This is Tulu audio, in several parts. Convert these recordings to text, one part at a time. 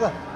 ದಾದ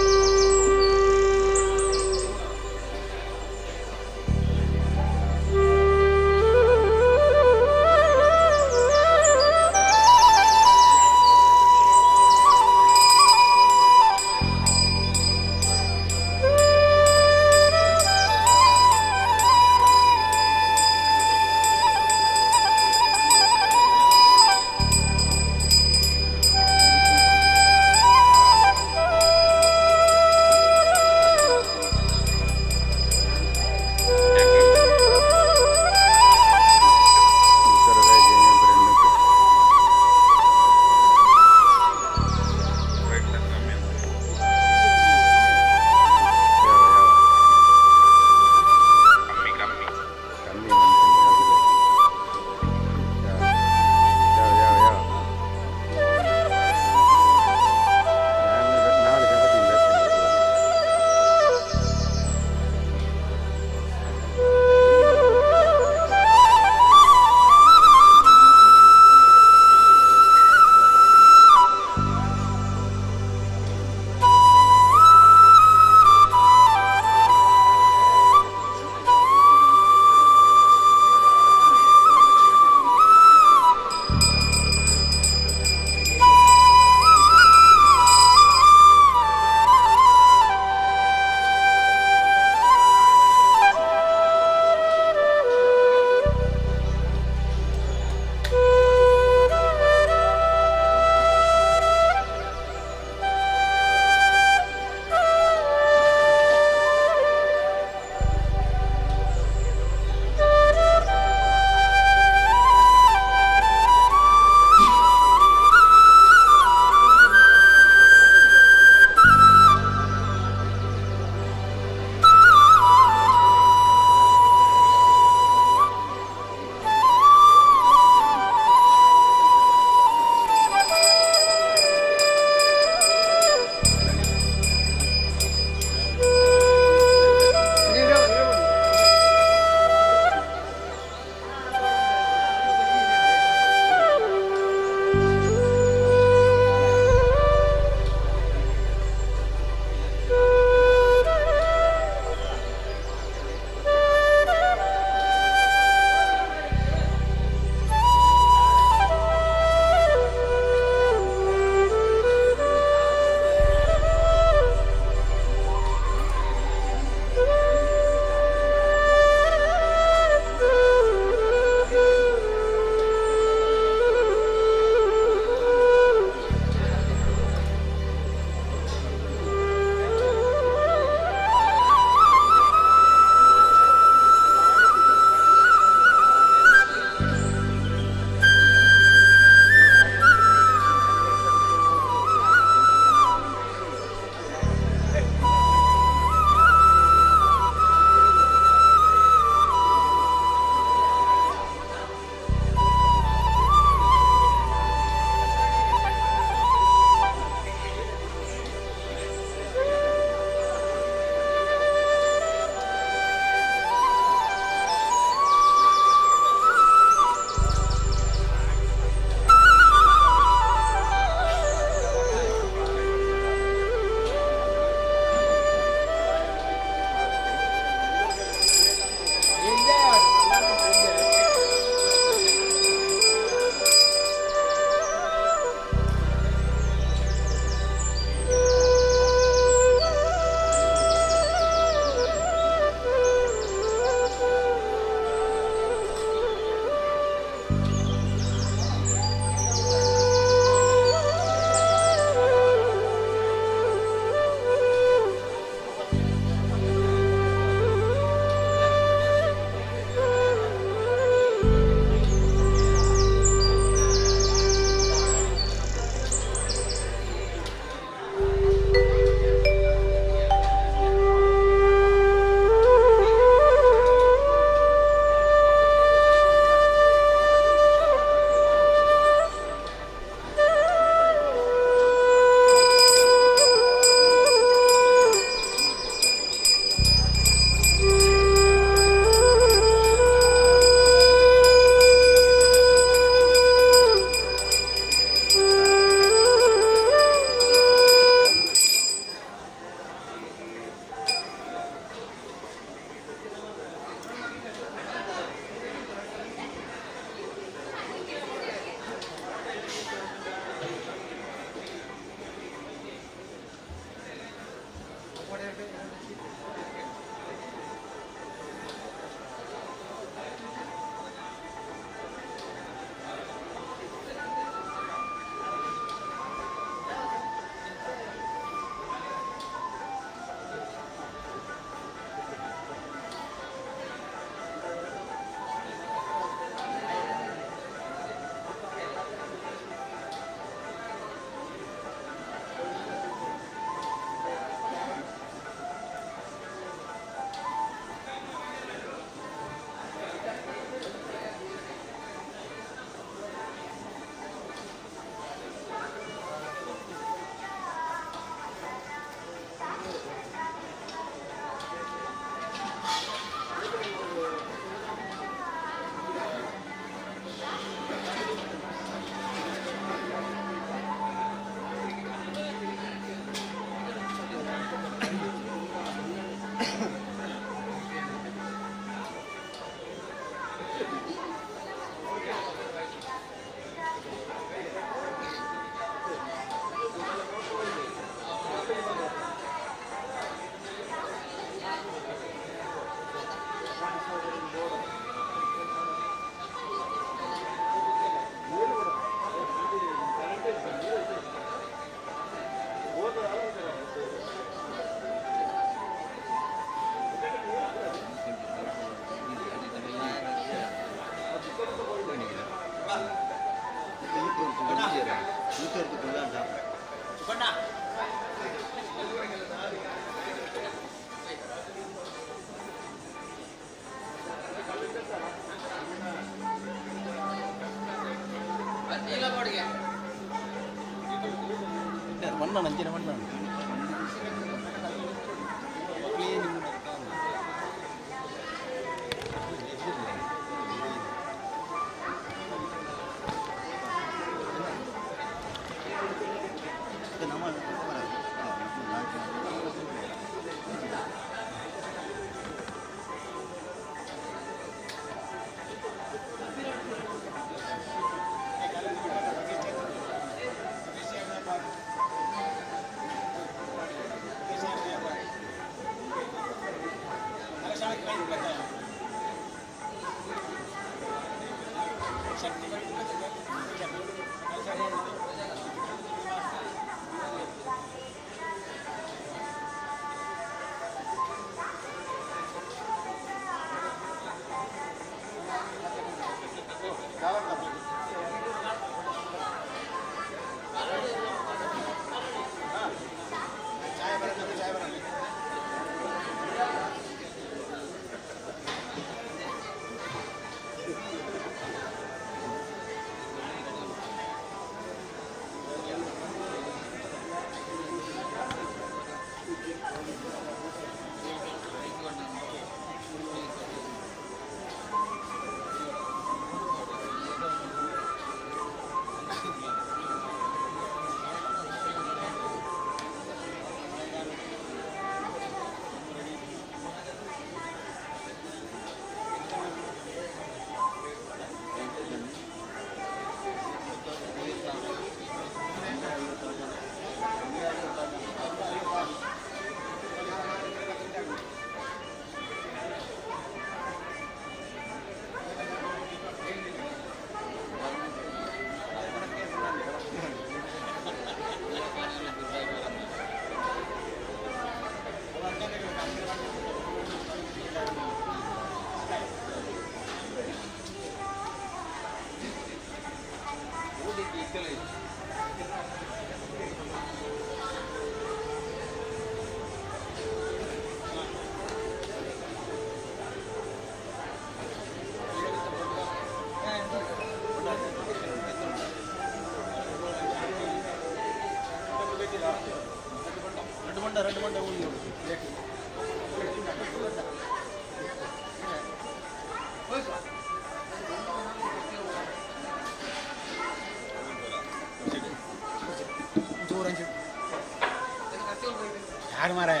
ಯಾರು ಮಾರಾಯ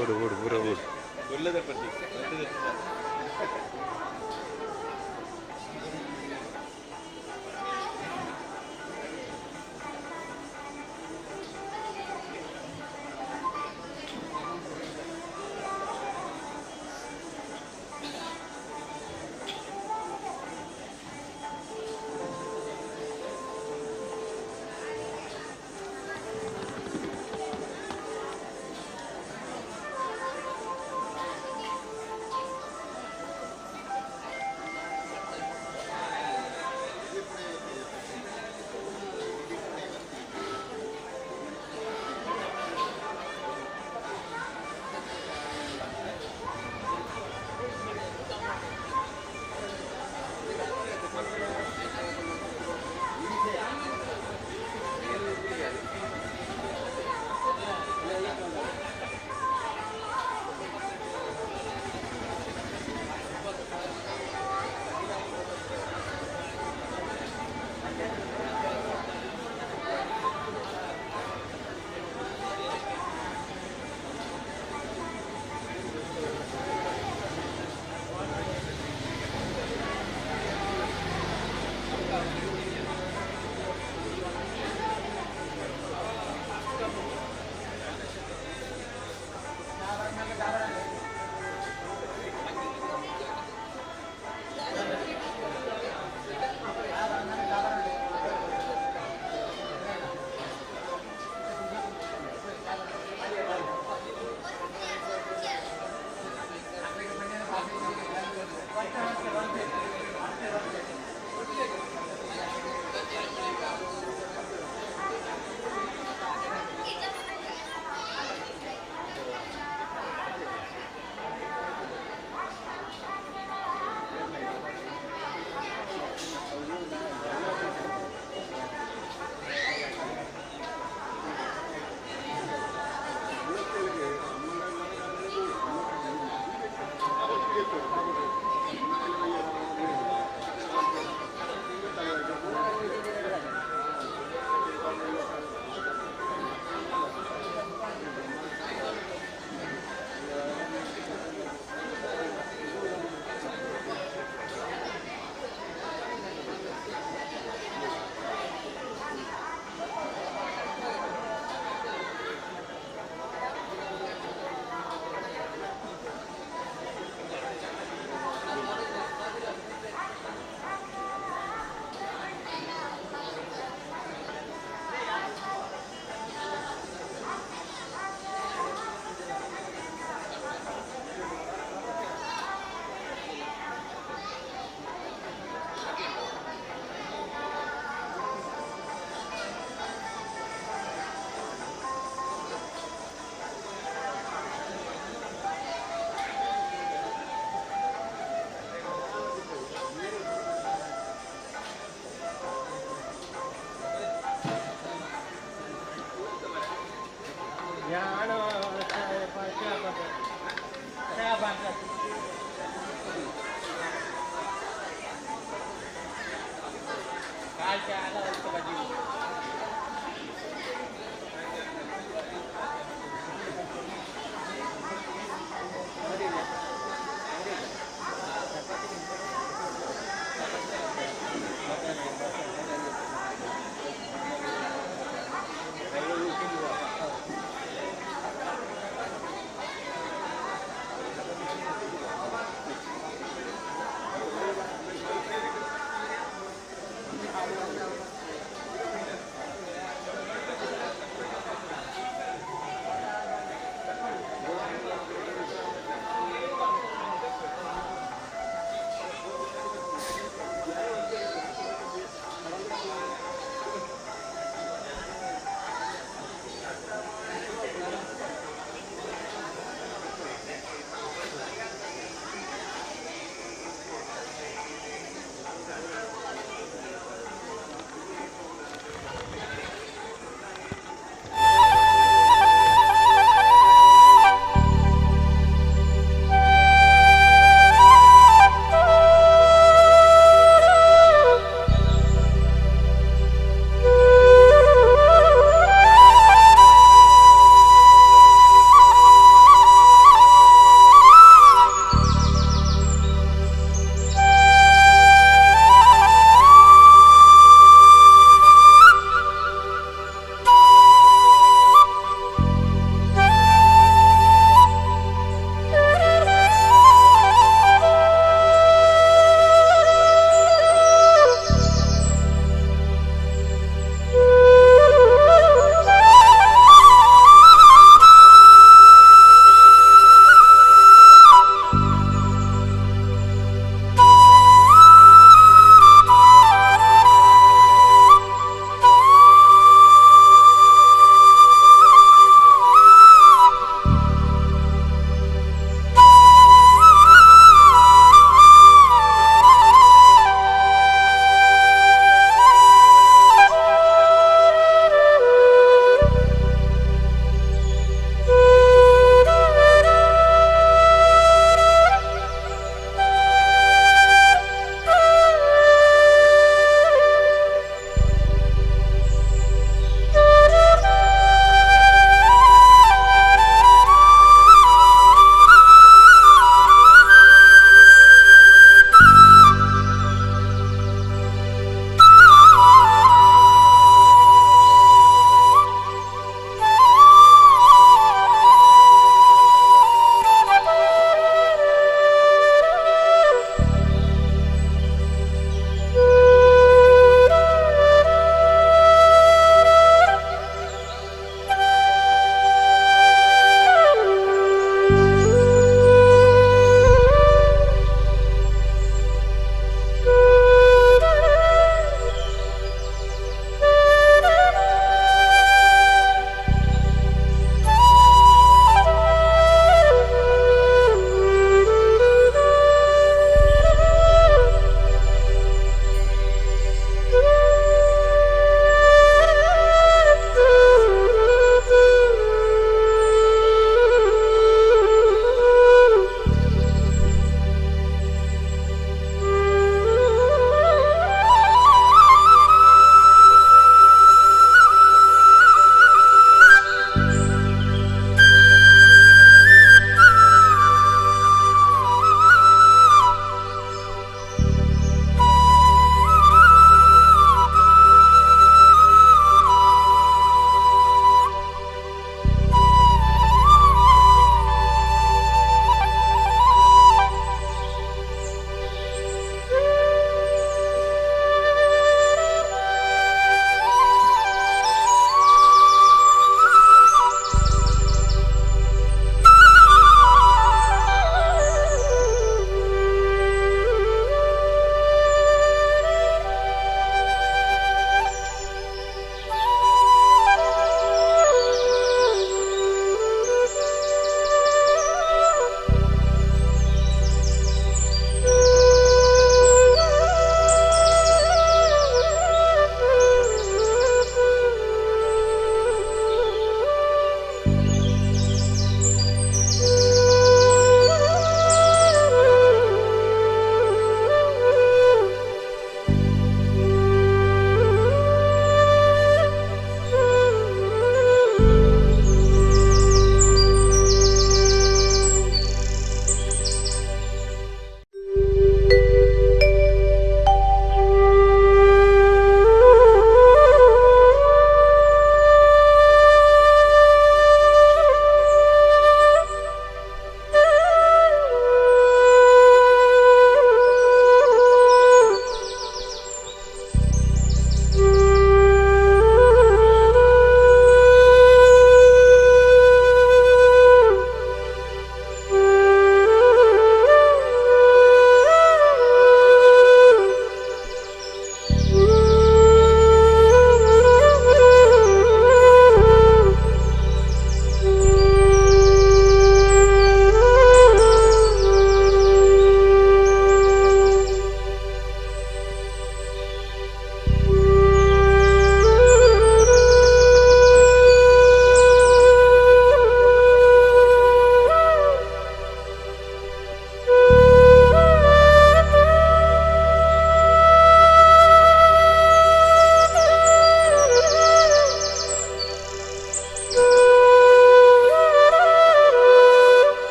ಓಡು ಓಡು ಪೂರ ಓಡು ಒಳ್ಳೆದ ಪಟ್ಟಿ.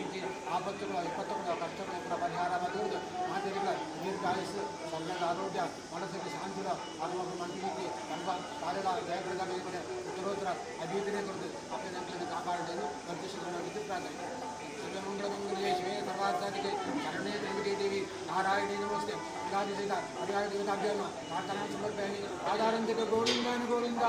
ಇಂಚಿ ಆಪತ್ತುಗಳು, ವಿಪತ್ತುಗಳು, ಕಷ್ಟಗಳು ಕೂಡ ಪರಿಹಾರ ಬಂದಿರುವುದು. ಮಾತೆರಿಗಳ ದೀರ್ಘಾಯುಸ್ಸು, ಸೌಖ್ಯದ ಆರೋಗ್ಯ, ಮನಸ್ಸಿಗೆ ಶಾಂತಿರ ಆತ್ಮ ಮಂತ್ರಿಗೆ ಸರ್ವ ಕಾರ್ಯದ ಜಯಪ್ರದ ಮೇಲೆ ಉತ್ತರೋತ್ತರ ಅಭಿವೃದ್ಧಿನೇ ಕೊಡುದು ಅಪ್ಪನ ಕಾಪಾಡಲು ನಿರ್ದೇಶಕರಾಗಿದ್ದು ಪ್ರಾರ್ಥನೆ. ಸರ್ವಮಂಗಳ ಮಂಗಲೇ ಶಿವೇ ಸರ್ವಾರ್ಥಾಧಿಕೆ ಶರಣೇ ತ್ರ್ಯಂಬಕೆ ದೇವಿ ನಾರಾಯಣಿ ನಮಸ್ತೆ. ಸಹಿತ ಪರಿಹಾರ ದೇವತಾಭ್ಯಾಮ ಪ್ರಾರ್ಥನಾ ಸಮರ್ಪಯಾಮಿ. ಆಧಾರಂತಿಕ ಗೋವಿಂದಾನು ಗೋವಿಂದ.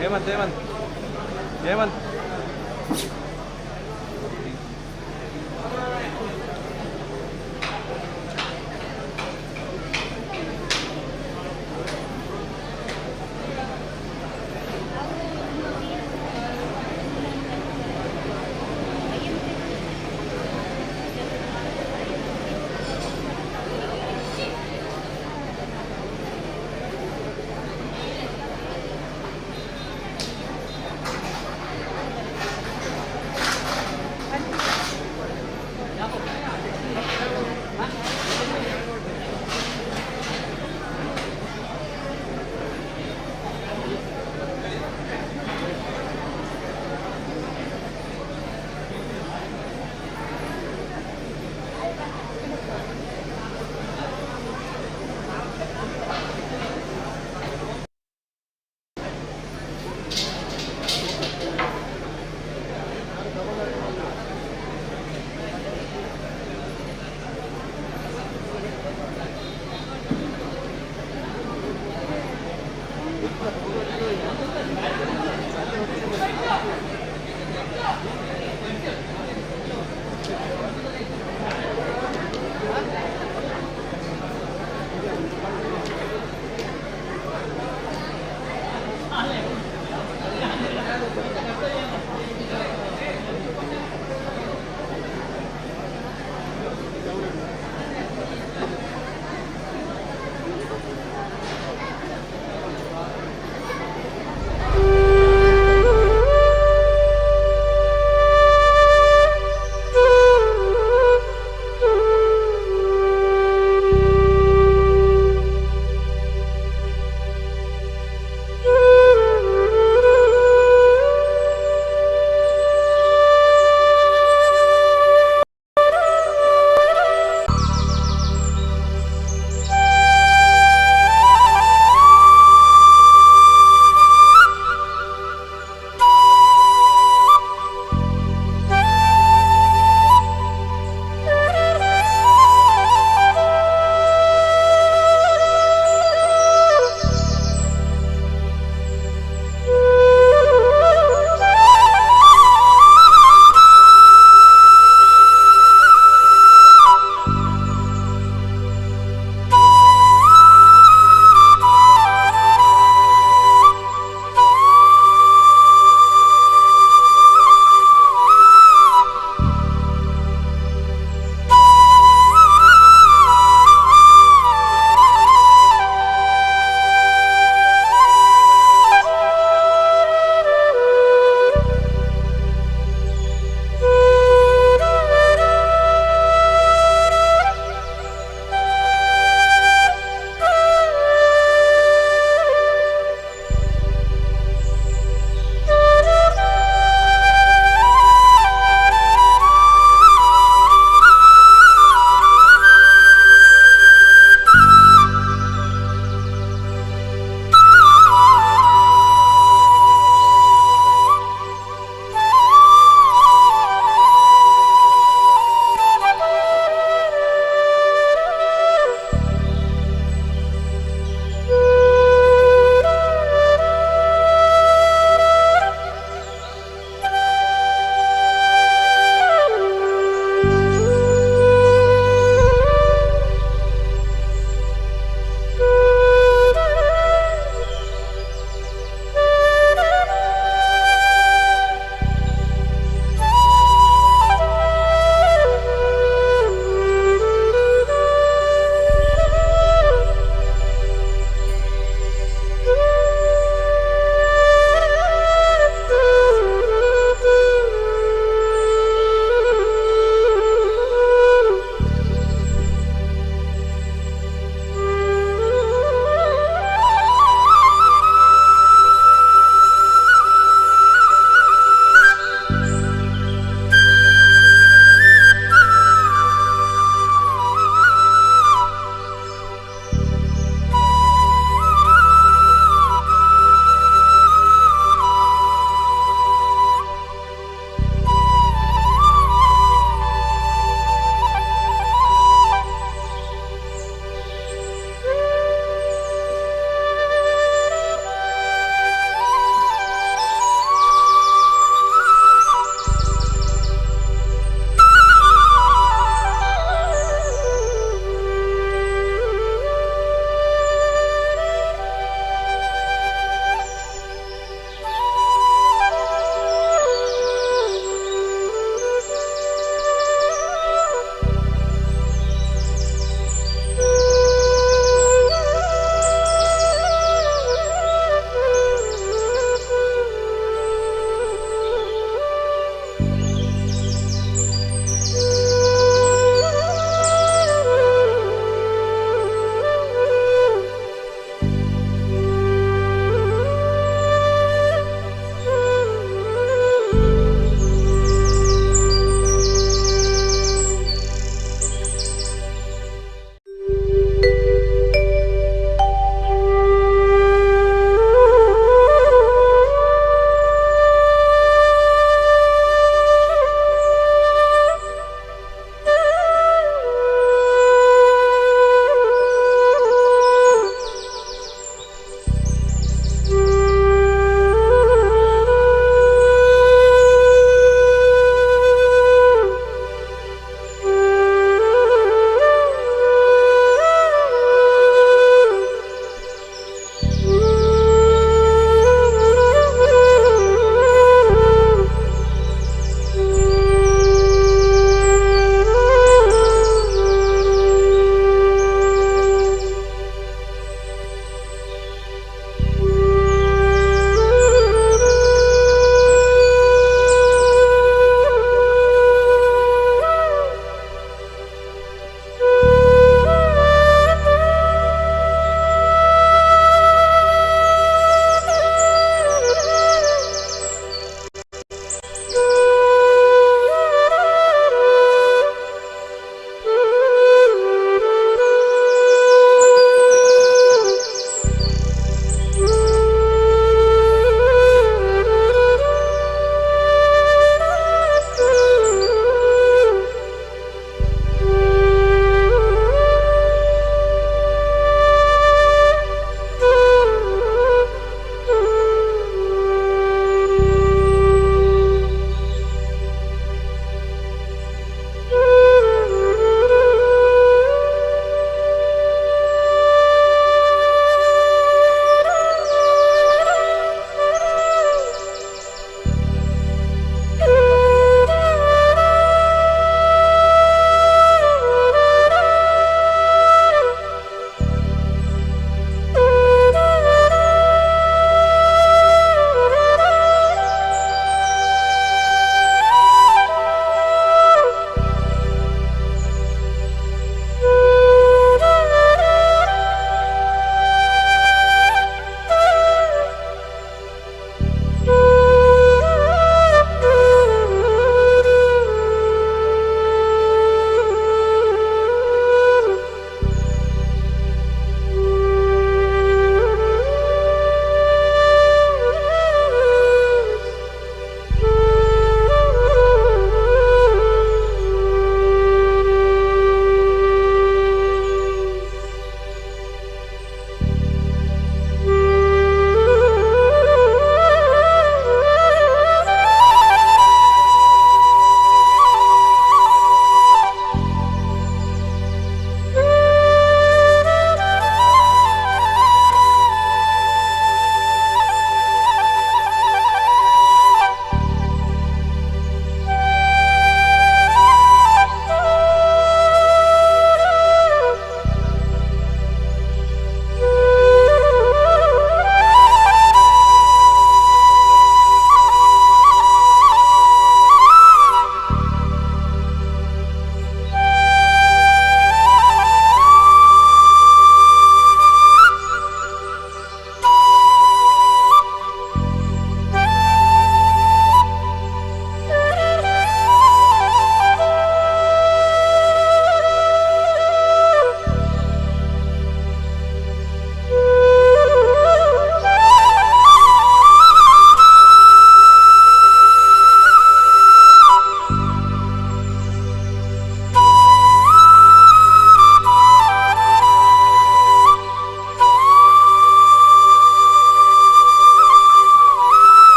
ಹೇಮಂತ್ ಹೇಮಂತ್ ಹೇಮಂತ್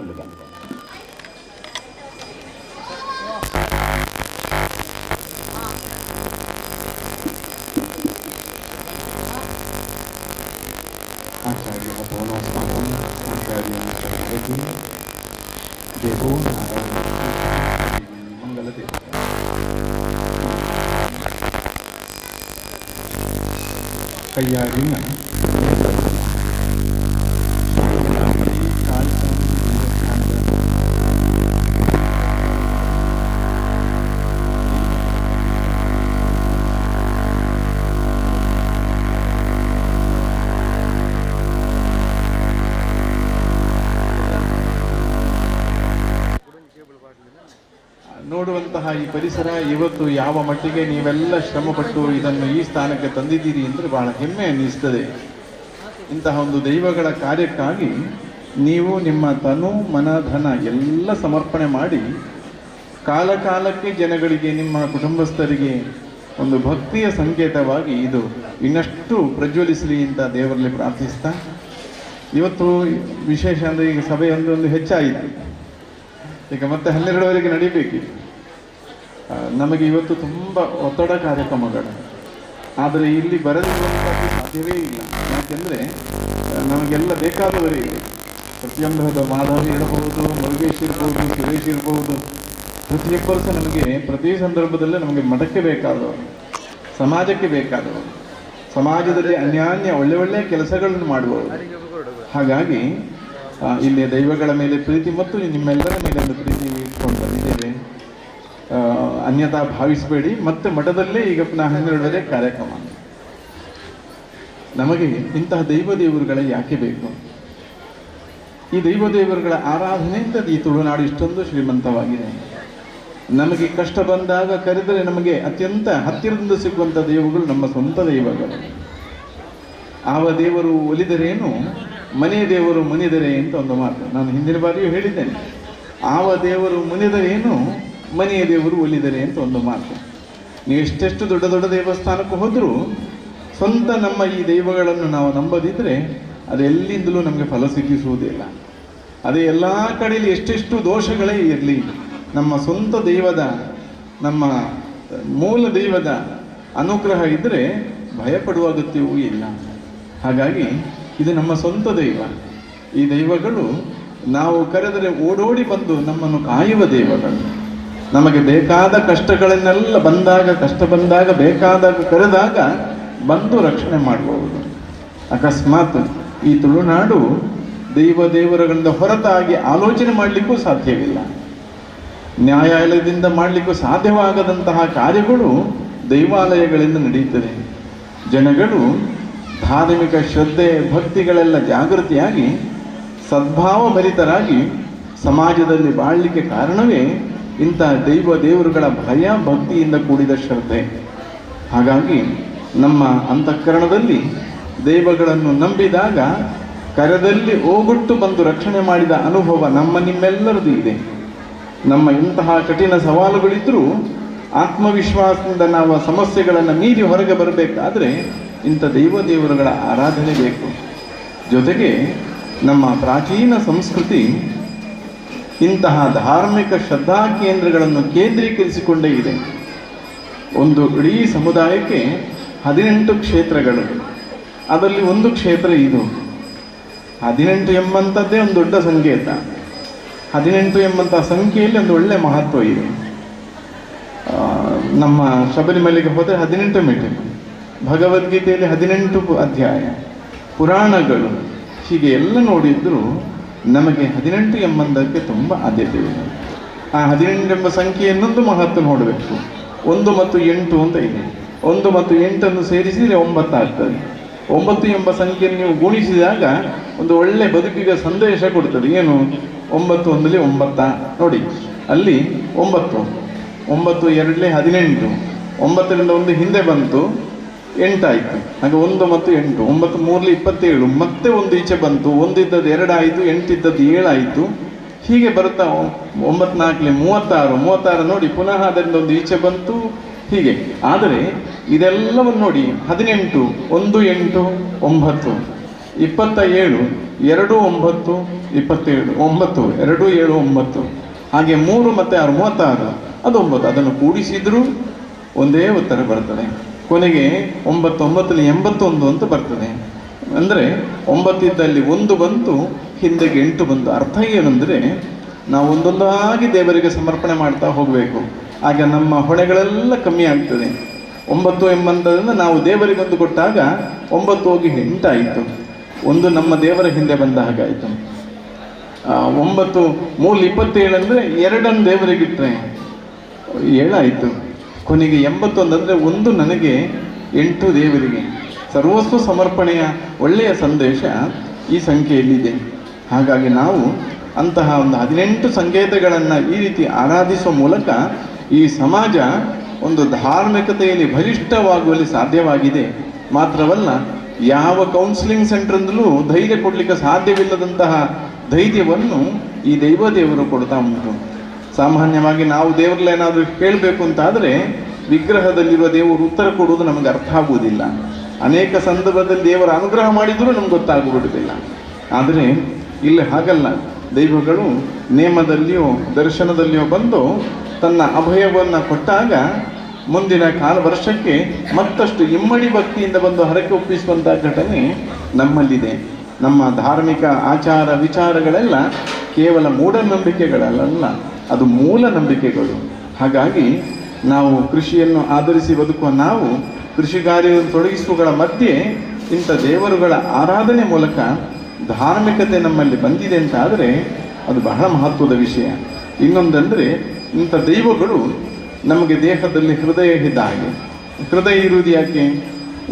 ಕೇಳಿಕೊಳ್ಳುವೆ. ಆಚಾರ್ಯ ಭವನೋಸ್ಮಾಕಂ ಆಚಾರ್ಯ ದೇವೋ ನಾರಾಯಣ ಮಂಗಲದೇವ. ಕೈಯಾರಿನ ನೋಡುವಂತಹ ಈ ಪರಿಸರ ಇವತ್ತು ಯಾವ ಮಟ್ಟಿಗೆ ನೀವೆಲ್ಲ ಶ್ರಮಪಟ್ಟು ಇದನ್ನು ಈ ಸ್ಥಾನಕ್ಕೆ ತಂದಿದ್ದೀರಿ ಅಂದರೆ ಬಹಳ ಹೆಮ್ಮೆ ಅನ್ನಿಸ್ತದೆ. ಇಂತಹ ಒಂದು ದೈವಗಳ ಕಾರ್ಯಕ್ಕಾಗಿ ನೀವು ನಿಮ್ಮ ತನು ಮನ ಧನ ಎಲ್ಲ ಸಮರ್ಪಣೆ ಮಾಡಿ ಕಾಲಕಾಲಕ್ಕೆ ಜನಗಳಿಗೆ, ನಿಮ್ಮ ಕುಟುಂಬಸ್ಥರಿಗೆ ಒಂದು ಭಕ್ತಿಯ ಸಂಕೇತವಾಗಿ ಇದು ಇನ್ನಷ್ಟು ಪ್ರಜ್ವಲಿಸಲಿ ಅಂತ ದೇವರಲ್ಲಿ ಪ್ರಾರ್ಥಿಸ್ತಾ, ಇವತ್ತು ವಿಶೇಷ ಅಂದರೆ ಈಗ ಸಭೆ ಒಂದು ಹೆಚ್ಚಾಯಿತು, ಈಗ ಮತ್ತೆ 12ವರೆಗೆ ನಡೀಬೇಕು. ನಮಗೆ ಇವತ್ತು ತುಂಬ ಒತ್ತಡ ಕಾರ್ಯಕ್ರಮಗಳು, ಆದರೆ ಇಲ್ಲಿ ಬರದಿರುವಂಥದ್ದು ಸಾಧ್ಯವೇ ಇಲ್ಲ. ಯಾಕೆಂದರೆ ನಮಗೆಲ್ಲ ಬೇಕಾದವರೇ ಇಲ್ಲಿ. ಪ್ರತಿಯೊಂದು ಮಾಧವಿ ಇರಬಹುದು, ಮುರುಗೇಶ್ ಇರ್ಬೋದು, ಸುರೇಶ್ ಇರ್ಬೋದು, ಪ್ರತಿಯೊಬ್ಬರು ಸಹ ನಮಗೆ ಪ್ರತಿ ಸಂದರ್ಭದಲ್ಲೂ ನಮಗೆ ಮಠಕ್ಕೆ ಬೇಕಾದವರು, ಸಮಾಜಕ್ಕೆ ಬೇಕಾದವರು, ಸಮಾಜದಲ್ಲಿ ಅನ್ಯಾನ್ಯ ಒಳ್ಳೆ ಒಳ್ಳೆಯ ಕೆಲಸಗಳನ್ನು ಮಾಡುವವರು. ಹಾಗಾಗಿ ಇಲ್ಲಿ ದೈವಗಳ ಮೇಲೆ ಪ್ರೀತಿ ಮತ್ತು ನಿಮ್ಮೆಲ್ಲರ ಮೇಲೆ ಒಂದು ಪ್ರೀತಿ ಇಟ್ಕೊಂಡು ಬಂದಿದ್ದೇವೆ. ಅನ್ಯಥಾ ಭಾವಿಸಬೇಡಿ. ಮತ್ತೆ ಮಠದಲ್ಲೇ ಈಗ ಪುನಃ 12ವರೆಗೆ ಕಾರ್ಯಕ್ರಮ. ನಮಗೆ ಇಂತಹ ದೈವ ದೇವರುಗಳ ಯಾಕೆ ಬೇಕು? ಈ ದೈವ ದೇವರುಗಳ ಆರಾಧನೆಯಿಂದ ಈ ತುಳುನಾಡು ಇಷ್ಟೊಂದು ಶ್ರೀಮಂತವಾಗಿದೆ. ನಮಗೆ ಕಷ್ಟ ಬಂದಾಗ ಕರೆದರೆ ನಮಗೆ ಅತ್ಯಂತ ಹತ್ತಿರದಿಂದ ಸಿಗುವಂಥ ದೈವಗಳು ನಮ್ಮ ಸ್ವಂತ ದೈವಗಳು. ಆವ ದೇವರು ಒಲಿದರೇನು, ಮನೆ ದೇವರು ಮುನಿದರೆ ಅಂತ ಒಂದು ಮಾತು ನಾನು ಹಿಂದಿನ ಬಾರಿಯೂ ಹೇಳಿದ್ದೇನೆ. ಆವ ದೇವರು ಮುನಿದರೇನು, ಮನೆಯ ದೇವರು ಒಲಿದರೆ ಅಂತ ಒಂದು ಮಾತು. ನೀವು ಎಷ್ಟೆಷ್ಟು ದೊಡ್ಡ ದೊಡ್ಡ ದೇವಸ್ಥಾನಕ್ಕೂ ಹೋದರೂ ಸ್ವಂತ ನಮ್ಮ ಈ ದೈವಗಳನ್ನು ನಾವು ನಂಬದಿದ್ದರೆ ಅದೆಲ್ಲಿಂದಲೂ ನಮಗೆ ಫಲ ಸಿಕ್ಕಿಸುವುದಿಲ್ಲ. ಅದೇ ಎಲ್ಲ ಕಡೆಯಲ್ಲಿ ಎಷ್ಟೆಷ್ಟು ದೋಷಗಳೇ ಇರಲಿ, ನಮ್ಮ ಸ್ವಂತ ದೈವದ, ನಮ್ಮ ಮೂಲ ದೈವದ ಅನುಗ್ರಹ ಇದ್ದರೆ ಭಯಪಡುವ ಅಗತ್ಯವೂ ಇಲ್ಲ. ಹಾಗಾಗಿ ಇದು ನಮ್ಮ ಸ್ವಂತ ದೈವ. ಈ ದೈವಗಳು ನಾವು ಕರೆದರೆ ಓಡೋಡಿ ಬಂದು ನಮ್ಮನ್ನು ಕಾಯುವ ದೈವಗಳು. ನಮಗೆ ಬೇಕಾದ ಕಷ್ಟಗಳನ್ನೆಲ್ಲ ಬಂದಾಗ, ಕಷ್ಟ ಬಂದಾಗ, ಬೇಕಾದಾಗ ಕರೆದಾಗ ಬಂದು ರಕ್ಷಣೆ ಮಾಡಬಹುದು. ಅಕಸ್ಮಾತ್ ಈ ತುಳುನಾಡು ದೈವ ದೇವರುಗಳಿಂದ ಹೊರತಾಗಿ ಆಲೋಚನೆ ಮಾಡಲಿಕ್ಕೂ ಸಾಧ್ಯವಿಲ್ಲ, ನ್ಯಾಯಾಲಯದಿಂದ ಮಾಡಲಿಕ್ಕೂ ಸಾಧ್ಯವಾಗದಂತಹ ಕಾರ್ಯಗಳು ದೈವಾಲಯಗಳಿಂದ ನಡೆಯುತ್ತದೆ. ಜನಗಳು ಧಾರ್ಮಿಕ ಶ್ರದ್ಧೆ ಭಕ್ತಿಗಳೆಲ್ಲ ಜಾಗೃತಿಯಾಗಿ ಸದ್ಭಾವ ಭರಿತರಾಗಿ ಸಮಾಜದಲ್ಲಿ ಬಾಳಲಿಕ್ಕೆ ಕಾರಣವೇ ಇಂಥ ದೈವ ದೇವರುಗಳ ಭಯ ಭಕ್ತಿಯಿಂದ ಕೂಡಿದ ಶ್ರದ್ಧೆ. ಹಾಗಾಗಿ ನಮ್ಮ ಅಂತಃಕರಣದಲ್ಲಿ ದೈವಗಳನ್ನು ನಂಬಿದಾಗ ಕರದಲ್ಲಿ ಓಗೊಟ್ಟು ಬಂದು ರಕ್ಷಣೆ ಮಾಡಿದ ಅನುಭವ ನಮ್ಮ ನಿಮ್ಮೆಲ್ಲರದು ಇದೆ. ನಮ್ಮ ಇಂತಹ ಕಠಿಣ ಸವಾಲುಗಳಿದ್ದರೂ ಆತ್ಮವಿಶ್ವಾಸದಿಂದ ನಾವು ಸಮಸ್ಯೆಗಳನ್ನು ಮೀರಿ ಹೊರಗೆ ಬರಬೇಕಾದರೆ ಇಂಥ ದೈವ ದೇವರುಗಳ ಆರಾಧನೆ ಬೇಕು. ಜೊತೆಗೆ ನಮ್ಮ ಪ್ರಾಚೀನ ಸಂಸ್ಕೃತಿ ಇಂತಹ ಧಾರ್ಮಿಕ ಶ್ರದ್ಧಾ ಕೇಂದ್ರಗಳನ್ನು ಕೇಂದ್ರೀಕರಿಸಿಕೊಂಡೇ ಇದೆ. ಒಂದು ಇಡೀ ಸಮುದಾಯಕ್ಕೆ 18 ಕ್ಷೇತ್ರಗಳು, ಅದರಲ್ಲಿ ಒಂದು ಕ್ಷೇತ್ರ ಇದು. 18 ಎಂಬಂಥದ್ದೇ ಒಂದು ದೊಡ್ಡ ಸಂಕೇತ. 18 ಎಂಬಂಥ ಸಂಖ್ಯೆಯಲ್ಲಿ ಒಂದು ಒಳ್ಳೆಯ ಮಹತ್ವ ಇದೆ. ನಮ್ಮ ಶಬರಿಮಲೆಗೆ ಹೋದರೆ 18 ಮೆಟ್ಟಿಲು, ಭಗವದ್ಗೀತೆಯಲ್ಲಿ 18 ಅಧ್ಯಾಯ, ಪುರಾಣಗಳು, ಹೀಗೆ ಎಲ್ಲ ನೋಡಿದರೂ ನಮಗೆ 18 ಎಂಬಂದಕ್ಕೆ ತುಂಬ ಆದ್ಯತೆ ಇದೆ. ಆ 18 ಎಂಬ ಸಂಖ್ಯೆಯನ್ನೊಂದು ಮಹತ್ವ ನೋಡಬೇಕು. 1 ಮತ್ತು 8 ಅಂತ ಇದೆ. 1 ಮತ್ತು 8 ಸೇರಿಸಿದರೆ 9 ಆಗ್ತದೆ. 9 ಎಂಬ ಸಂಖ್ಯೆಯನ್ನು ನೀವು ಗುಣಿಸಿದಾಗ ಒಂದು ಒಳ್ಳೆ ಬದುಕಿಗೆ ಸಂದೇಶ ಕೊಡ್ತದೆ. ಏನು? 9 1 9 ನೋಡಿ, ಅಲ್ಲಿ 9 9 2 18, 9ರಿಂದ 1 ಹಿಂದೆ ಬಂತು, 8 ಆಯಿತು. ಹಾಗೆ 1 ಮತ್ತು 8, 9 3 27, ಮತ್ತೆ 1 ಈಚೆ ಬಂತು, 1 ಇದ್ದದ್ದು 2 ಆಯಿತು, 8 ಇದ್ದದ್ದು 7 ಆಯಿತು. ಹೀಗೆ ಬರುತ್ತಾ 9 4 36, 36 ನೋಡಿ ಪುನಃ ಅದರಿಂದ 1 ಈಚೆ ಬಂತು, ಹೀಗೆ. ಆದರೆ ಇದೆಲ್ಲವನ್ನು ನೋಡಿ 18 1 8 9 27, 2 9 27, 9 2 7 9, ಹಾಗೆ 3 ಮತ್ತು 6 36, ಅದು 9. ಅದನ್ನು ಕೂಡಿಸಿದರೂ ಒಂದೇ ಉತ್ತರ ಬರ್ತದೆ. ಕೊನೆಗೆ 9 9 81 ಅಂತ ಬರ್ತದೆ. ಅಂದರೆ 9 ಇದ್ದಲ್ಲಿ 1 ಬಂತು, ಹಿಂದೆಗೆ 8 ಬಂತು. ಅರ್ಥ ಏನಂದರೆ ನಾವು ಒಂದೊಂದಾಗಿ ದೇವರಿಗೆ ಸಮರ್ಪಣೆ ಮಾಡ್ತಾ ಹೋಗಬೇಕು. ಆಗ ನಮ್ಮ ಹೊಣೆಗಳೆಲ್ಲ ಕಮ್ಮಿ ಆಗ್ತದೆ. 9 ಎಂಬಂಥದ್ದನ್ನು ನಾವು ದೇವರಿಗೊಂದು ಕೊಟ್ಟಾಗ 9 ಹೋಗಿ 8 ಆಯಿತು, 1 ನಮ್ಮ ದೇವರ ಹಿಂದೆ ಬಂದ ಹಾಗಾಯಿತು. 9 3 27 ಅಂದರೆ 2 ದೇವರಿಗಿಟ್ಟರೆ 7 ಆಯಿತು. ಕೊನೆಗೆ 81 ಅಂದರೆ 1 ನನಗೆ, 8 ದೇವರಿಗೆ. ಸರ್ವಸ್ವ ಸಮರ್ಪಣೆಯ ಒಳ್ಳೆಯ ಸಂದೇಶ ಈ ಸಂಖ್ಯೆಯಲ್ಲಿದೆ. ಹಾಗಾಗಿ ನಾವು ಅಂತಹ ಒಂದು 18 ಸಂಕೇತಗಳನ್ನು ಈ ರೀತಿ ಆರಾಧಿಸುವ ಮೂಲಕ ಈ ಸಮಾಜ ಒಂದು ಧಾರ್ಮಿಕತೆಯಲ್ಲಿ ಬಲಿಷ್ಠವಾಗುವಲ್ಲಿ ಸಾಧ್ಯವಾಗಿದೆ. ಮಾತ್ರವಲ್ಲ, ಯಾವ ಕೌನ್ಸಿಲಿಂಗ್ ಸೆಂಟ್ರಿಂದಲೂ ಧೈರ್ಯ ಕೊಡಲಿಕ್ಕೆ ಸಾಧ್ಯವಿಲ್ಲದಂತಹ ಧೈರ್ಯವನ್ನು ಈ ದೈವದೇವರು ಕೊಡ್ತಾ ಉಂಟು. ಸಾಮಾನ್ಯವಾಗಿ ನಾವು ದೇವರಲ್ಲೇನಾದರೂ ಕೇಳಬೇಕು ಅಂತಾದರೆ ವಿಗ್ರಹದಲ್ಲಿರುವ ದೇವರು ಉತ್ತರ ಕೊಡುವುದು ನಮಗೆ ಅರ್ಥ ಆಗುವುದಿಲ್ಲ. ಅನೇಕ ಸಂದರ್ಭದಲ್ಲಿ ದೇವರ ಅನುಗ್ರಹ ಮಾಡಿದರೂ ನಮ್ಗೆ ಗೊತ್ತಾಗ್ಬಿಡುವುದಿಲ್ಲ. ಆದರೆ ಇಲ್ಲಿ ಹಾಗಲ್ಲ. ದೈವಗಳು ನೇಮದಲ್ಲಿಯೋ ದರ್ಶನದಲ್ಲಿಯೋ ಬಂದು ತನ್ನ ಅಭಯವನ್ನು ಕೊಟ್ಟಾಗ ಮುಂದಿನ ಕಾಲ ವರ್ಷಕ್ಕೆ ಮತ್ತಷ್ಟು ಇಮ್ಮಡಿ ಭಕ್ತಿಯಿಂದ ಬಂದು ಹರಕೆ ಒಪ್ಪಿಸುವಂಥ ಘಟನೆ ನಮ್ಮಲ್ಲಿದೆ. ನಮ್ಮ ಧಾರ್ಮಿಕ ಆಚಾರ ವಿಚಾರಗಳೆಲ್ಲ ಕೇವಲ ಮೂಢನಂಬಿಕೆಗಳಲ್ಲ, ಅದು ಮೂಲ ನಂಬಿಕೆಗಳು. ಹಾಗಾಗಿ ನಾವು ಕೃಷಿಯನ್ನು ಆಧರಿಸಿ ಬದುಕುವ ನಾವು ಕೃಷಿ ಕಾರ್ಯವನ್ನು ತೊಡಗಿಸುವಗಳ ಮಧ್ಯೆ ಇಂಥ ದೇವರುಗಳ ಆರಾಧನೆ ಮೂಲಕ ಧಾರ್ಮಿಕತೆ ನಮ್ಮಲ್ಲಿ ಬಂದಿದೆ ಅಂತ ಆದರೆ ಅದು ಬಹಳ ಮಹತ್ವದ ವಿಷಯ. ಇನ್ನೊಂದಂದರೆ ಇಂಥ ದೈವಗಳು ನಮಗೆ ದೇಹದಲ್ಲಿ ಹೃದಯ ಇದ್ದ ಹಾಗೆ. ಹೃದಯ ಇರುವುದು ಯಾಕೆ?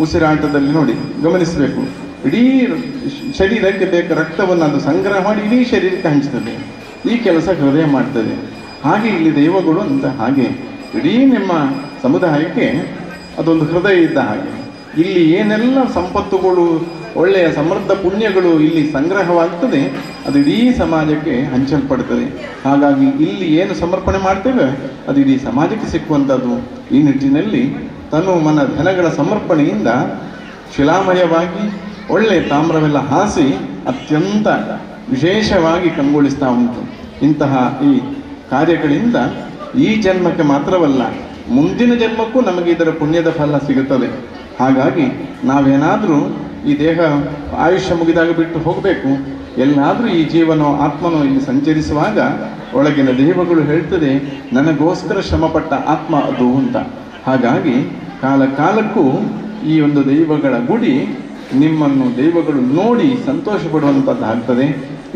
ಉಸಿರಾಟದಲ್ಲಿ ನೋಡಿ ಗಮನಿಸಬೇಕು, ಇಡೀ ಶರೀರಕ್ಕೆ ಬೇಕಾ ರಕ್ತವನ್ನು ಅದು ಸಂಗ್ರಹ ಮಾಡಿ ಇಡೀ ಶರೀರಕ್ಕೆ ಹಂಚ್ತದೆ. ಈ ಕೆಲಸ ಹೃದಯ ಮಾಡ್ತದೆ. ಹಾಗೆ ಇಲ್ಲಿ ದೈವಗಳು ಅಂತ ಹಾಗೆ ಇಡೀ ನಿಮ್ಮ ಸಮುದಾಯಕ್ಕೆ ಅದೊಂದು ಹೃದಯ ಇದ್ದ ಹಾಗೆ. ಇಲ್ಲಿ ಏನೆಲ್ಲ ಸಂಪತ್ತುಗಳು, ಒಳ್ಳೆಯ ಸಮೃದ್ಧ ಪುಣ್ಯಗಳು ಇಲ್ಲಿ ಸಂಗ್ರಹವಾಗ್ತದೆ, ಅದು ಇಡೀ ಸಮಾಜಕ್ಕೆ ಹಂಚಲ್ಪಡ್ತದೆ. ಹಾಗಾಗಿ ಇಲ್ಲಿ ಏನು ಸಮರ್ಪಣೆ ಮಾಡ್ತೇವೆ ಅದು ಇಡೀ ಸಮಾಜಕ್ಕೆ ಸಿಕ್ಕುವಂಥದ್ದು. ಈ ನಿಟ್ಟಿನಲ್ಲಿ ತನು ಮನ ಧನಗಳ ಸಮರ್ಪಣೆಯಿಂದ ಶಿಲಾಮಯವಾಗಿ ಒಳ್ಳೆಯ ತಾಮ್ರವೆಲ್ಲ ಹಾಸಿ ಅತ್ಯಂತ ವಿಶೇಷವಾಗಿ ಕಂಗೊಳಿಸ್ತಾ ಉಂಟು. ಇಂತಹ ಈ ಕಾರ್ಯಗಳಿಂದ ಈ ಜನ್ಮಕ್ಕೆ ಮಾತ್ರವಲ್ಲ, ಮುಂದಿನ ಜನ್ಮಕ್ಕೂ ನಮಗೆ ಇದರ ಪುಣ್ಯದ ಫಲ ಸಿಗುತ್ತದೆ. ಹಾಗಾಗಿ ನಾವೇನಾದರೂ ಈ ದೇಹ ಆಯುಷ್ಯ ಮುಗಿದಾಗ ಬಿಟ್ಟು ಹೋಗಬೇಕು. ಎಲ್ಲಾದರೂ ಈ ಜೀವನೋ ಆತ್ಮನೋ ಇಲ್ಲಿ ಸಂಚರಿಸುವಾಗ ಒಳಗಿನ ದೇವಗಳು ಹೇಳ್ತದೆ, ನನಗೋಸ್ಕರ ಶ್ರಮಪಟ್ಟ ಆತ್ಮ ಅದು ಅಂತ. ಹಾಗಾಗಿ ಕಾಲ ಕಾಲಕ್ಕೂ ಈ ಒಂದು ದೈವಗಳ ಗುಡಿ ನಿಮ್ಮನ್ನು ದೈವಗಳು ನೋಡಿ ಸಂತೋಷ ಪಡುವಂಥದ್ದಾಗ್ತದೆ.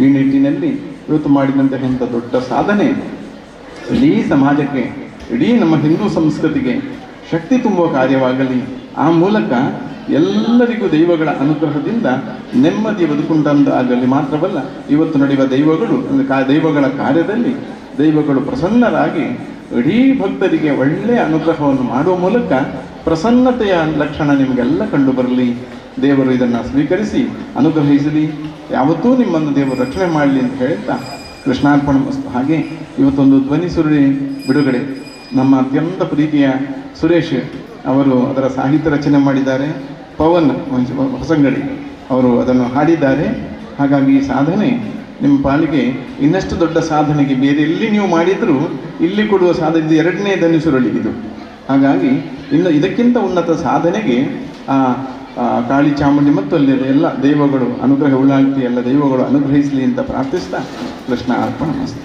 ಈ ನಿಟ್ಟಿನಲ್ಲಿ ಇವತ್ತು ಮಾಡಿದಂತಹ ಇಂಥ ದೊಡ್ಡ ಸಾಧನೆ ಇಡೀ ಸಮಾಜಕ್ಕೆ, ಇಡೀ ನಮ್ಮ ಹಿಂದೂ ಸಂಸ್ಕೃತಿಗೆ ಶಕ್ತಿ ತುಂಬುವ ಕಾರ್ಯವಾಗಲಿ. ಆ ಮೂಲಕ ಎಲ್ಲರಿಗೂ ದೈವಗಳ ಅನುಗ್ರಹದಿಂದ ನೆಮ್ಮದಿ ಬದುಕುಂಟಂದಾಗಲಿ. ಮಾತ್ರವಲ್ಲ, ಇವತ್ತು ನಡೆಯುವ ದೈವಗಳು ದೈವಗಳ ಕಾರ್ಯದಲ್ಲಿ ದೈವಗಳು ಪ್ರಸನ್ನರಾಗಿ ಇಡೀ ಭಕ್ತರಿಗೆ ಒಳ್ಳೆಯ ಅನುಗ್ರಹವನ್ನು ಮಾಡುವ ಮೂಲಕ ಪ್ರಸನ್ನತೆಯ ಲಕ್ಷಣ ನಿಮಗೆಲ್ಲ ಕಂಡುಬರಲಿ. ದೇವರು ಇದನ್ನು ಸ್ವೀಕರಿಸಿ ಅನುಗ್ರಹಿಸಲಿ, ಯಾವತ್ತೂ ನಿಮ್ಮನ್ನು ದೇವರು ರಕ್ಷಣೆ ಮಾಡಲಿ ಅಂತ ಹೇಳ್ತಾ ಕೃಷ್ಣಾರ್ಪಣ ಮಸ್ತು. ಹಾಗೆ ಇವತ್ತೊಂದು ಧ್ವನಿ ಸುರುಳಿ ಬಿಡುಗಡೆ, ನಮ್ಮ ಅತ್ಯಂತ ಪ್ರೀತಿಯ ಸುರೇಶ್ ಅವರು ಅದರ ಸಾಹಿತ್ಯ ರಚನೆ ಮಾಡಿದ್ದಾರೆ, ಪವನ್ ಹೊಸಂಗಡಿ ಅವರು ಅದನ್ನು ಹಾಡಿದ್ದಾರೆ. ಹಾಗಾಗಿ ಈ ಸಾಧನೆ ನಿಮ್ಮ ಪಾಲಿಗೆ ಇನ್ನಷ್ಟು ದೊಡ್ಡ ಸಾಧನೆಗೆ, ಬೇರೆ ಎಲ್ಲಿ ನೀವು ಮಾಡಿದರೂ ಇಲ್ಲಿ ಕೊಡುವ ಸಾಧನೆ ಎರಡನೇ ಧ್ವನಿ ಸುರುಳಿ ಇದು. ಹಾಗಾಗಿ ಇನ್ನು ಇದಕ್ಕಿಂತ ಉನ್ನತ ಸಾಧನೆಗೆ ಆ ಕಾಳಿ ಚಾಮುಂಡಿ ಮತ್ತು ಅಲ್ಲಿ ಎಲ್ಲ ದೈವಗಳು ಅನುಗ್ರಹ ಉಳ್ಳಾಗ್ತಿ ಎಲ್ಲ ದೈವಗಳು ಅನುಗ್ರಹಿಸಲಿ ಅಂತ ಪ್ರಾರ್ಥಿಸ್ತಾ ಕೃಷ್ಣ ಅರ್ಪಣ ಮಸ್ತು.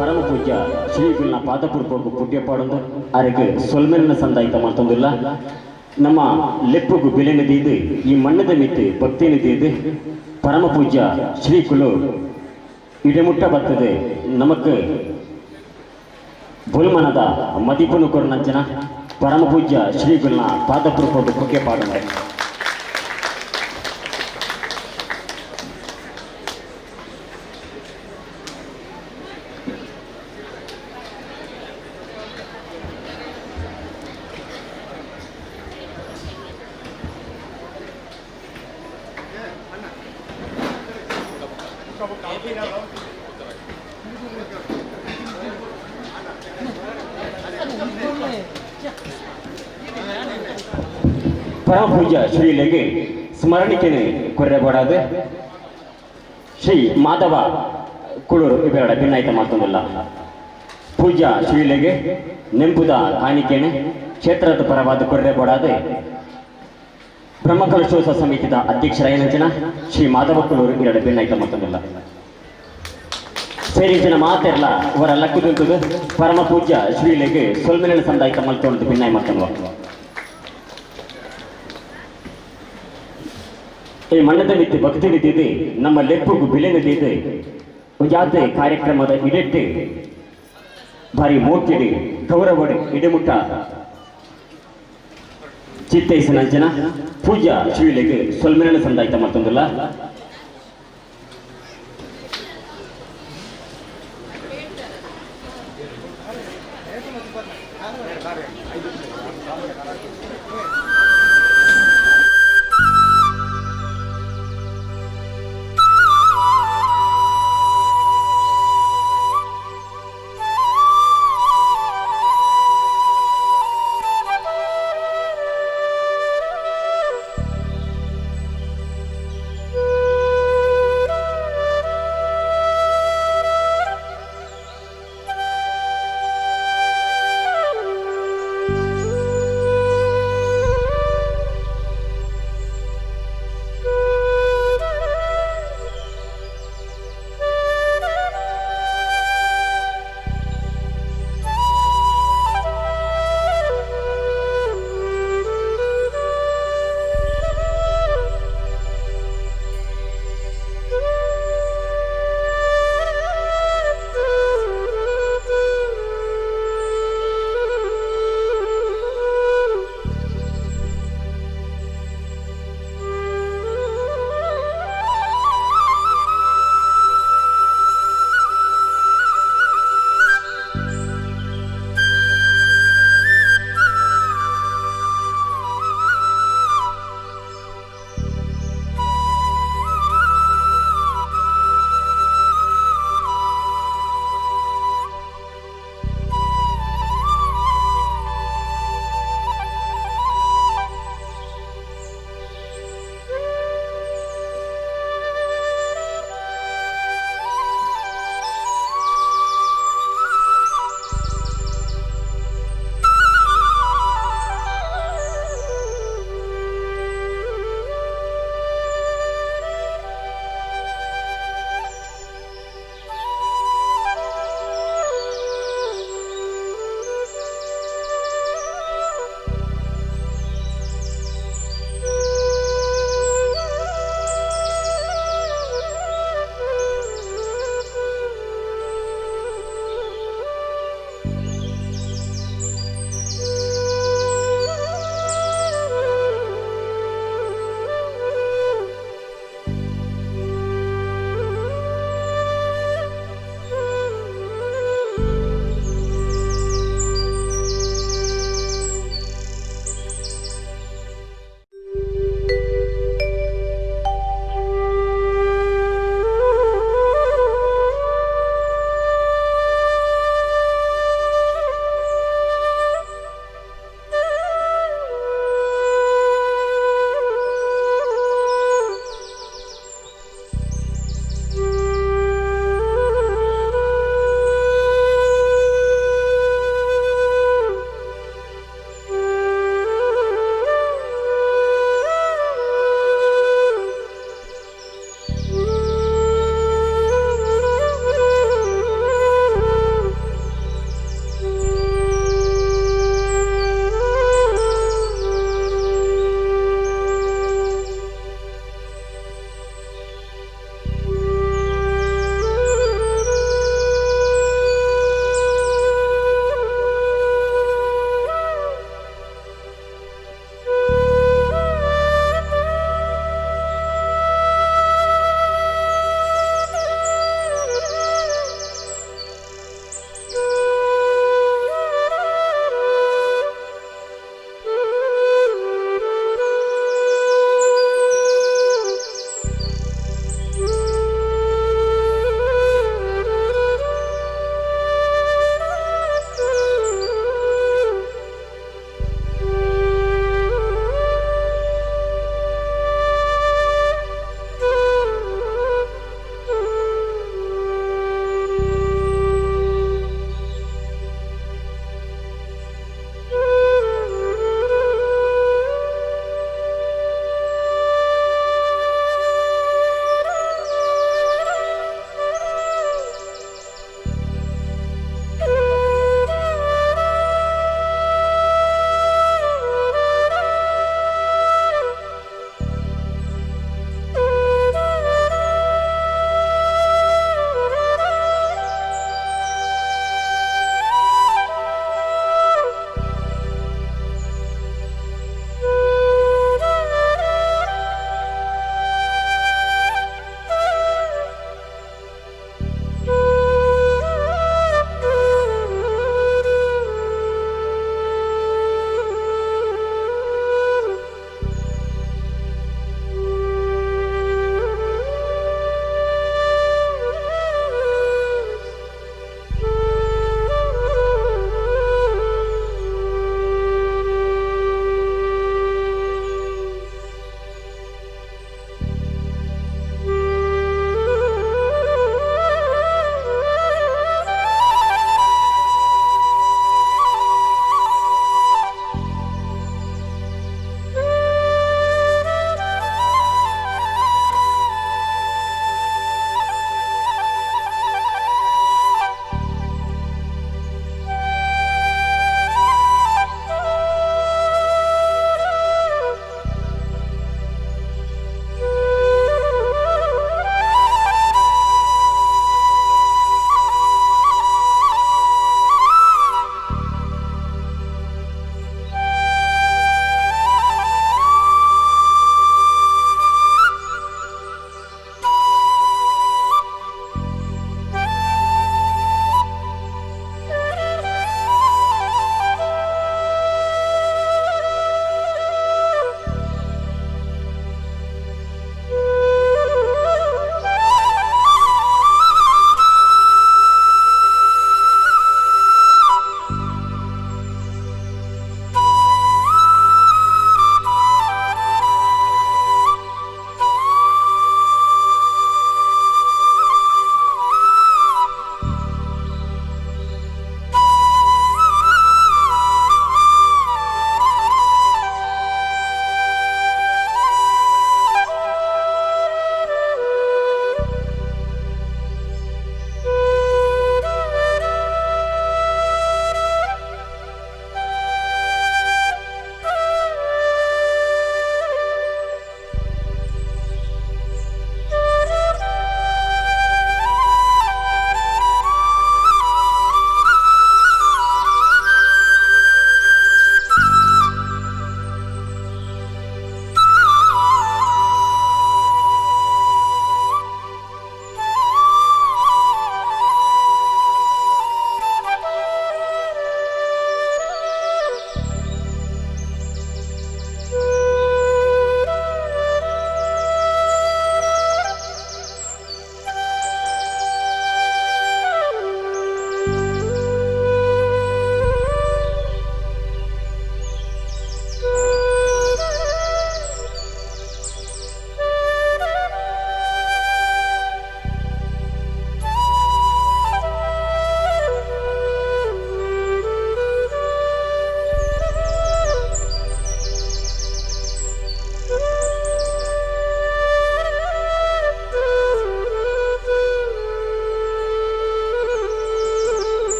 ಪರಮ ಪೂಜ್ಯ ಶ್ರೀಗುಲ್ನ ಪಾದಪೂರ್ವಕ ಪುಣ್ಯ ಪಾಡೊಂದು ಅರೆಗೆ ಸೊಲ್ಮೆಲಿನ ಸಂದಾಯಿತ ಮಾಡ್ತೊಂದಿಲ್ಲ. ನಮ್ಮ ಲೆಪ್ಪುಗು ಬೆಲೆ ನದಿಯಿದೆ, ಈ ಮಣ್ಣದ ಮಿತ್ತು ಭಕ್ತಿ ನದಿಯಿದೆ. ಪರಮ ಪೂಜ್ಯ ಶ್ರೀಕುಲು ಇಡೆಮುಟ್ಟ ಬರ್ತದೆ. ನಮಕ್ ಬುಲ್ಮನದ ಮದಿಪುನು ಕೊರ್ನಂಚನ ಪರಮ ಪೂಜ್ಯ ಶ್ರೀಗುಲ್ನ ಪಾದಪೂರ್ವಕ ಪುಣ್ಯ ಪಾಡೊಂದು. ಪರಮ ಪೂಜ್ಯ ಶ್ರೀಲೆಗೆ ಸ್ಮರಣಿಕೆನೆ ಕೊರೆಬಾಡದು ಶ್ರೀ ಮಾಧವ ಕುಳೂರು ಇವೆರಡ ಭಿನ್ನಾಯಿತ ಮಾಡ್ತೊಂದಿಲ್ಲ. ಪೂಜ್ಯ ಶ್ರೀಲೆಗೆ ನೆಂಪುದ ಕಾಣಿಕೆನೆ ಕ್ಷೇತ್ರದ ಪರವಾದ ಕೊರೆಬಾಡದೆ ಬ್ರಹ್ಮಕಲಶೋತ್ಸವ ಸಮಿತಿದ ಅಧ್ಯಕ್ಷರಾಯನಂಚನ ಶ್ರೀ ಮಾಧವ ಕುಳೂರು ಇವೆರಡ ಭಿನ್ನಾಯಿತ ಮಾಡ್ತೊಂದಿಲ್ಲ. ಸೇರಿಂಚಿನ ಮಾತೆರ್ಲ ಅವರ ಲಕ್ಕುದುಂತುದು ಪರಮ ಪೂಜ್ಯ ಶ್ರೀಲೆಗೆ ಸೊಲ್ಮೆನ ಸಂದಾಯಿತ ಮಲ್ತೊಂದು ಭಿನ್ನಾಯ ಮಾಡ್ತೊಂದು. ಈ ಮಣ್ಣದ ಮಿತ್ತಿ ಭಕ್ತಿ ನಿಂತಿದೆ ನಮ್ಮ ಲೆಪ್ಪುಗು ಬಿಲೆ ನಿಂತಿದೆ ಜಾತ್ರೆ ಕಾರ್ಯಕ್ರಮದ ಇಡೆಟ್ಟು ಭಾರಿ ಮೋಕಿಡಿ ಗೌರವಡಿ ಇಡೆಮುಟ್ಟ ಚಿತ್ತೈಸನಂಚನ ಪೂಜಾ ಶ್ರೀಲೆಗೆ ಸೊಲ್ಮೆನ ಸಂದಾಯಿತ ಮತ್ತೊಂದಿಲ್ಲ.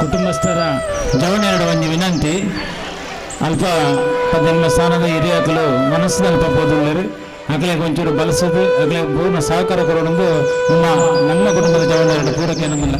ಕುಟುಂಬಸ್ಥರ ಜವನೆರಡು ಒಂಜಿ ವಿನಂತಿ ಅಲ್ಪ ಪದ್ದೆನ್ಮ ಸ್ಥಾನದ ಹಿರಿಯಾಕಲು ಮನಸ್ಸು ಅಲ್ಪ ಪೋದುಳ್ಳರು ಅಗಲೆ ಒಂಚೂರು ಬಲಸದು ಅಗಲೆ ಪೂರ್ಣ ಸಹಕಾರ ಕೊರೊಂದು ನಮ್ಮ ನಮ್ಮ ಕುಟುಂಬದ ಜವನೆರಡು ಪೂರಕ್ಕೆ ನಮ್ಮಲ್ಲ.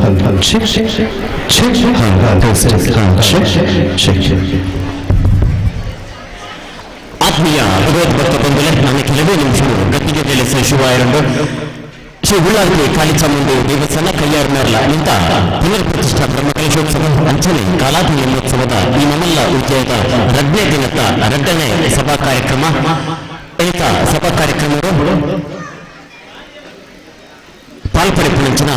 Hello check check check check check. ಆತ್ಮೀಯ ಭಗವದ್ಭಕ್ತ ಬಂಧುಗಳೇ, ನಾನು ಕೆಲವೇ ನಿಮಿಷಗಳು ಗದ್ದಿಗೆ ಮೇಲೆ ಶುಭಾಯರಂಡು ಶ್ರೀ ಉಳ್ಳಾಗಲಿ ಕಾಳಿಚಾಮುಂಡಿ ದೇವಸ್ಥಾನ ಕೈಯಾರ್ ಮೇರ್ಲ ನಿಂತ ಪುನರ್ ಪ್ರತಿಷ್ಠಾ ಬ್ರಹ್ಮಕಲಶೋತ್ಸವ ಅಂಚನೆ ಕಾಲಾದಿ ನೇಮೋತ್ಸವದ ಈ ನಮ್ಮೆಲ್ಲ ಉಜ್ಜಯದ ರಡ್ಡನೇ ದಿನದ ರಡ್ಡನೇ ಸಭಾ ಕಾರ್ಯಕ್ರಮ. ಏಕ ಸಭಾ ಕಾರ್ಯಕ್ರಮವು ಪಾಲ್ಪಡೆಪಿನಂಚಿನ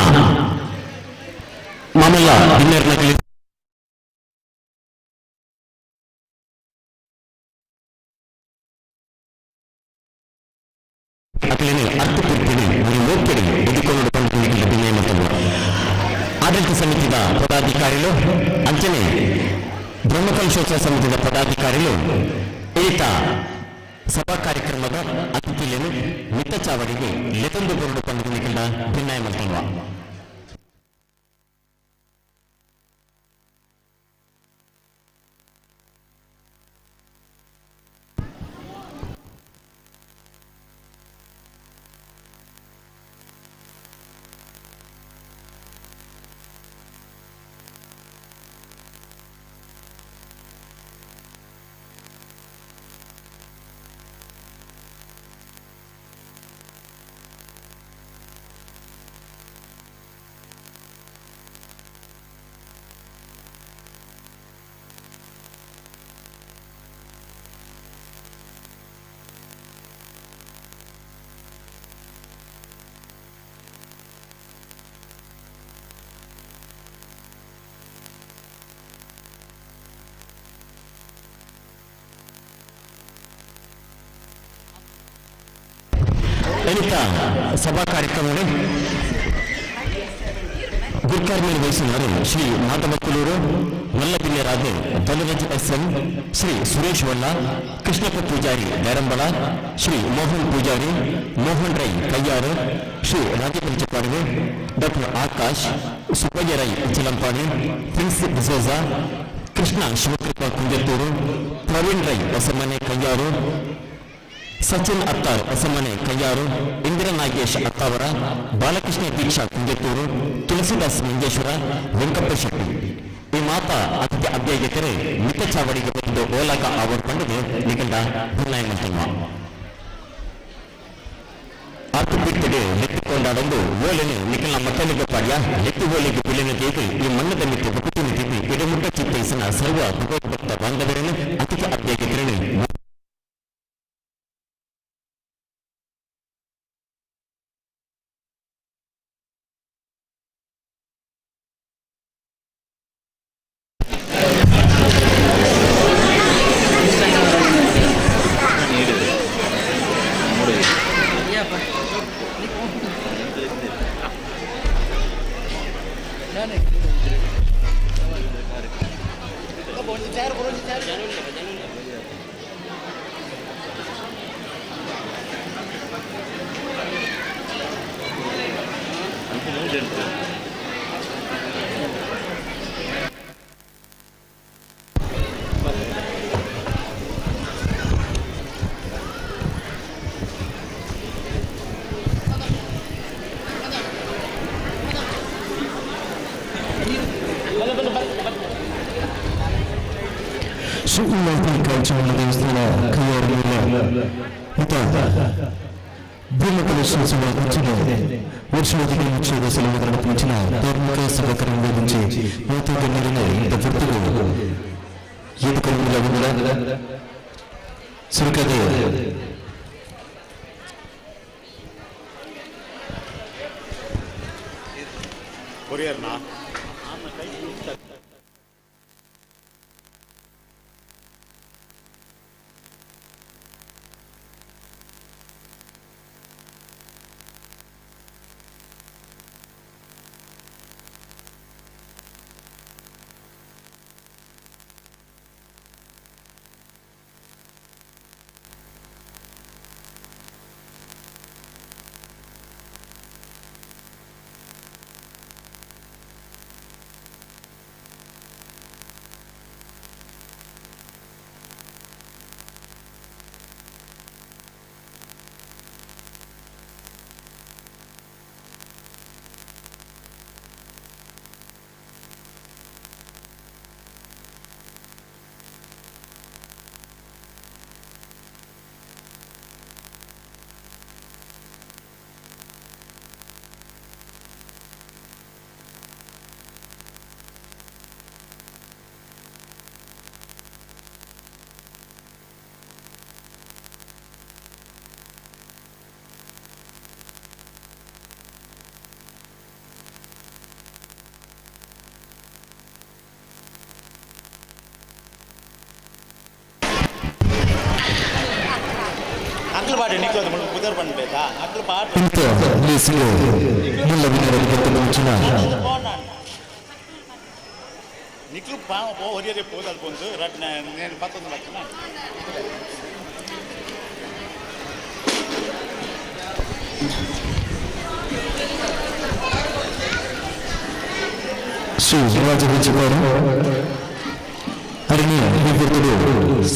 ಮಾಮಲ್ಲ ಬಿನ್ನೆರ್ನಗಲಿ ಅಕ್ಲೆನೆ ಅರ್ಥಪೂರ್ತಿನಿ ಒಂದು ಲೋಕೆಡಿ ಎದುಕೊಂಡು ಬಂದು ವಿನಯ. ಆಡಳಿತ ಸಮಿತಿಯ ಪದಾಧಿಕಾರಿಗಳು ಅಂಚನೆ ಬ್ರಹ್ಮಕಲಶೋತ್ಸವ ಸಮಿತಿಯ ಪದಾಧಿಕಾರಿಗಳು ಈತ ಸಭಾ ಕಾರ್ಯಕ್ರಮದ ಅತಿಥಿಲೇನು ಮಿತ್ತ ಚಾವಡಿಗೆ ಲೆತಂದು ಬರುಡು ಪಂಡು ನಿಖಿಲ ಭಿನ್ನಾಯ ಮಲ್ತಲ್ವ. ಬಳಿಕ ಸಭಾ ಕಾರ್ಯಕ್ರಮವನ್ನು ಗುರುಕರ್ಮಿ ವಹಿಸಿದವರು ಶ್ರೀ ಮಾಧವ ಕುಲೂರು, ಮಲ್ಲಬಿಲ್ಯರಾದ ಧನರಾಜ್ ಎಸ್ ಎನ್, ಶ್ರೀ ಸುರೇಶ್ ವಲ್ಲ, ಕೃಷ್ಣಪ್ಪ ಪೂಜಾರಿ ದಾರಂಬಳ, ಶ್ರೀ ಮೋಹನ್ ಪೂಜಾರಿ, ಮೋಹನ್ ರೈ ಕಯ್ಯಾರು, ಶ್ರೀ ರಾಜಪಂಚಪಾಡಿ, ಡಾಕ್ಟರ್ ಆಕಾಶ್, ಸುಬ್ಬಯ್ಯ ರೈ ಚಿಲಂಪಾಡಿ, ಪ್ರಿನ್ಸ್ ಡಿಸೋಜಾ, ಕೃಷ್ಣ ಶಿವಕೃಪಾ ಕುಂಜತ್ತೂರು, ಪ್ರವೀಣ್ ರೈ ಹೊಸಮನೆ ಕಯ್ಯಾರು, ಸಚಿನ್ ಅತ್ತಾರ್ ಹೊಸಮನೆ ಕಯ್ಯಾರು, ಇಂದಿರಾ ನಾಗೇಶ್ ಅತ್ತಾವರ, ಬಾಲಕೃಷ್ಣ ದೀಕ್ಷಾ ಕುಂಜತ್ತೂರು, ತುಳಸಿದಾಸ್ ಮಂಜೇಶ್ವರ, ವೆಂಕಪ್ಪ ಶೆಟ್ಟಿ. ಈ ಮಾತಾ ಅತಿಥಿ ಅಭ್ಯರ್ಥಿಯರು ಮಿತ ಚಾವಡಿಗೆ ಬಂದು ಓಲಾಕ ಆವರ್ ಪಂಡಿಗೆ ನಿಗಂಡ ನಿರ್ಣಯ ಮಂತಮ್ಮ. ಆರ್ತುಪಿಟ್ಟಿಗೆ ಲೆತ್ತಿಕೊಂಡಾಡೊಂದು ಓಲೆನು ನಿಖಲ ಮಕ್ಕಳಿಗೆ ಪಾಡ್ಯ ಲೆತ್ತಿ ಓಲೆಗೆ ಪಿಳ್ಳಿನ ತೇದು ಈ ಮಣ್ಣದ ಮಿತ್ತು ಬಕುತಿನ ತಿದ್ದು ಇಡಮುಟ್ಟ ಚಿತ್ತೈಸಿನ ಸರ್ವ ಭಗವದ್ಭಕ್ತ ಬಾಂಧವರನ್ನು ಅತಿಥಿ ಅಭ್ಯರ್ಥಿಯರನ್ನು ಶ್ರೀ ಕಾಂಚನ ದೇವಸ್ಥಾನ ಕೈಯಾರ ಮತ್ತು ಬ್ರಹ್ಮಕಲಶೋತ್ಸವ ಅಂಚನೆ ವರ್ಷವಧಿಗೆ ಮುಚ್ಚುವ ಸಲುವಾಗಿ ಮುಂಚಿನ ಧಾರ್ಮಿಕ ಸಭಾಕರಣ ಮುಂಚೆ ಮೂವತ್ತು ಗಣ್ಯರನ್ನು ಇಂಥ ವೃತ್ತಿಗಳು ಎದುಕೊಳ್ಳಲಾಗುವುದಿಲ್ಲ. ಸುರಕದೆ ಕೊರಿಯರ್ನಾ? Shri ರಾಜಗುಂಚಿಪಾಡ ಅರಣ್ಯ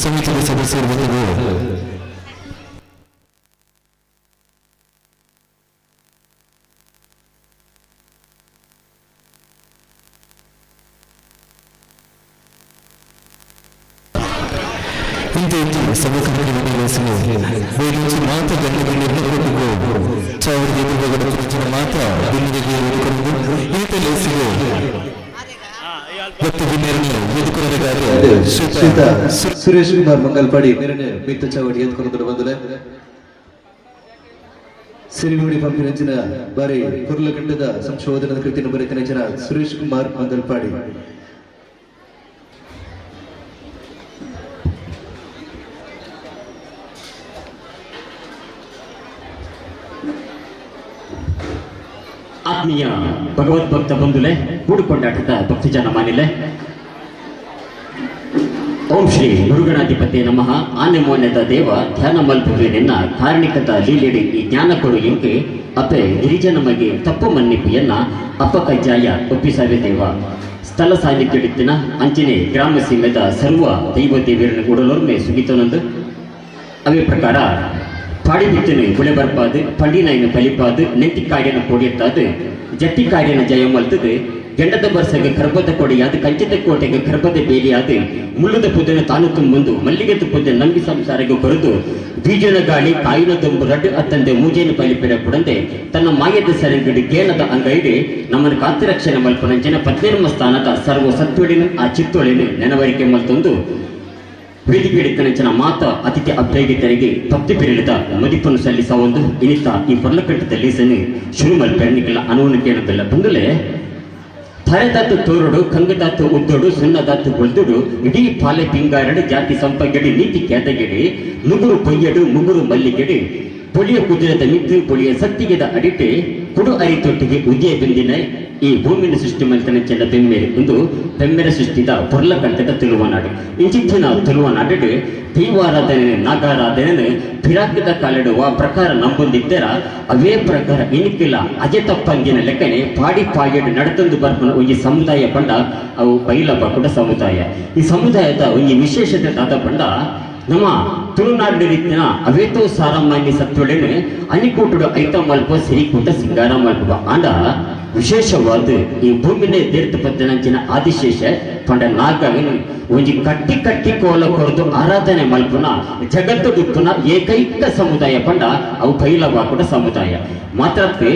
ಸಮಿತಿಯ ಸದಸ್ಯರು ಸುರೇಶ್ ಕುಮಾರ್ ಮಂಗಲ್ಪಾಡಿ ಮಿತ್ತ ಚಾವಡಿ ಎತ್ಕೊಂಡು ಬಂದರೆ ಸಿರಿಮುಡಿ ಪಂಪಿನಂಚಿನ ಬಾರಿ ಕುರ್ಲಕಂಡದ ಸಂಶೋಧನಾ ಕೃತಿಯನ್ನು ಬರೆತನಂಚಿನ ಸುರೇಶ್ ಕುಮಾರ್ ಮಂಗಲ್ಪಾಡಿ. ಆತ್ಮೀಯ ಭಗವದ್ಭಕ್ತ ಬಂಧುಲೆ, ಕೂಡಿಕೊಂಡಾಟದ ಭಕ್ತಜನ ಮಾನಿಲೆ, ಓಂ ಶ್ರೀ ಮುರುಗಣಾಧಿಪತಿ ನಮಃ. ಆನೆ ಮೋನ್ಯದ ದೇವ ಧ್ಯಾನ ಮಲ್ಪುವೆ ನಿನ್ನ ಕಾರಣಿಕದ ಲೀಲೆಡಿ ಈ ಜ್ಞಾನ ಕೊಡು ಎಂಕೆ ಅಪೆ ಗಿರಿಜ ನಮಗೆ ತಪ್ಪು ಮನ್ನಿಪಿಯನ್ನ ಅಪ್ಪ ಕಜ್ಜಾಯ ಒಪ್ಪಿಸಾವೆ ದೇವ. ಸ್ಥಳ ಸಾನ್ನಿಧ್ಯಡಿತ್ತಿನ ಅಂಚಿನೆ ಗ್ರಾಮ ಸೀಮೆದ ಸರ್ವ ದೈವ ದೇವಿಯರನ್ನು ಉಡಲೊರ್ಮೆ ಸುಗಿತನೊಂದು ಅವೇ ಪ್ರಕಾರ ಪಾಡಿಬಿತ್ತನು ಗುಳೆ ಬರ್ಪಾದು, ಪಂಡಿನಾಯಿನ ಪಲಿಪಾದು, ನೆಂಟಿಕಾಡಿನ ಕೊಡಿಯತ್ತಾದು, ಜಟ್ಟಿಕಾಡಿನ ಜಯ ಮಲ್ತದು, ಗೆಂಡದ ಬರ್ಸಗೆ ಕರ್ಬದ ಕೊಡೆಯಾದ, ಕಂಚಿತ ಕೋಟೆಗೆ ಕರ್ಬದ ಬೇಲಿಯಾದ, ಮುಳ್ಳುದ ಪುದನ ತಾನು ತುಂಬೊಂದು, ಮಲ್ಲಿಗೆದ ಪುದನ ನಂಬಿ ಸಂಸಾರಕ್ಕೆ ಕೊರೆದು, ಬೀಜನ ಗಾಳಿ ಕಾಯಿನ ತುಂಬು ರಡ್ಡು ಅತ್ತಂದೆ ಮೂಜೇನ ಪಲಿಪಿರ ಕೊಡಂದೆ ತನ್ನ ಮಾಯದ ಸರಂಗಡಿ ಗೇನದ ಅಂಗೈಡಿ ನಮ್ಮನ್ನು ಕಾತರಕ್ಷಣೆ ಮಲ್ಪನಂಚಿನ ಪದ್ಧರ್ಮ ಸ್ಥಾನದ ಸರ್ವ ಸತ್ವಳಿನ ಆ ಚಿತ್ತೊಳಿನ ನೆನವರಿಕೆ ಮಲ್ತೊಂದು ವೇದಿಕೆಡಿತನಂಚಿನ ಮಾತ ಅತಿಥಿ ಅಭ್ಯರ್ಥಿತರಿಗೆ ಭಕ್ತಿ ಪಿರಿಳಿದ ಮದಿಪನ್ನು ಸಲ್ಲಿಸ ಒಂದು ಇನಿತ ಈ ಪೊರ್ಲಕಟ್ಟದಲ್ಲಿ ಸನಿ ಶುರು ಮಲ್ಪೆರಣಿಕೆಲ್ಲ ಅನುವನ್ನು ಕೇಳದಲ್ಲ ಬಂದಲೇ ಥರೆದಾತು ತೋರುಡು, ಕಂಗದಾತು ಉದ್ದೋಡು, ಸುನ್ನದಾತು ಬೊಲ್ದುಡು, ಇಡೀ ಪಾಲೆ ಪಿಂಗಾರಡು, ಜಾತಿ ಸಂಪಗೆಡಿ, ನೀತಿ ಕೇದಗೆಡಿ, ನುಗುರು ಪೊಯ್ಯಡು, ಮುಗುರು ಮಲ್ಲಿಗೆಡಿ, ಪೊಲಿಯ ಕುದುರೆದ ಮಿತ್ತು, ಪೊಲಿಯ ಸತ್ತಿಗೆದ ಅಡಿಟೆ, ಕುಡು ಅರಿ ತೊಟ್ಟಿಗೆ ಉದಯ ಬೆಂದಿನ ಈ ಭೂಮಿನ ಸೃಷ್ಟಿ ಮಲ್ತನ ಚೆಲ್ಲ ಬೆಮ್ಮೆರೆ ಒಂದು ಬೆಮ್ಮೆರೆ ಸೃಷ್ಟಿದ ಪೊರ್ಲಕಂಟದ ತುಳುವನಾಡು. ಇಂಚಿತ್ತಿನ ತುಳುವನಾಡು ದೈವಾರಾಧನೆ ನಾಗಾರಾಧನೆ ಪಿರಾಕದ ಕಾಲಿಡುವ ಪ್ರಕಾರ ನಂಬೊಂದಿದ್ದರ ಅವೇ ಪ್ರಕಾರ ಇನಿಕ್ಕಿಲ್ಲ ಅಜೆ ತಪ್ಪಂಗಿನ ಲೆಕ್ಕನೆ ಪಾಡಿ ಪಾಯಡು ನಡತಂದು ಬರ್ಪನ ಒಂಜಿ ಸಮುದಾಯ ಪಂಡ ಅವು ಬೈಲಬ ಕೂಡ ಸಮುದಾಯ. ಈ ಸಮುದಾಯದ ಒಂಜಿ ವಿಶೇಷತೆ ತಾತ ಪಂಡ ನಮ್ಮ ತುಳುನಾಡಿನ ರೀತಿಯ ಅವೇತೋ ಸಾರಮಾನ್ಯ ಸತ್ವಳೆನು ಅನಿಕೂಟುಡು ಐತ ಮಲ್ಪ ಸಿರಿಕೂಟ ಸಿಂಗಾರ ಮಲ್ಪ ಆಂಡ ವಿಶೇಷವಾದ ಈ ಭೂಮಿನೇ ತೀರ್ಥ ಪದ್ದನಂಚಿನ ಆದಿಶೇಷ ಪಂಡ ನಾಗನು ಒಂಜಿ ಕಟ್ಟಿ ಕಟ್ಟಿ ಕೋಲ ಕೊರದು ಆರಾಧನೆ ಮಲ್ಪುನ ಜಗತ್ತು ದುಪ್ಪುನ ಏಕೈಕ ಸಮುದಾಯ ಪಂಡ ಅವು ಬೈಲವ ಕೂಡ ಸಮುದಾಯ. ಮಾತ್ರಕ್ಕೆ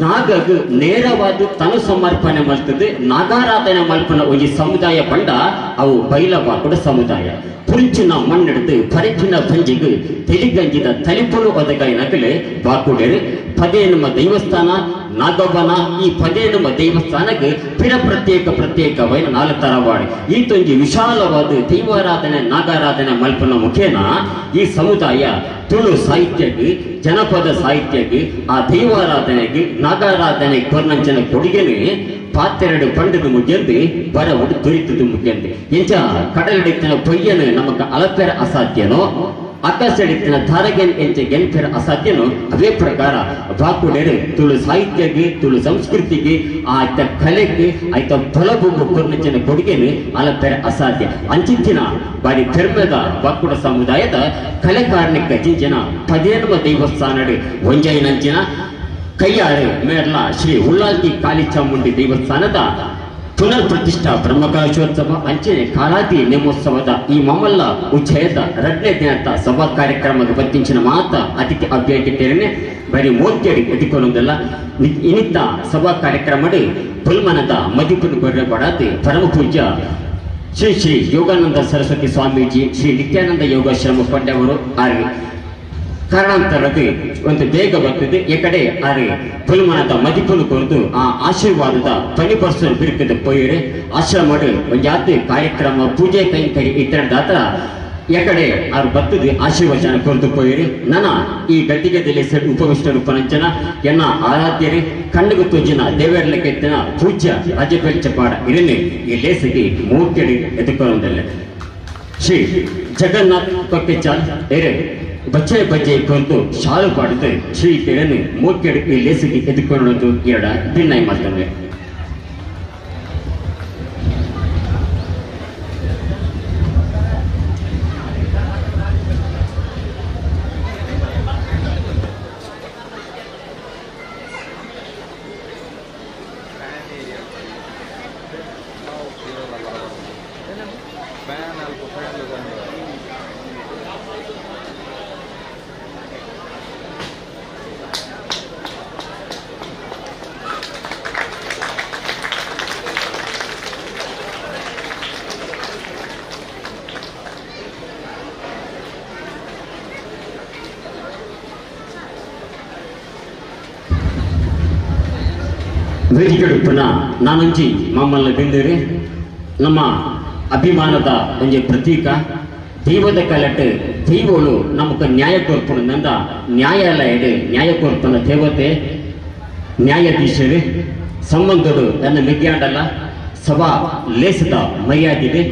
ನಾಗಗ್ ನೇರವಾದ ತನು ಸಮರ್ಪಣೆ ಮಲ್ತದೆ ನಾಗಾರಾಧನೆ ಮಲ್ಪನ ಒಂಜಿ ಸಮುದಾಯ ಪಂಡ ಅವು ಬೈಲವ ಕೂಡ ಸಮುದಾಯ. ಪುಂಚಿನ ಮಣ್ಣೆಡ್ದು ಪರಚಿನ ಪಂಜಿಗು ತೆಲಿಗಂಜಿದ ತಲಿಪುಲು ಒದಗಾಯಿ ನಕಲೆ ಬಾಕುಡೇರು ಪದೇ ನಮ್ಮ ದೇವಸ್ಥಾನ ನಾಗವ್ವನ ಈ ಪದೇ ನಮ್ಮ ದೇವಸ್ಥಾನಕ್ಕೆ ಪಿರ ಪ್ರತ್ಯೇಕ ಪ್ರತ್ಯೇಕವೈನ ನಾಲ್ಕು ತರವಾಡಿ ಈ ತೊಂಜಿ ವಿಶಾಲವಾದ ದೈವಾರಾಧನೆ ನಾಗಾರಾಧನೆ ಮಲ್ಪನ ಮುಖೇನ ಈ ಸಮುದಾಯ ತುಳು ಸಾಹಿತ್ಯಕ್ಕೆ ಜನಪದ ಸಾಹಿತ್ಯಕ್ಕೆ ಆ ದೈವಾರಾಧನೆಗೆ ನಾಗಾರಾಧನೆ ಕೊರ್ನಂಚನ ಕೊಡುಗೆನು ಪಾತ್ರೆರಡು ಪಂಡದ ಮುಗಿಯಂದು ಬರವುಡು ತುರಿತದ ಮುಗಿಯಂದು ಎಂಚ ಕಡಲಡಿತ್ತಿನ ಪೊಯ್ಯನು ನಮಕ ಅಲಪೆರ ಅಸಾಧ್ಯನೋ ಆಕಾಶಡಿತ್ತಿನ ಧಾರಗೆನ್ ಎಂಚ ಗೆನ್ಪೆರ ಅಸಾಧ್ಯನೋ ಅದೇ ಪ್ರಕಾರ ಬಾಕುಡೇರು ತುಳು ಸಾಹಿತ್ಯಕ್ಕೆ ತುಳು ಸಂಸ್ಕೃತಿಗೆ ಆಯ್ತ ಕಲೆಗೆ ಆಯ್ತ ಬಲಬುಗು ಕೊರ್ನಂಚನ ಕೊಡುಗೆನು ಅಲಪೆರ ಅಸಾಧ್ಯ. ಅಂಚಿತ್ತಿನ ಬಾರಿ ಪೆರ್ಮೆದ ಬಾಕುಡ ಸಮುದಾಯದ ಕಲೆ ಕಾರಣಕ್ಕೆ ಜಿಂಜನ ಪದೇನುಮ ದೇವಸ್ಥಾನಡು ಒಂಜೈನಂಚಿನ ಕೈಯಾರು ಮೇರ್ಲ ಶ್ರೀ ಉಳ್ಳಾಲ್ತಿ ಕಾಳಿಚಾಮುಂಡಿ ದೇವಸ್ಥಾನದ ಪುನರ್ ಪ್ರತಿಷ್ಠಾ ಬ್ರಹ್ಮಕಲಶೋತ್ಸವ ಅಂಚನೆ ಕಾಲಾದಿ ನೇಮೋತ್ಸವದ ಈ ಮಮಲ್ಲ ಉಚ್ಚಯದ ರಡ್ನೇ ದಿನದ ಸಭಾ ಕಾರ್ಯಕ್ರಮಕ್ಕೆ ಬತ್ತಿಂಚಿನ ಮಾತ ಅತಿಥಿ ಅಭ್ಯರ್ಥಿತೇನೆ ಬರೀ ಮೋತ್ಯಡಿ ಎದುಕೊಂದಲ್ಲ ಇನಿತ ಸಭಾ ಕಾರ್ಯಕ್ರಮಡಿ ಪುಲ್ಮನದ ಮದಿಪುನ ಕೊರಬಡಾತಿ ಪರಮ ಪೂಜ್ಯ ಶ್ರೀ ಶ್ರೀ ಯೋಗಾನಂದ ಸರಸ್ವತಿ ಸ್ವಾಮೀಜಿ ಶ್ರೀ ನಿತ್ಯಾನಂದ ಯೋಗಾಶ್ರಮ ಪಂಡವರು ಆರು ಕಾರಣಾಂತರದ್ದು ಒಂದು ಬೇಗ ಬರ್ತದೆ ಈ ಕಡೆ ಆರೆ ಪುಲ್ಮನದ ಮದಿಪುಲು ಕೊರದು ಆ ಆಶೀರ್ವಾದದ ಪನಿ ಪರ್ಸನ್ ಬಿರುಕದ ಪೊಯ್ಯರು ಆಶ್ರಮ ಒಂಜಾತಿ ಕಾರ್ಯಕ್ರಮ ಪೂಜೆ ಕೈಂಕರಿ ಇತರ ದಾತ ಎಕಡೆ ಆರು ಬತ್ತದ ಆಶೀರ್ವಚನ ಕೊರತು ಪೋಯಿರಿ. ನನ ಈ ಗದ್ದಿಗೆದಲ್ಲಿ ಉಪವಿಷ್ಟರು ಪನಂಚನ ಎನ್ನ ಆರಾಧ್ಯರಿ ಕಣ್ಣುಗು ತೋಜಿನ ದೇವರ್ಲಕ್ಕೆತ್ತಿನ ಪೂಜ್ಯ ರಾಜಪೇಲ್ಚಪಾಡ ಇರಲಿ ಈ ಲೇಸಿಗೆ ಮೂರ್ತಿಯಡಿ ಎದುಕೊಂದಲ್ಲ. ಶ್ರೀ ಜಗನ್ನಾಥ್ ಕೊಕ್ಕೆಚಾಲ್ ಎರೆ ಬಚ್ಚೆ ಬಜ್ಜೆ ಕೊರತು ಶಾಲು ಪಾಡಿದು ಶ್ರೀ ತೆರನು ಮೂರ್ತಿಯಡಿ ಈ ಲೇಸಿಗೆ ಎದುಕೊಳ್ಳೋದು ಎರಡ ಭಿನ್ನಾಯಿ ಮಾಡ್ತಂದೆ. ವೇದಿಕೆಡುಪ್ಪನ ನಾನಂಜಿ ಮಾಮಲ್ಲ ಬಿಂದಿರಿ ನಮ್ಮ ಅಭಿಮಾನದ ಒಂಜಿ ಪ್ರತೀಕ ದೈವದ ಕಲಟು ದೈವಳು ನಮಕ್ ನ್ಯಾಯ ಕೋರ್ಪುನಂದ ನ್ಯಾಯಾಲಯಡ್ ನ್ಯಾಯ ಕೋರ್ಪುನ ದೇವತೆ ನ್ಯಾಯಾಧೀಶರು ಸಂಬಂಧಡು ನನ್ನ ಮಿಗ್ಯಾಂಡಲ್ಲ ಸಭಾ ಲೇಸದ ಮರ್ಯಾದಿದೆ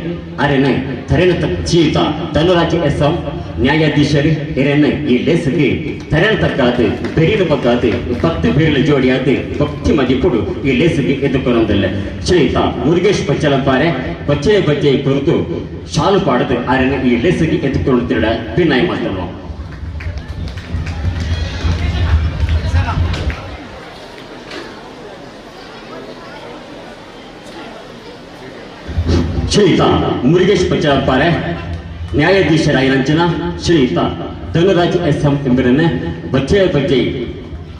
ಅರೆನ ತರೆನ ಚೀತ ಧನುರಾಜ್ ಎಸ್ ಎಂ ನ್ಯಾಯಾಧೀಶರು ಎರೆನ ಈ ಲೇಸಕ್ಕೆ ತರೆನ ತಕ್ಕಾದು ಬೆರಿನ ಬಗ್ಗಾದು 10 ಬೇರಳ ಜೋಡಿಯಾದು ಭಕ್ತಿ ಮದಿಪುಡು ಈ ಲೇಸಕ್ಕೆ ಎದುಕೊರೊಂದಿಲ್ಲ. ಶ್ರೀತ ಮುರುಗೇಶ್ ಬಚ್ಚಲಂಪಾರೆ ಬಚ್ಚೆ ಬಜ್ಜೆ ಕುರಿತು ಶಾಲು ಪಾಡದು ಅರೆನ ಈ ಲೇಸಕ್ಕೆ ಎದುಕೊಳ್ಳುತ್ತಿರಡ ಭಿನ್ನಾಯ ಮಾಡ್ತಾನೋ. ಶ್ರೀಯುತ ಮುರುಗೇಶ್ ಪಚ್ಚಲಪ್ಪಾರೆ ನ್ಯಾಯಾಧೀಶರಾಯಿನಂಚಿನ ಶ್ರೀಯುತ ಧನರಾಜ್ ಎಸ್ ಎಂ ಎಂಬರನ್ನ ಬಚ್ಚೆ ಬಜ್ಜೆ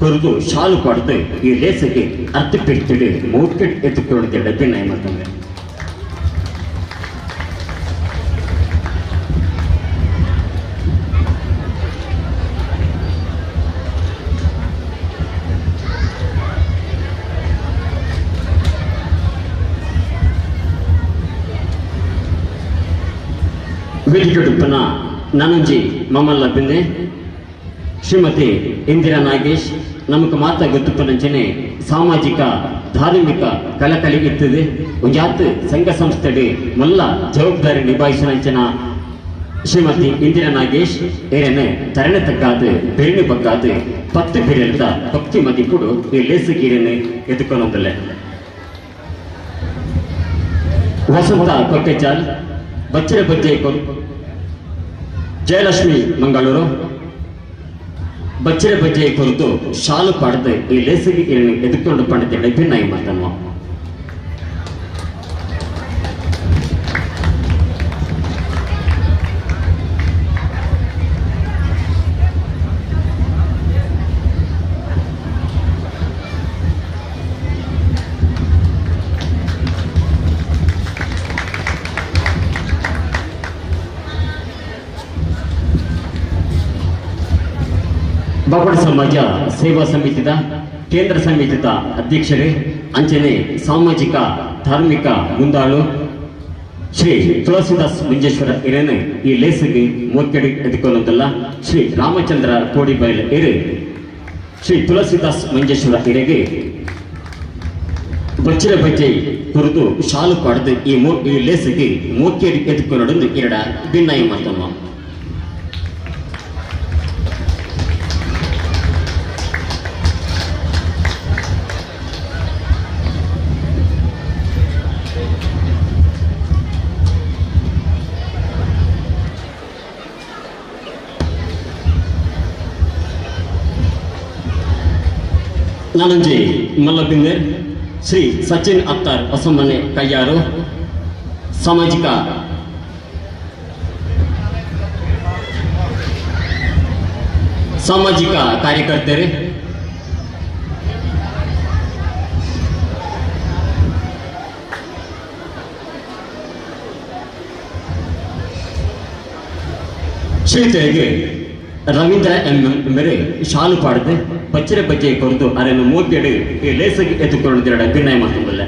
ಕೊರದು ಶಾಲು ಪಾಡ್ದು ಈ ಲೇಸಕ್ಕೆ ಅರ್ಥ ಪಿಡ್ತಿಡು ಮೂರ್ಕೆಟ್ ಎತ್ತುಕೊಳ್ಳುತ್ತಿಡ ಭಿನ್ನಾಯ ಮಾಡ್ತಂದ್ರೆ. ವೇದಿಕೆಡುಪ್ಪನ ನಾನಂಜಿ ಮಮ್ಮಲ್ಲ ಬಿಂದೆ ಶ್ರೀಮತಿ ಇಂದಿರಾ ನಾಗೇಶ್ ನಮಕ್ ಮಾತ ಗೊತ್ತುಪ್ಪನಂಚನೆ ಸಾಮಾಜಿಕ ಧಾರ್ಮಿಕ ಕಳಕಳಿ ಇತ್ತದೆ ಒಂಜಾತ್ ಸಂಘ ಸಂಸ್ಥೆಡೆ ಮಲ್ಲ ಜವಾಬ್ದಾರಿ ನಿಭಾಯಿಸನಂಚನ ಶ್ರೀಮತಿ ಇಂದಿರಾ ನಾಗೇಶ್ ಏರನೆ ತರಣ ತಗ್ಗಾದು ಬೆರಣಿ ಬಗ್ಗಾದು 10 ಬೆರಳದ ಭಕ್ತಿ ಮದಿಪುಡು ಈ ಲೇಸುಗೀರನೆ ಎದುಕೊನೊಂದಲ್ಲ. ವಸಂತ ಕೊಕ್ಕೆಚಾಲ್ ಬಚ್ಚರೆ ಬಜ್ಜೆ ಜಯಲಕ್ಷ್ಮಿ ಮಂಗಳೂರು ಬಚ್ಚರೆ ಬಜ್ಜೆ ಕೊರತು ಶಾಲು ಪಾಡದು ಈ ಲೇಸಿಗೆ ಎದುಕೊಂಡು ಪಂಡಿತ ಭಿನ್ನಾಯಿ ಮಾಡ್ತಾನ. ಬಾಪಡ ಸಮಾಜ ಸೇವಾ ಸಮಿತಿದ ಕೇಂದ್ರ ಸಮಿತಿದ ಅಧ್ಯಕ್ಷರೇ ಅಂಚನೆ ಸಾಮಾಜಿಕ ಧಾರ್ಮಿಕ ಮುಂದಾಳು ಶ್ರೀ ತುಳಸಿದಾಸ್ ಮಂಜೇಶ್ವರ ಇರೇನೆ ಈ ಲೇಸಿಗೆ ಮೂರ್ಕೆಡಿ ಎದುಕೊಳ್ಳುವುದಲ್ಲ. ಶ್ರೀ ರಾಮಚಂದ್ರ ಕೋಡಿಬೈಲ್ ಇರೆ ಶ್ರೀ ತುಳಸಿದಾಸ್ ಮಂಜೇಶ್ವರ ಇರೆಗೆ ಬಚ್ಚರ ಬಜ್ಜೆ ಕುರಿತು ಶಾಲು ಪಾಡದು ಈ ಲೇಸಿಗೆ ಮೂರ್ಕೆಡಿ ಎದುಕೊಳ್ಳೋದು ಎರಡ ಭಿನ್ನಾಯಿ ಮಾಡ್ತಾನ. ನಾನಂಜಿ ಮಲ್ಲಬಿಂದರ್ ಶ್ರೀ ಸಚಿನ್ ಅತ್ತಾರ್ ಹೊಸಮನೆ ಕಯ್ಯಾರು ಸಾಮಾಜಿಕ ಸಾಮಾಜಿಕ ಕಾರ್ಯಕರ್ತರು ಶ್ರೀತೆಗೆ ರವೀಂದ್ರ ಎಂ ಮೇರೆ ಶಾಲು ಪಾಡದೆ ಬಚ್ಚರೆ ಬಜ್ಜೆ ಕೊರತು ಅರೆನು ಮೂರ್ತಿಯಡು ಈ ಲೇಸಗೆ ಎತ್ತುಕೊಳ್ಳುತ್ತಿರಡ ಭಿನ್ನಾಯ ಮಾಡ್ಕೊಂಬಲ್ಲ.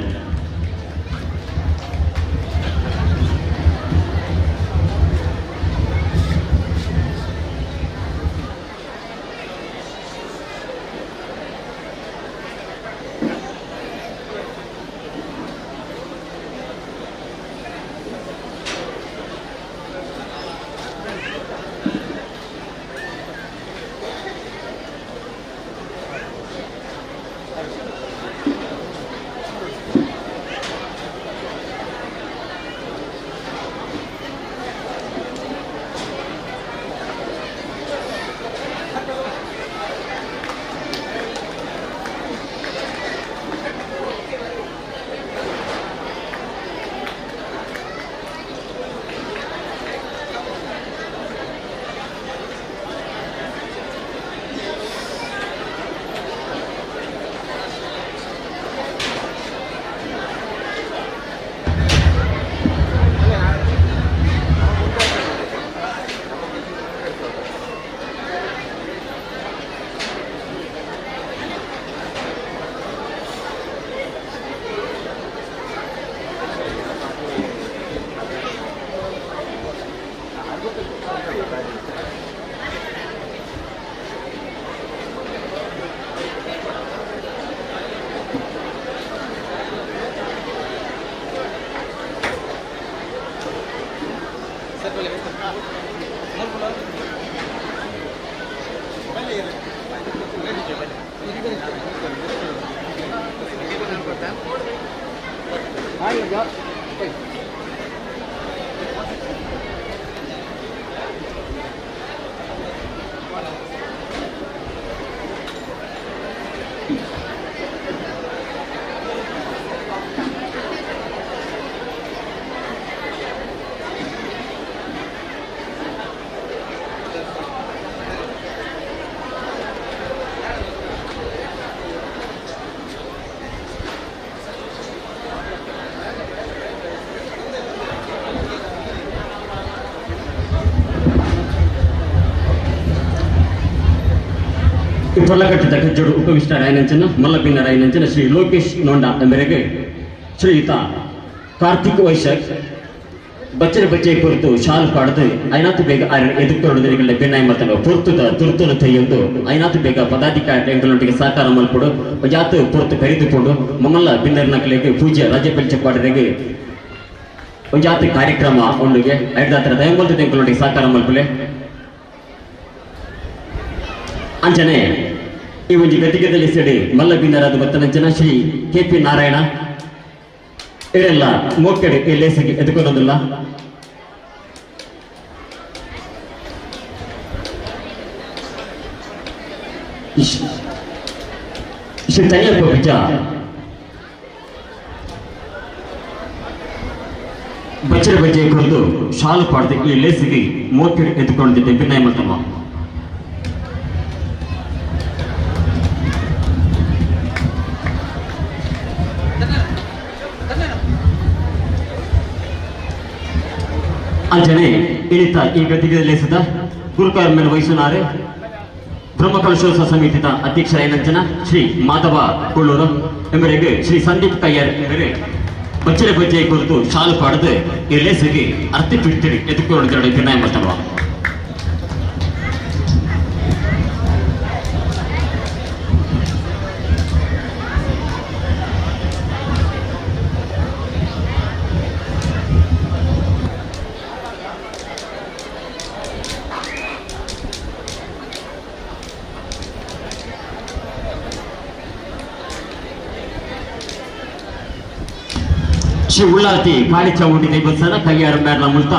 ಪೊರ್ಲಕಟ್ಟಿದ ಕಜ್ಜೋಡು ಉಪವಿಷ್ಟ ರಾಯನಂಚನ ಮಲ್ಲಪಿನ ರಾಯನಂಚನ ಶ್ರೀ ಲೋಕೇಶ್ ನೋಂಡ ಮೇರೆಗೆ ಶ್ರೀಯುತ ಕಾರ್ತಿಕ್ ವೈಶಾಖ್ ಬಚ್ಚರ ಬಚ್ಚೆ ಕುರಿತು ಶಾಲ್ ಪಾಡದು ಐನಾತು ಬೇಗ ಎದುರ್ಕೊಂಡು ಬೆನ್ನಾಯಿ ಮರ್ತನ ಪೊರ್ತುದ ತುರ್ತುನ ತೆಯ್ಯೊಂದು ಐನಾತು ಬೇಗ ಪದಾಧಿಕಾರಿ ಎಂಗಳೊಟ್ಟಿಗೆ ಸಹಕಾರ ಮಲ್ಪಡು ಜಾತು ಪೊರ್ತು ಕರೆದುಕೊಂಡು ಮಮ್ಮಲ್ಲ ಬಿನ್ನರ್ನಕಲಿಗೆ ಪೂಜೆ ರಾಜ್ಯಪಲ್ ಚಪ್ಪಾಡರಿಗೆ ಜಾತಿ ಕಾರ್ಯಕ್ರಮ ಒಂದುಗೆ ಐದಾತರ ದಯಂಬಲ್ತ ಎಂಗಳೊಟ್ಟಿಗೆ ಸಹಕಾರ ಮಲ್ಪಲೆ ಅಂಚನೆ ಈ ಒಂದು ಗತಿಗೆದಲ್ಲಿ ಸಿಡಿ ಮಲ್ಲ ಬಿನ್ನರಾದ ಬತ್ತನಂಚನ ಶ್ರೀ ಕೆ ಪಿ ನಾರಾಯಣ ಇರೆಲ್ಲ ಮೋಕೆಡೆ ಈ ಲೇಸಿಗೆ ಎದುಕೊಳೋದಿಲ್ಲ. ಶ್ರೀ ತನಿಯಪ್ಪ ಬಿಜ ಬಚ್ಚರ ಬಜ್ಜೆ ಕುರಿತು ಶಾಲು ಪಾಡ್ದು ಈ ಲೇಸಿಗೆ ಮೋಕೆಡೆ ಎದುಕೊಂಡಿದ್ದೆ ಬಿನ್ನಾಯ ಮತ್ತಮ್ಮ. ಅಂಚನೆ ಇಳಿತ ಈ ಗತಿಗೆ ಲೇಸಿದ ಗುರುಕಾರ ಮೇಲೆ ವಹಿಸುನಾರೆ ಬ್ರಹ್ಮಕಲಶೋತ್ಸವ ಸಮಿತಿಯ ಅಧ್ಯಕ್ಷರಾಯನಂಚನ ಶ್ರೀ ಮಾಧವ ಕೊಳ್ಳೂರು ಎಂಬರಿಗೆ ಶ್ರೀ ಸಂದೀಪ್ ಕಯ್ಯರ್ ಎಂಬರೆ ಬಚ್ಚರೆ ಬಜ್ಜೆ ಕುರಿತು ಶಾಲು ಪಾಡದು ಈ ಲೇಸಿಗೆ ಅರ್ತಿ ಬಿಡ್ತೀರಿ ಎದುಕೊಂಡು ನಿರ್ಣಯ ಮಾಡ್ತಾವ. ಶ್ರೀ ಉಳ್ಳಾರ್ತಿ ಕಾಳಿಚಾವುಂಡಿ ದೇವಸ್ಥಾನ ಕೈಯಾರ ಮೇರ್ನ ಮೂಲಕ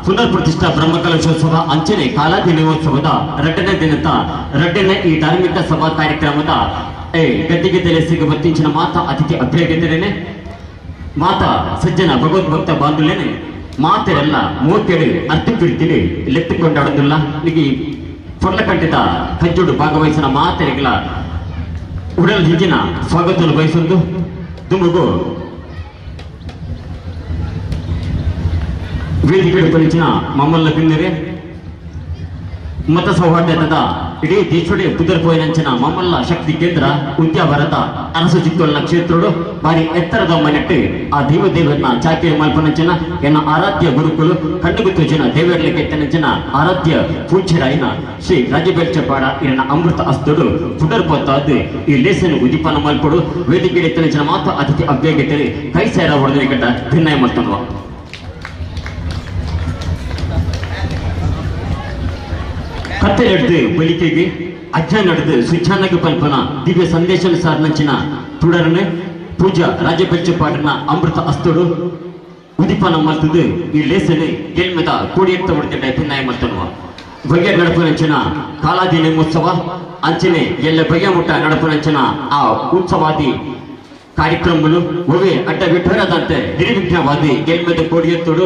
ಪುನರ್ ಪ್ರತಿಷ್ಠಾ ಬ್ರಹ್ಮಕಲಶೋತ್ಸವ ಅಂಚನೆ ಕಾಲಾದಿ ನಿಮೋತ್ಸವದ ರಡ್ಡನೇ ದಿನದ ರಡ್ಡನೇ ಈ ಧಾರ್ಮಿಕ ಸಭಾ ಕಾರ್ಯಕ್ರಮದ ಗದ್ದಿಗೆ ತೆಲೆಸಿಗೆ ಬತ್ತಿಂಚಿನ ಮಾತಾ ಅತಿಥಿ ಅಭ್ಯರ್ಥಿಗಳೇನೆ ಮಾತಾ ಸಜ್ಜನ ಭಗವದ್ಭಕ್ತ ಬಾಂಧುಲೇನೆ ಮಾತೆರೆಲ್ಲ ಮೂರ್ತಿಯಡಿ ಅರ್ಥ ಬಿಡ್ತೀನಿ ಲೆತ್ತುಕೊಂಡಾಡೋದಿಲ್ಲ. ನಿಮಗೆ ಪೊರ್ಲಕಂಠಿತ ಕಜ್ಜೋಡು ಭಾಗವಹಿಸಿನ ಮಾತೆರೆಗಳ ಉಡಲ್ ಹಿಂದಿನ ಸ್ವಾಗತವನ್ನು ಬಯಸೊಂದು ದುಮುಗು ವೇದಿಕೆ ಪರಿಚಿನ ಮಮ್ಮಲ್ಲ ಬಿನ್ನರೆ ಮತ ಸೌಹಾರ್ದದ ಇಡೀ ದೇಶಡೆ ಪುದರ್ಪೋಯಿನಂಚಿನ ಮಮ್ಮಲ್ಲ ಶಕ್ತಿ ಕೇಂದ್ರ ಉದ್ಯಾವರದ ಅರಸು ಚಿತ್ತೋಳನ ಕ್ಷೇತ್ರಡು ಬಾರಿ ಎತ್ತರದ ಮನೆಟ್ಟು ಆ ದೇವದೇವರನ್ನ ಚಾಕಿರಿ ಮಲ್ಪನಂಚಿನ ಎನ್ನ ಆರಾಧ್ಯ ಗುರುಕುಲು ಕಣ್ಣುಗುತ್ತು ಜನ ದೇವರಲಿಕ್ಕೆ ಎತ್ತನಂಚಿನ ಆರಾಧ್ಯ ಪೂಜ್ಯರಾಯನ ಶ್ರೀ ರಾಜಬೇಲ್ಚಪಾಡ ಇರನ ಅಮೃತ ಅಸ್ತುಡು ಪುನರ್ಪತ್ತಾದ್ದು ಈ ಲೇಸನು ಉದ್ದೀಪನ ಮಲ್ಪಡು ವೇದಿಕೆ ಎತ್ತನಂಚಿನ ಮಾತ್ರ ಅತಿಥಿ ಅಭ್ಯರ್ಥಿ ಕೈ ಸೇರ ಹೊಡೆದ ಗಂಟ ಭಿನ್ನಾಯ ಮಲ್ತನ್ವ. ಕತ್ತೆ ನಡೆದು ಬಲಿಕೆಗೆ ಅಜ್ಜ ನಡೆದು ಸುಚಾನಕ ಪಲ್ಪನ ದಿವ್ಯ ಸಂದೇಶ ಸಾಧನಂಚಿನ ತುಡರನೆ ಪೂಜಾ ರಾಜಪಂಚಪಾಟನ ಅಮೃತ ಅಸ್ತುಡು ಉದಿಪನ ಮಲ್ತದು ಈ ಲೇಸನೆ ಗೆಲ್ಮೆದ ಕೋಡಿಯತ್ತ ಹೊಡೆದ ಭಿನ್ನಾಯ ಮಲ್ತನುವ ಬಗೆ ನಡಪನಂಚಿನ ಕಾಲಾದಿ ನೇಮೋತ್ಸವ ಅಂಚನೆ ಎಲ್ಲ ಬಗೆ ಮುಟ್ಟ ನಡಪನಂಚಿನ ಆ ಉತ್ಸವಾದಿ ಕಾರ್ಯಕ್ರಮಗಳು ಒವೆ ಅಡ್ಡ ವಿಠರದಂತೆ ನಿರ್ವಿಘ್ನವಾದಿ ಗೆಲ್ಮೆದ ಕೋಡಿಯತ್ತುಡು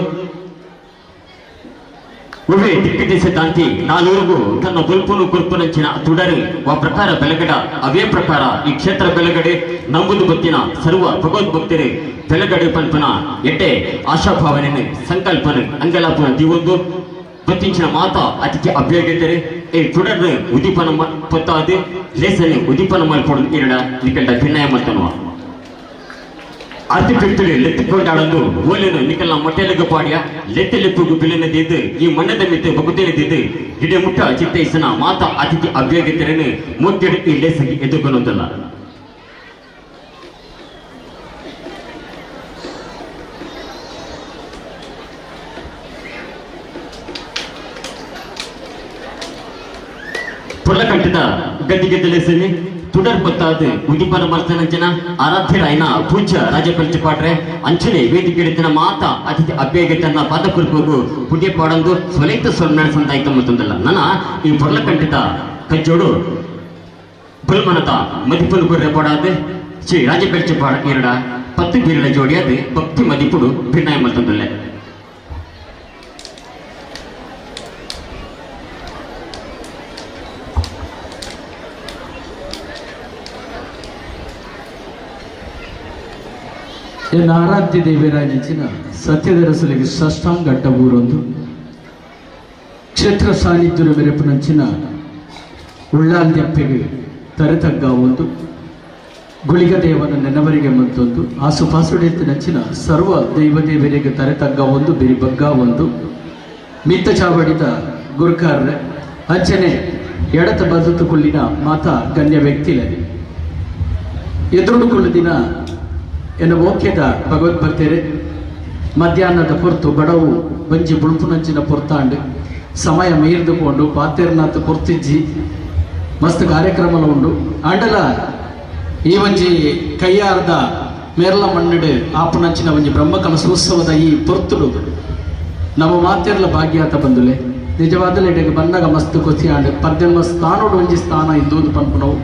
ಉವೆ ದಿಕ್ಕಿದಿಸಿದಂತೆ ನಾನೂರಿಗೂ ತನ್ನ ಬಲ್ಪನು ಕುರ್ಪನಂಚಿನ ತುಡರು ವ ಪ್ರಕಾರ ಬೆಳಗಡ ಅವೇ ಪ್ರಕಾರ ಈ ಕ್ಷೇತ್ರ ಬೆಳಗಡೆ ನಂಬುದು ಬತ್ತಿನ ಸರ್ವ ಭಗವದ್ಭಕ್ತರು ಬೆಳಗಡೆ ಪಲ್ಪನ ಎಟ್ಟೆ ಆಶಾಭಾವನೆ ಸಂಕಲ್ಪನ ಅಂಗಲಾಪನ ದಿವೊಂದು ಬತ್ತಿಂಚಿನ ಮಾತಾ ಅತಿಥಿ ಅಭ್ಯರ್ಥಿತರೆ ಈ ತುಡರು ಉದೀಪನ ಪೊತ್ತಾದು ಲೇಸನೆ ಉದೀಪನ ಮಲ್ಪೊಡು ಎರಡ ನಿಕಲ್ಡ ಭಿನ್ನಾಯ ಮಲ್ತನುವ ಅತಿ ಬಿಡ್ತಳಿ ಲೆತ್ತಿಕೊಂಡಾಡೊಂದು ಓಲೇನು ನಿಕಲ್ನ ಮೊಟ್ಟೆಲಗ ಪಾಡ್ಯ ಲೆತ್ತೆಲೆಪ್ಪುಗು ಬಿಲನದಿದ್ದು ಈ ಮಣ್ಣದ ಮಿತ್ತು ಬಗುದೇನದಿದ್ದು ಗಿಡ ಮುಟ್ಟ ಚಿತ್ತೈಸನ ಮಾತಾ ಅತಿಥಿ ಅಭ್ಯರ್ಥಿತರನ್ನು ಮುತ್ತಿಡ ಈ ಲೇಸಗಿ ಎದುರ್ಕೊಳೊಂದಲ್ಲ. ಪುರ್ಲಕಂಠದ ಗದ್ದಿಗೆದ್ದಲೆಸನಿ ತುಡರ್ ಪತ್ತಾದ ಉದಿಪನ ಮರ್ತನಂಚನ ಆರಾಧ್ಯರಾಯನ ಪೂಜ್ಯ ರಾಜಪಂಚಪಾಟ್ರೆ ಅಂಚನೆ ವೇದಿಕೆಡಿತನ ಮಾತಾ ಅತಿಥಿ ಅಭ್ಯಗತನ ಪಾದಕುರುಪಗು ಪುಣ್ಯ ಪಾಡಂದು ಸ್ವಲೈತ ಸ್ವರ್ಣ ಸಂದಾಯಿತ ಮತ್ತೊಂದಲ್ಲ ನನ್ನ ಈ ಪುರ್ಲಕಂಠದ ಕಜ್ಜೋಡು ಬಲ್ಮನದ ಮದಿಪುಲು ಗುರ್ರೆ ಪಡಾದ ಶ್ರೀ ರಾಜಪಂಚಪಾಡ ಎರಡ 10 ಬೀರಳ ಜೋಡಿಯಾದ ಭಕ್ತಿ ಮದಿಪುಡು ಭಿನ್ನಾಯ ಮತ್ತೊಂದಲ್ಲ. ಎನ್ನ ಆರಾಧ್ಯ ದೇವರಾಜಿನ ಸತ್ಯದರಸಲಿಗೆ ಸಷ್ಟಾಂಗಡ್ಡ ಊರೊಂದು ಕ್ಷೇತ್ರ ಸಾನ್ನಿಧ್ಯದ ಮೆರೆಪುನಂಚಿನ ಉಳ್ಳಾಲ್ದೆಪ್ಪೆಗೆ ತರೆತಗ್ಗ ಒಂದು ಗುಳಿಗ ದೇವನ ನೆನವರಿಗೆ ಮತ್ತೊಂದು ಆಸುಪಾಸುಡೆತ್ತಿನಂಚಿನ ಸರ್ವ ದೈವದೇವರಿಗೆ ತರೆತಗ್ಗ ಒಂದು ಬಿರಿಬಗ್ಗ ಒಂದು ಮಿತ್ತ ಚಾವಡಿದ ಗುರುಕಾರ್ರೆ ಅಂಚನೆ ಎಡತ ಬದುತುಕೊಳ್ಳಿನ ಮಾತಾ ಗಣ್ಯ ವ್ಯಕ್ತಿಲೆ ಎದುರುಕೊಳ್ಳು ದಿನ ಎನ್ನ ಓಕ್ಯದ ಭಗವದ್ಭಕ್ತರೇ ಮಧ್ಯಾಹ್ನದ ಪೊರ್ತು ಬಡವು ಬಂಜಿ ಬುಳ್ಪುನಂಚಿನ ಪೊರ್ತಾಂಡು ಸಮಯ ಮೀರ್ದುಕೊಂಡು ಪಾತೇರ್ನಾಥ್ ಪೊರ್ತಿಜ್ಜಿ ಮಸ್ತ್ ಕಾರ್ಯಕ್ರಮ ಉಂಡು ಆಂಡಲ ಈ ಒಂಜಿ ಕೈಯಾರ್ದ ಮೇರ್ಲ ಮಣ್ಣಡು ಆಪುನಂಚಿನ ಒಂಜಿ ಬ್ರಹ್ಮಕಲಶೋತ್ಸವದ ಈ ಪೊರ್ತುಡು ನಮ್ಮ ಮಾತೆರ್ಲ ಭಾಗ್ಯಾತ ಬಂದುಲೆ ನಿಜವಾದಲೇ ಇಡಗೆ ಬಂದಾಗ ಮಸ್ತ್ ಖುಷಿ ಆಂಡು ಪದ್ದೆನ್ಮ ಸ್ಥಾನೋಡು ಒಂಜಿ ಸ್ಥಾನ ಇದ್ದೂದು ಪನ್ಪುನವು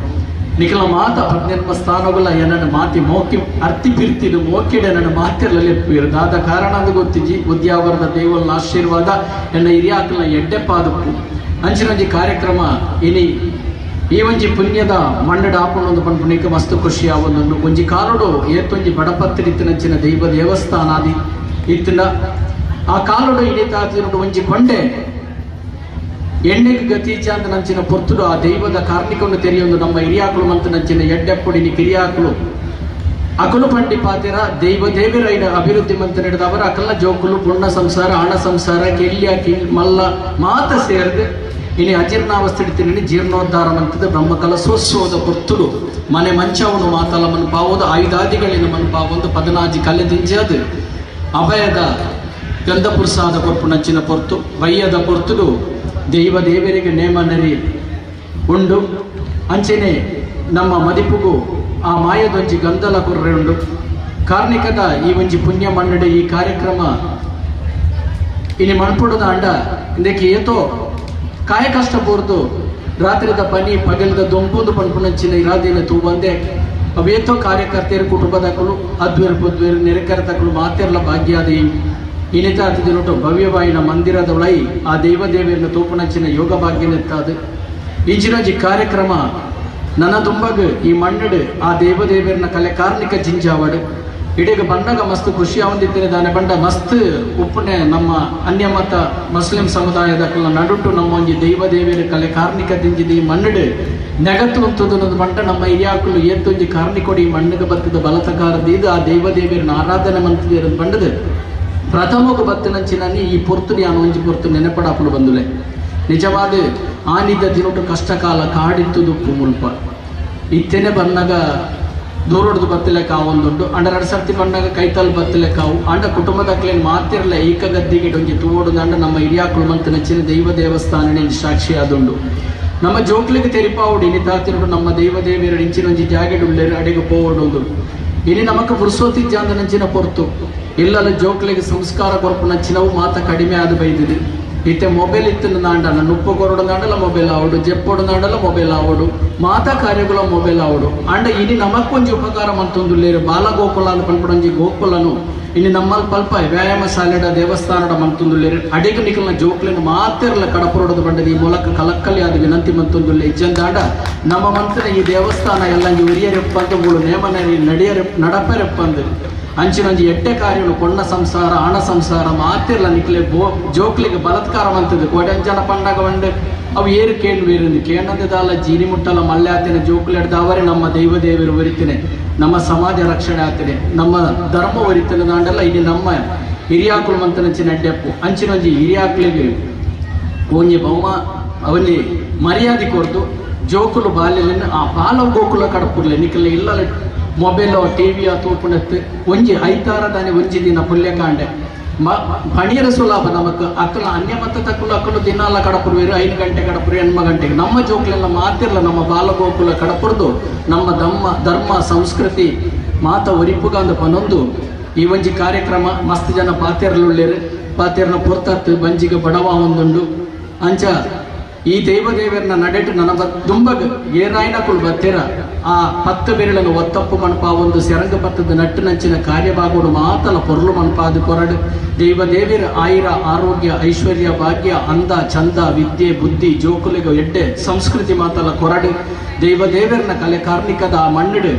ನಿಖಲ ಮಾತ ಪದ್ನೆನ್ಮ ಸ್ಥಾನಗುಲ ಏನನ್ನು ಮಾತಿ ಮೋಕಿ ಅರ್ತಿ ಪಿರ್ತಿದು ಮೋಕಿಡೆ ನನ್ನ ಮಾತಿರಲಿ ದಾದ ಕಾರಣ ಅದು ಗೊತ್ತಿಜ್ಜಿ ಉದ್ಯಾವರದ ದೇವಲ್ನ ಆಶೀರ್ವಾದ ಎನ್ನ ಹಿರಿಯಾಕಲ್ನ ಎಡ್ಡೆಪಾದಪ್ಪು ಅಂಚಿನೊಂಜಿ ಕಾರ್ಯಕ್ರಮ ಇನಿ ಈ ಒಂಜಿ ಪುಣ್ಯದ ಮಣ್ಣಡ ಆಪಣೊಂದು ಪನ್ಪುಣಿಕ ಮಸ್ತು ಖುಷಿ ಆವೊಂದೊಂದು ಒಂಜಿ ಕಾಲೋಡು ಏತೊಂಜಿ ಬಡಪತ್ತಿರಿತ್ತಿನಂಚಿನ ದೈವ ದೇವಸ್ಥಾನಾದಿ ಇತ್ತಿನ ಆ ಕಾಲೋಡು ಇನಿತಾತಿನೋಡು ಒಂಜಿ ಕೊಂಡೆ ಎಣ್ಣೆಗೆ ಗತೀಚ ಅಂತ ನಂಚಿನ ಪೊರ್ತುಡು ಆ ದೈವದ ಕಾರ್ಣಿಕವನ್ನು ತೆರೆಯೊಂದು ನಮ್ಮ ಹಿರಿಯಾಕುಲು ಮಂತ ನಂಚಿನ ಎಡ್ಡೆಪ್ಪೊಡಿನಿ ಕಿರಿಯಾಕುಲು ಅಕಲು ಪಂಡಿ ಪಾತಿರ ದೈವ ದೇವಿರೈನ ಅಭಿವೃದ್ಧಿ ಮಂತ ನಡೆದವರ ಅಕಲ್ನ ಜೋಕುಲು ಪುಣ್ಣ ಸಂಸಾರ ಹಣ ಸಂಸಾರ ಕೆಲ್ಯ ಕಿಲ್ ಮಲ್ಲ ಮಾತ ಸೇರಿದು ಇನಿ ಅಜೀರ್ಣಾವಸ್ಥೆ ಜೀರ್ಣೋದ್ಧಾರ ಮಂತದ ಬ್ರಹ್ಮಕಲಶೋತ್ಸವದ ಪೊರ್ತುಡು ಮನೆ ಮಂಚವನ್ನು ಮಾತಲ ಮನ್ಪಾವುದು ಆಯುಧಾದಿಗಳಿನ ಮನ್ಪಾವೊಂದು ಪದನಾಜಿ ಕಲ್ಲೆದಿಂಜದು ಅಭಯದ ಗಂಧಪುರುಷಾದ ಕೊರ್ಪು ನಂಚಿನ ಪೊರ್ತು ಬಯ್ಯದ ಪೊರ್ತುಡು ದೈವ ದೇವರಿಗೆ ನೇಮ ನೆರಿ ಉಂಡು ಅಂಚೆನೆ ನಮ್ಮ ಮದಿಪುಗು ಆ ಮಾಯದೊಂಜಿ ಗಂಧಲ ಕೊರ್ರೆ ಉಂಡು ಕಾರ್ಣಿಕದ ಈ ಒಂಜಿ ಪುಣ್ಯ ಮಣ್ಣಡೆ ಈ ಕಾರ್ಯಕ್ರಮ ಇನಿ ಮಣ್ಪುಡದ ಅಂಡ ಇಂದಕ್ಕೆ ಏತೋ ಕಾಯ ಕಷ್ಟ ಬೋರ್ದು ರಾತ್ರಿದ ಪನಿ ಪಗಲದ ದೊಂಬುಂದು ಪನ್ಪುನಂಚಿನ ಇರಾದಿನ ತೂ ಬಂದೆ ಅವೇತೋ ಕಾರ್ಯಕರ್ತೆಯರು ಕುಟುಂಬದಕಲು ಅದ್ವೇರು ಪದ್ವೇರು ನೆರೆಕರತಕಲು ಮಾತೆರ್ಲ ಭಾಗ್ಯಾದ ಇನಿತ ಅತಿದಿನೊಟ್ಟು ಭವ್ಯವಾಯಿನ ಮಂದಿರದ ಒಳೈ ಆ ದೈವದೇವಿಯನ್ನು ತೋಪುನಂಚಿನ ಯೋಗ ಭಾಗ್ಯನೆತ್ತಾದು ಇಂಚಿನೊಂಜಿ ಕಾರ್ಯಕ್ರಮ ನನ್ನ ತುಂಬಗ ಈ ಮಣ್ಣಡು ಆ ದೇವದೇವಿಯರನ್ನ ಕಲೆ ಕಾರ್ಣಿಕ ಜಿಂಜಾವಡು ಇಡೀಗ ಬಣ್ಣಗ ಮಸ್ತ್ ಖುಷಿ ಅವಂದಿದ್ದೇನೆ ದಾನೆ ಬಂಡ ಮಸ್ತ್ ಉಪ್ಪುನೆ ನಮ್ಮ ಅನ್ಯಮತ ಮುಸ್ಲಿಂ ಸಮುದಾಯದ ನಡುಟು ನಮ್ಮ ಒಂಜಿ ದೈವದೇವಿಯರ ಕಲೆ ಕಾರ್ಣಿಕ ದಿಂಜಿದ ಈ ಮಣ್ಣಡು ನೆಗತ್ತು ಅಂತದ್ದು ಬಂಟ ನಮ್ಮ ಹಿರಿಯಾಕುಲು ಏತ್ತೊಂಜಿ ಕಾರ್ಣಿಕೊಡಿ ಈ ಮಣ್ಣಿಗೆ ಬತ್ತದ ಬಲತಕಾರದ ಇದು ಆ ದೈವದೇವಿಯರನ್ನ ಆರಾಧನೆ ಮಂತಿದೆ ಬಂಡದು ಪ್ರಥಮకు ಬತ್ತಿನಂಚಿನನ್ನಿ ಈ ಪೊರ್ತು ನಾನು ಒಂಜಿ ಪೊರ್ತು ನೆನಪಡಾಪುಲು ಬಂದುಲೆ ನಿಜವಾದ ಆನಿದ್ದ ದಿನೊಟ್ಟು ಕಷ್ಟಕಾಲ ಕಾಡಿತ್ತು ದುಪ್ಪು ಮುಲ್ಪ ಇತ್ತೇನೆ ಬಂದಾಗ ದೂರೊಡ್ದು ಬತ್ತಲೆ ಕಾವೊಂದುಂಡು ಅಂಡ ಎರಡು ಸರ್ತಿ ಬಂದಾಗ ಕೈತಲ್ ಬತ್ತಲೆ ಕಾವು ಅಂಡ ಕುಟುಂಬದಕ್ಲೇನು ಮಾತಿರಲೆ ಈಕ ಗದ್ದಿಗೆ ಒಂಜಿ ತೂವೊಡು ಅಂಡ ನಮ್ಮ ಹಿರಿಯಾಕುಲು ಮಂತ ನೆಚ್ಚಿನ ದೈವ ದೇವಸ್ಥಾನನೇ ಸಾಕ್ಷಿ ಆದುಂಡು ನಮ್ಮ ಜೋಕ್ಲಿಗೆ ತೆರಿಪಾವುಡು ಇನಿ ತಾತಿರುಡು ನಮ್ಮ ದೈವ ದೇವಿಯರು ಇಂಚಿನೊಂಜಿ ಜಾಗೆಡುಳ್ಳೇರು ಅಡಿಗೆ ಪೋವಡು ಇನಿ ನಮಕ್ ಪುರುಸೋತಿ ಜಾಂದ ನಂಚಿನ ಪೊರ್ತು ಇಲ್ಲಲ್ಲ ಜೋಕ್ಲಿಗೆ ಸಂಸ್ಕಾರ ಕೊರಪು ನಂಚಿನವು ಮಾತ ಕಡಿಮೆ ಆದ ಬೈದಿದೆ ಇತ್ತೆ ಮೊಬೈಲ್ ಇತ್ತಿನ ನಾಂಡಲ ನುಪ್ಪು ಕೊರಡು ನಾಂಡಲ ಮೊಬೈಲ್ ಆವಡು ಜೆಪ್ಪೊಡು ನಾಂಡಲ ಮೊಬೈಲ್ ಆವಡು ಮಾತಾ ಕಾರ್ಯಗಳ ಮೊಬೈಲ್ ಆವಡು ಅಂಡ ಇನಿ ನಮಕ್ಕೊಂಜಿ ಉಪಕಾರ ಮಂತೊಂದುಲ್ಲೇರು ಬಾಲಗೋಕುಲ ಅಂತ ಪನ್ಪುಡೊಂಜಿ ಗೋಕುಲನು ಇನಿ ನಮ್ಮಲ್ಲಿ ಪಲ್ಪ ವ್ಯಾಯಾಮ ಶಾಲೆಡ ದೇವಸ್ಥಾನಡ ಮಂತೊಂದುಲ್ಲೇರು ಅಡಿಗ ನಿಕಲ್ನ ಜೋಕ್ಲಿನ ಮಾತೆರ್ಲ ಕಡಪುರೊಡದು ಬಂಡದ ಈ ಮೂಲಕ ಕಲಕ್ಕಲಿ ಅದು ವಿನಂತಿ ಮಂತೊಂದುಲ್ಲೆ ಇಜ್ಜಂದಾಂಡ ನಮ್ಮ ಮಂತನ ಈ ದೇವಸ್ಥಾನ ಎಲ್ಲ ಉರಿಯರೆಪ್ಪಂದು ಮೂಳು ನೇಮನ ನಡಿಯರೆ ನಡಪರೆಪ್ಪಂದು ಅಂಚಿನೊಂಜಿ ಎಡ್ಡೆ ಕಾರ್ಯಗಳು ಕೊಣ್ಣ ಸಂಸಾರ ಆಣ ಸಂಸಾರ ಮಾತಿರ್ಲ ನಿಕ್ಲೆ ಬೋ ಜೋಕ್ಲಿಗೆ ಬಲತ್ಕಾರ ಮಂತದ್ದು ಕೋಟಂಜನ ಪಂಡಗ ಬಂಡು ಅವು ಏರು ಕೇಳುವೇರು ಕೇಳಂದದಾಲ ಜೀನಿ ಮುಟ್ಟಲ ಮಲ್ಲೆ ಆತೇನೆ ಜೋಕ್ಲಿ ಅವರೇ ನಮ್ಮ ದೈವ ದೇವರು ಒರಿತೇನೆ ನಮ್ಮ ಸಮಾಜ ರಕ್ಷಣೆ ಆತೇನೆ ನಮ್ಮ ಧರ್ಮ ಒರಿತೇನೆ ದಾಂಡಲ್ಲ ಇಲ್ಲಿ ನಮ್ಮ ಹಿರಿಯಾಕುಲು ಮಂತನಂಚಿನ ಎಡ್ಡೆಪ್ಪು ಅಂಚಿನೊಂಜಿ ಹಿರಿಯಾಕ್ಲಿಗೆ ಒಂಜಿ ಬಹುಮ ಅವಲ್ಲಿ ಮರ್ಯಾದೆ ಕೊರ್ದು ಜೋಕುಲು ಬಾಲ್ಯಲಿನ ಆ ಬಾಲ ಗೋಕುಲ ಕಡಪುರ್ಲೆ ನಿಕಲೆ ಇಲ್ಲ ಮೊಬೈಲ್ ಟಿವಿಯ ತೂಪುಣತ್ತು ಒಂಜಿ ಐತಾರ ತಾನೆ ಒಂಜಿ ದಿನ ಪುಲ್ಯಕಾಂಡೆ ಪಣಿಯರ ಸುಲಭ ನಮಕ್ ಅಕ್ಕಲ ಅನ್ಯ ಮತ ತಕ್ಕಲು ಅಕ್ಕಲು ದಿನಾಲ ಕಡಪುರುವೇರು 5 ಗಂಟೆ ಕಡಪುರು 8 ಗಂಟೆಗೆ ನಮ್ಮ ಜೋಕ್ಲೆಲ್ಲ ಮಾತಿರಲ್ಲ ನಮ್ಮ ಬಾಲಗೋಕುಲ ಕಡಪುರ್ದು ನಮ್ಮ ಧರ್ಮ ಸಂಸ್ಕೃತಿ ಮಾತ ಒರಿಪುಗಂದ ಪನೊಂದು ಈ ಒಂಜಿ ಕಾರ್ಯಕ್ರಮ ಮಸ್ತ್ ಜನ ಪಾತೆರ್ಲುಳ್ಳೇರು ಪಾತೆರ್ನ ಪೊರ್ತತ್ತು ಬಂಜಿಗೆ ಬಡವ ಒಂದುಂಡು ಅಂಚ ಈ ದೈವದೇವರನ್ನ ನಡೆಟು ನನ್ನ ದುಂಬಗ್ ಏರಾಯನಕುಲು ಬತ್ತೆರ ಆ ಪತ್ತು ಬೆರಳನ್ನು ಒತ್ತಪ್ಪು ಮಣಪ ಒಂದು ಸೆರಂಗ ಪತ್ತದ ನಟ್ಟು ನಂಚಿನ ಕಾರ್ಯಭಾಗೋಡು ಮಾತಲ ಪೊರ್ಲು ಮಣಪಾದು ಕೊರಡು ದೈವದೇವಿರ ಆಯಿರ ಆರೋಗ್ಯ ಐಶ್ವರ್ಯ ಭಾಗ್ಯ ಅಂದ ಚಂದ ವಿದ್ಯೆ ಬುದ್ಧಿ ಜೋಕುಲಿಗ ಎಡ್ಡೆ ಸಂಸ್ಕೃತಿ ಮಾತಲ ಕೊರಡು ದೈವದೇವರನ ಕಲೆ ಕಾರ್ಣಿಕದ ಆ ಮಣ್ಣಿಡು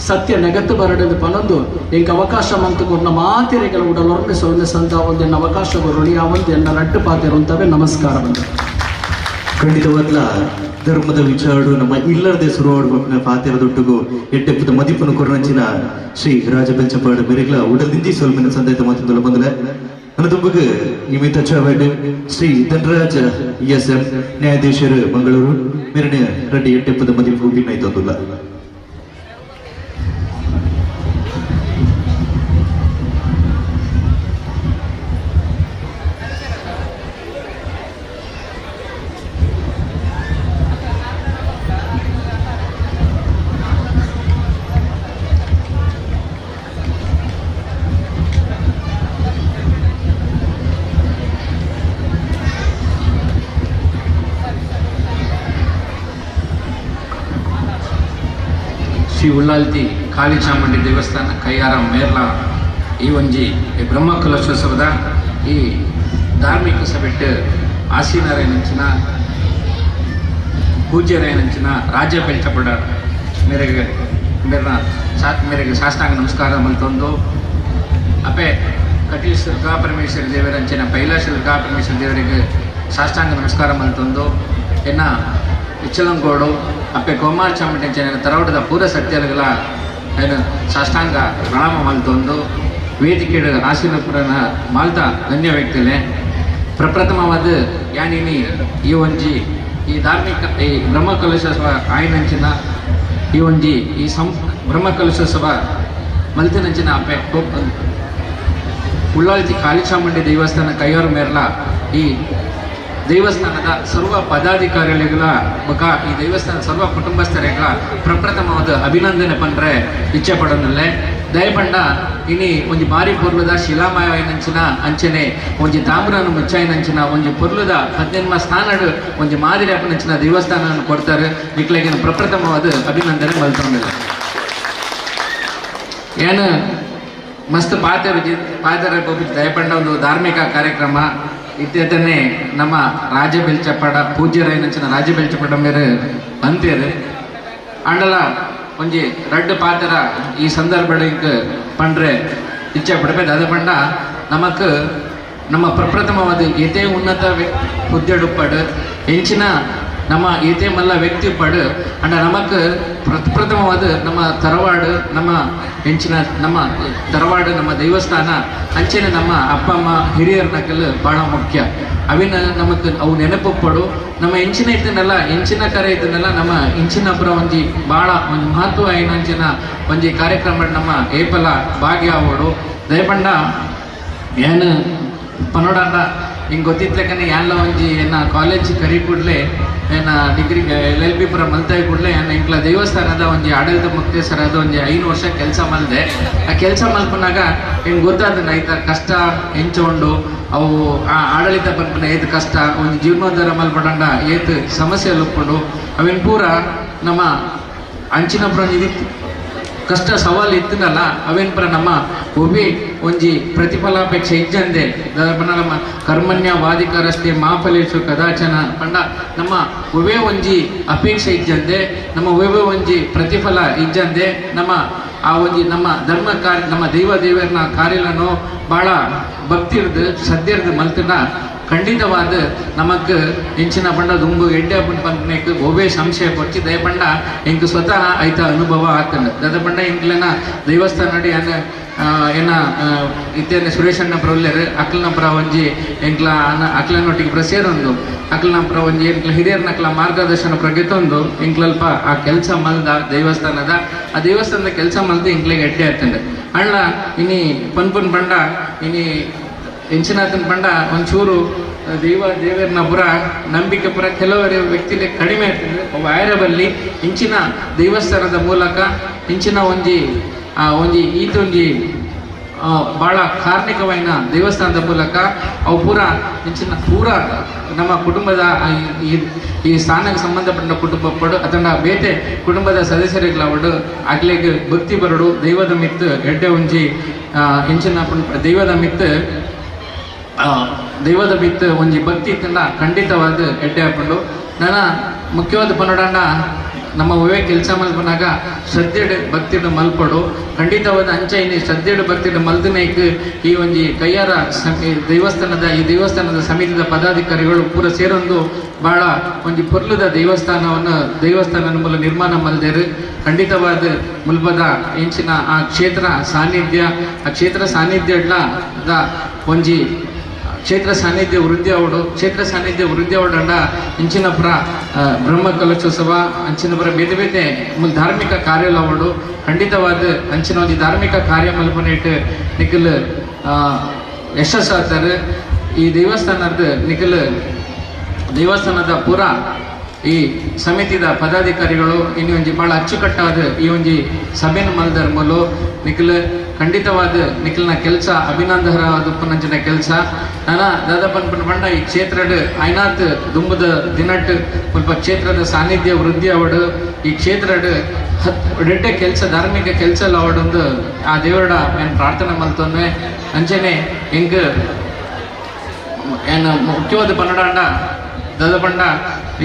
ಸತ್ಯ ನೆಗತ್ತು ಬರಡದು ಪನೊಂದು ಎಂಕ ಅವಕಾಶ ಮಂತುಕೊರ್ನ ಮಾತೆರೆಗಳ ಉಡಲೊರ್ಮೆ ಸೊಲ್ಮೆ ಸಂದ ಒಂದೆನ್ನ ಅವಕಾಶ ಋಣಿಯ ಒಂದು ಎನ್ನ ರಡ್ಡು ಪಾತೆರುಂತವೆ. ನಮಸ್ಕಾರ ಬಂದು ಖಂಡಿತವಾದ್ಲ ಧರ್ಮದ ವಿಚಾರಡು ನಮ್ಮ ಇಲ್ಲರದೆ ಸುರುವಾಡುವ ಪಾತೆರದೊಟ್ಟಿಗೂ ಎಡ್ಡೆಪ್ಪದ ಮದಿಪನು ಕೊರನಂಚಿನ ಶ್ರೀ ರಾಜ ಬೆಲ್ಚಪಾಡು ಮೆರೆಗ್ಲ ಉಡಲಿಂಜಿ ಸೊಲ್ಮಿನ ಸಂದಾಯತ ಮಾತಂದುಲ ಬಂದಲೆ ಅನದುಂಬುಗು ನಿಮಿತ ಚಾವೆಡ್ ಶ್ರೀ ಧನರಾಜ್ ಎಸ್ ಎಂ ನ್ಯಾಯಾಧೀಶರು ಮಂಗಳೂರು ಮೆರನೆ ರೆಡ್ಡಿ ಎಡ್ಡೆಪ್ಪದ ಮದಿಪು ಭಿನ್ನೈತೊಂದುಲ್ಲ. ಶ್ರೀ ಉಳ್ಳಾಲ್ತಿ ಕಾಳಿ ಚಾಮುಂಡಿ ದೇವಸ್ಥಾನ ಕೈಯಾರ ಮೇರ್ಲ ಈ ಒಂಜಿ ಬ್ರಹ್ಮ ಕಲಶೋತ್ಸವದ ಈ ಧಾರ್ಮಿಕ ಸಭೆಟ್ಟು ಆಸೀನರೇನಂಚಿನ ಪೂಜ್ಯರೇನಂಚಿನ ರಾಜ್ಯ ಬೆಲ್ಚಪಡ ಮೇರೆಗೆ ಮೇರ್ನ ಮೇರೆಗೆ ಸಾಷ್ಟಾಂಗ ನಮಸ್ಕಾರ ಮಲ್ತೊಂದು ಅಪೆ ಕಟೀಲ್ ದುರ್ಗಾ ಪರಮೇಶ್ವರಿ ದೇವರಂಚಿನ ಪೈಲಾಸ ದುರ್ಗಾ ಪರಮೇಶ್ವರಿ ದೇವರಿಗೆ ಸಾಷ್ಟಾಂಗ ನಮಸ್ಕಾರ ಮಲ್ತೊಂದು ಎನ್ನ ಇಚ್ಚಲಂಗೋಡು ಅಪ್ಪೆ ಕೋಮಾರ್ ಚಾಮುಂಡಿ ತರವಟದ ಪೂರ ಸತ್ಯಗಳ ಏನು ಸಾಷ್ಟಾಂಗ ಪ್ರಣಾಮ ಮಲ್ತೊಂದು ವೇದಿಕೆ ಆಸೀನಪುರನ ಮಾಲ್ತ ಧನ್ಯ ವ್ಯಕ್ತಿಲೆ ಪ್ರಪ್ರಥಮವಾದ ಯಾನಿನಿ ಈ ಒಂಜಿ ಈ ಧಾರ್ಮಿಕ ಈ ಬ್ರಹ್ಮ ಕಲಶೋತ್ಸವ ಆಯ್ನಂಚಿನ ಈ ಒಂಜಿ ಈ ಬ್ರಹ್ಮ ಕಲಶೋತ್ಸವ ಮಲ್ತಿನಂಚಿನ ಅಪ್ಪೆ ಉಳ್ಳಾಲ್ತಿ ಕಾಳಿಚಾಮುಂಡಿ ದೇವಸ್ಥಾನ ಕೈಯಾರು ಮೇರ್ಲ ಈ ದೇವಸ್ಥಾನದ ಸರ್ವ ಪದಾಧಿಕಾರಿಗಳ ಬಕ ಈ ದೇವಸ್ಥಾನ ಸರ್ವ ಕುಟುಂಬಸ್ಥರಿಗಳ ಪ್ರಪ್ರಥಮವಾದ ಅಭಿನಂದನೆ ಪಂಡ್ರೆ ಇಚ್ಛೆ ಪಡೋದಲ್ಲೇ ದಯಪಂಡ ಇನಿ ಒಂಜಿ ಬಾರಿ ಪೊರ್ಲುದ ಶಿಲಾಮಯನಂಚಿನ ಅಂಚನೆ ಒಂಜಿ ತಾಮ್ರನ ಮುಚ್ಚಾಯಿನಂಚಿನ ಒಂಜಿ ಪೊರ್ಲುದ 18 ಸ್ಥಾನಡು ಒಂಜಿ ಮಾದರಿ ಅಪ್ಪನಂಚಿನ ದೇವಸ್ಥಾನ ಕೊಡ್ತಾರೆ ನಿಕ್ಲೆಗಿನ ಪ್ರಪ್ರಥಮವಾದ ಅಭಿನಂದನೆ ಮಲ್ತೊಂದಿಲ್ಲ. ಏನು ಮಸ್ತ್ ಪಾತೆರ ಪಾತೆರ ದಯಪಂಡ ಒಂದು ಧಾರ್ಮಿಕ ಕಾರ್ಯಕ್ರಮ ಇತ್ಯತನೆ ನಮ್ಮ ರಾಜ್ಯ ಬೆಲ್ಚಪಾಡ ಪೂಜ್ಯರೈನಂಚಿನ ರಾಜ್ಯ ಬೆಲ್ಚಪಾಡ ಮೇರೆ ಅಂತೇರು ಅಂಡಲ ಒಂಜಿ ರಡ್ಡು ಪಾತ್ರ ಈ ಸಂದರ್ಭ ಪಂಡ್ರೆ ಇಚ್ಛೆ ಪಡಬೇಕು. ಅದ ಪಂಡ ನಮಕ್ ನಮ್ಮ ಪ್ರಪ್ರಥಮವಾದ ಏತೇ ಉನ್ನತ ಹುದ್ದೆಡುಪ್ಪಡು ಎಂಚಿನ ನಮ್ಮ ಏತೇ ಮಲ್ಲ ವ್ಯಕ್ತಿ ಪಡು ಅಂಡ ನಮಕ್ ಪ್ರಪ್ರಥಮವಾದ ನಮ್ಮ ತರವಾಡು ನಮ್ಮ ಎಂಚಿನ ನಮ್ಮ ತರವಾಡು ನಮ್ಮ ದೇವಸ್ಥಾನ ಅಂಚನೆ ನಮ್ಮ ಅಪ್ಪ ಅಮ್ಮ ಹಿರಿಯರ ನಕಲು ಭಾಳ ಮುಖ್ಯ. ಅವಿನ ನಮಕ್ ಅವು ನೆನಪುಪ್ಪಡು ನಮ್ಮ ಎಂಚಿನ ಇದ್ದನ್ನೆಲ್ಲ ಎಂಚಿನ ಕರೆ ಇದ್ದನ್ನೆಲ್ಲ ನಮ್ಮ ಇಂಚಿನಪುರ ಒಂಜಿ ಭಾಳ ಒಂದು ಮಹತ್ವ ಏನಂಚಿನ ಒಂಜಿ ಕಾರ್ಯಕ್ರಮ ನಮ್ಮ ಏಪಲ ಭಾಗ್ಯ ಅವಳು ದಯಪಂಡ ಏನು ಪನೋಡಂಡ ಹಿಂಗೆ ಗೊತ್ತಿತ್ತಲೇಕನೆ ಎಲ್ಲ ಒಂಜಿ ಏನ ಕಾಲೇಜ್ ಕರಿ ಕೂಡಲೇ ಏನ ಡಿಗ್ರಿ ಎಲ್ ಎಲ್ ಬಿ ಪುರ ಮಲ್ತಾಯಿ ಕೂಡಲೇ ಏನ ಇಂಕ್ಲ ದೇವಸ್ಥಾನದ ಒಂಜಿ ಆಡಳಿತ ಮುಕ್ತೇಶ್ವರದ ಒಂಜಿ 5 ವರ್ಷ ಕೆಲಸ ಮಲ್ದೆ. ಆ ಕೆಲಸ ಮಲ್ಪನಾಗ ಹಿಂಗೆ ಗೊತ್ತಾದ ಐತ ಕಷ್ಟ ಎಂಚೋಂಡು ಅವು ಆ ಆಡಳಿತ ಪನ್ಪನ ಏತ್ ಕಷ್ಟ ಒಂದು ಜೀರ್ಣೋದ್ಧಾರ ಮಲ್ಪಡಂಡ ಏತ್ ಸಮಸ್ಯೆ ಲುಪ್ಪುಂಡು ಅವಿನ ಪೂರ ನಮ್ಮ ಅಂಚಿನಪುರ ಇದು ಕಷ್ಟ ಸವಾಲು ಇತ್ತನಲ್ಲ ಅವೇನ್ ಪರ ನಮ್ಮ ಒಬ್ಬಿ ಒಂಜಿ ಪ್ರತಿಫಲಾಪೇಕ್ಷೆ ಇಜ್ಜಂದೆ ನಮ್ಮ ಕರ್ಮಣ್ಯ ವಾದಿಕರಸ್ತೆ ಮಾಫಲೇಶು ಕದಾಚನ ಪಂಡ ನಮ್ಮ ಒವೇ ಒಂಜಿ ಅಪೇಕ್ಷೆ ಇಜ್ಜಂದೆ ನಮ್ಮ ಒವೇ ಒಂಜಿ ಪ್ರತಿಫಲ ಇಜ್ಜಂದೆ ನಮ್ಮ ಆ ಒಂಜಿ ನಮ್ಮ ಧರ್ಮ ಕಾರ್ಯ ನಮ್ಮ ದೈವ ದೇವರನ್ನ ಕಾರ್ಯలను ಭಾಳ ಭಕ್ತಿರ್ದು ಶ್ರದ್ಧೆರ್ದು ಮಲ್ತನ ಖಂಡಿತವಾದ ನಮಕ್ ಎಂಚಿನ ಪಂಡ ದುಂಬು ಎಡ್ಡೆ ಪಂಪನೇಕ್ ಒವೇ ಸಂಶಯ ಕೊಚ್ಚಿ ದಯಪಂಡ ಎಂಕ್ ಸ್ವತಃ ಐತ ಅನುಭವ ಆತಂಡ ದದ ಪಂಡ ಎಂಕ್ಲೆನ ದೇವಸ್ಥಾನ ನಡಿ ಅನ್ನ ಏನ ಇತ್ತೇನೆ ಸುರೇಶಣ್ಣ ಪ್ರೊಲ್ಲೆರ್ ಅಕ್ಲನ ಪುರ ಒಂಜಿ ಎಂಕ್ಲ ಅಕ್ಲನೊಟ್ಟಿಗೆ ಪ್ರಸೇರೊಂದು ಅಕ್ಲನ ಪುರ ಒಂಜಿ ಎಂಕ್ಲ ಹಿರಿಯರ್ನಕ್ಲ ಮಾರ್ಗದರ್ಶನ ಪ್ರಗೆತೊಂದು ಎಂಕ್ಲಲ್ಪ ಆ ಕೆಲಸ ಮಲ್ದ ದೇವಸ್ಥಾನದ ಆ ದೇವಸ್ಥಾನದ ಕೆಲಸ ಮಲ್ದ ಎಂಕ್ಲೆಗೆ ಎಡ್ಡೆ ಆತಂಡ ಅಣ್ಣ ಇನಿ ಪನ್ಪುನ್ ಪಂಡ ಇನಿ ಎಂಚಿನಾತನ ಪಂಡ ಒಂಚೂರು ದೈವ ದೇವರನ ಪುರ ನಂಬಿಕೆ ಪುರ ಕೆಲವರು ವ್ಯಕ್ತಿಲೆ ಕಡಿಮೆ ಆಗ್ತದೆ. ಆಯರಬಲ್ಲಿ ಇಂಚಿನ ದೇವಸ್ಥಾನದ ಮೂಲಕ ಇಂಚಿನ ಒಂಜಿ ಒಂಜಿ ಈತೊಂಜಿ ಭಾಳ ಕಾರ್ಮಿಕವಾಯಿನ ದೇವಸ್ಥಾನದ ಮೂಲಕ ಅವು ಪೂರ ಇಂಚಿನ ಪೂರ ನಮ್ಮ ಕುಟುಂಬದ ಈ ಸ್ಥಾನಕ್ಕೆ ಸಂಬಂಧಪಟ್ಟ ಕುಟುಂಬ ಪಡು ಅದನ್ನ ಬೇತೆ ಕುಟುಂಬದ ಸದಸ್ಯರುಗಳವಡು ಅಗ್ಲೆಗ್ ಭಕ್ತಿ ಬರಡು ದೈವದ ಮಿತ್ತು ಎಡ್ಡೆ ಒಂಜಿ ಇಂಚಿನ ದೈವದ ಮಿತ್ತು ದೈವದ ಮಿತ್ತು ಒಂಜಿ ಭಕ್ತಿ ಇತ್ತಂಡ ಖಂಡಿತವಾದ ಎಡ್ಡೆ ಹಾಕೊಂಡು ನನ್ನ ಮುಖ್ಯವಾದ ಪನ್ನಡಂಡ ನಮ್ಮ ಒವೇ ಕೆಲಸ ಮಲ್ಪನಾಗ ಶ್ರದ್ಧೆಡ್ ಭಕ್ತಿಡ್ ಮಲ್ಪಡು ಖಂಡಿತವಾದ ಅಂಚೈನಿ ಶ್ರದ್ಧೆಡ್ ಭಕ್ತಿಡ್ ಮಲ್ದನೇಕ್ ಈ ಒಂಜಿ ಕೈಯಾರ ದೇವಸ್ಥಾನದ ಈ ದೇವಸ್ಥಾನದ ಸಮಿತಿದ ಪದಾಧಿಕಾರಿಗಳು ಪೂರ ಸೇರೊಂದು ಭಾಳ ಒಂಜಿ ಪೊರ್ಲುದ ದೇವಸ್ಥಾನ ಮೂಲ ನಿರ್ಮಾಣ ಮಲ್ದೇರು. ಖಂಡಿತವಾದ ಮುಲ್ಪದ ಇಂಚಿನ ಆ ಕ್ಷೇತ್ರ ಸಾನ್ನಿಧ್ಯ ಆ ಕ್ಷೇತ್ರ ಸಾನ್ನಿಧ್ಯ ಒಂಜಿ ಕ್ಷೇತ್ರ ಸಾನ್ನಿಧ್ಯ ವೃದ್ಧಿ ಅವಡು ಕ್ಷೇತ್ರ ಸಾನ್ನಿಧ್ಯ ವೃದ್ಧಿ ಅವಡಂಡ ಇಂಚಿನಪುರ ಬ್ರಹ್ಮ ಕಲಶೋತ್ಸವ ಅಂಚಿನಪುರ ಬೇತೆ ಬೇತೆ ಮುಲ್ ಧಾರ್ಮಿಕ ಕಾರ್ಯಲ ಅವಡು ಖಂಡಿತವಾದ ಅಂಚಿನ ಒಂಜಿ ಧಾರ್ಮಿಕ ಕಾರ್ಯ ಮಲ್ಪನೇಟ್ ನಿಖಲ್ ಯಶಸ್ಸಾತಾರೆ. ಈ ದೇವಸ್ಥಾನದ ನಿಖಲ್ ದೇವಸ್ಥಾನದ ಪೂರ ಈ ಸಮಿತಿದ ಪದಾಧಿಕಾರಿಗಳು ಇನ್ನು ಒಂಜಿ ಭಾಳ ಅಚ್ಚುಕಟ್ಟಾದ ಈ ಒಂಜಿ ಸಭೆನ ಮಲ್ದರ್ ಮೂಲು ನಿಖಲ್ ಖಂಡಿತವಾದ ನಿಖಲ್ನ ಕೆಲಸ ಅಭಿನಂದನವಾದ ಉಪ್ಪನಂಚಿನ ಕೆಲಸ. ನಾನ ದಾದಾಪನ್ ಪಂಡ ಈ ಕ್ಷೇತ್ರದ ಐನಾತ್ ದುಂಬದ ದಿನಟ್ ಸ್ವಲ್ಪ ಕ್ಷೇತ್ರದ ಸಾನ್ನಿಧ್ಯ ವೃದ್ಧಿ ಅವಡು ಈ ಕ್ಷೇತ್ರದ ಎಡ್ಡೆ ಕೆಲಸ ಧಾರ್ಮಿಕ ಕೆಲಸ ಎಲ್ಲ ಅವಡೊಂದು ಆ ದೇವರಡ ಏನು ಪ್ರಾರ್ಥನೆ ಮಲ್ತೊಂದೆ. ಅಂಚನೆ ಎಂಕ್ ಏನು ಮುಖ್ಯವಾದ ಪನ್ನಡಂಡ ದಾದಪಂಡ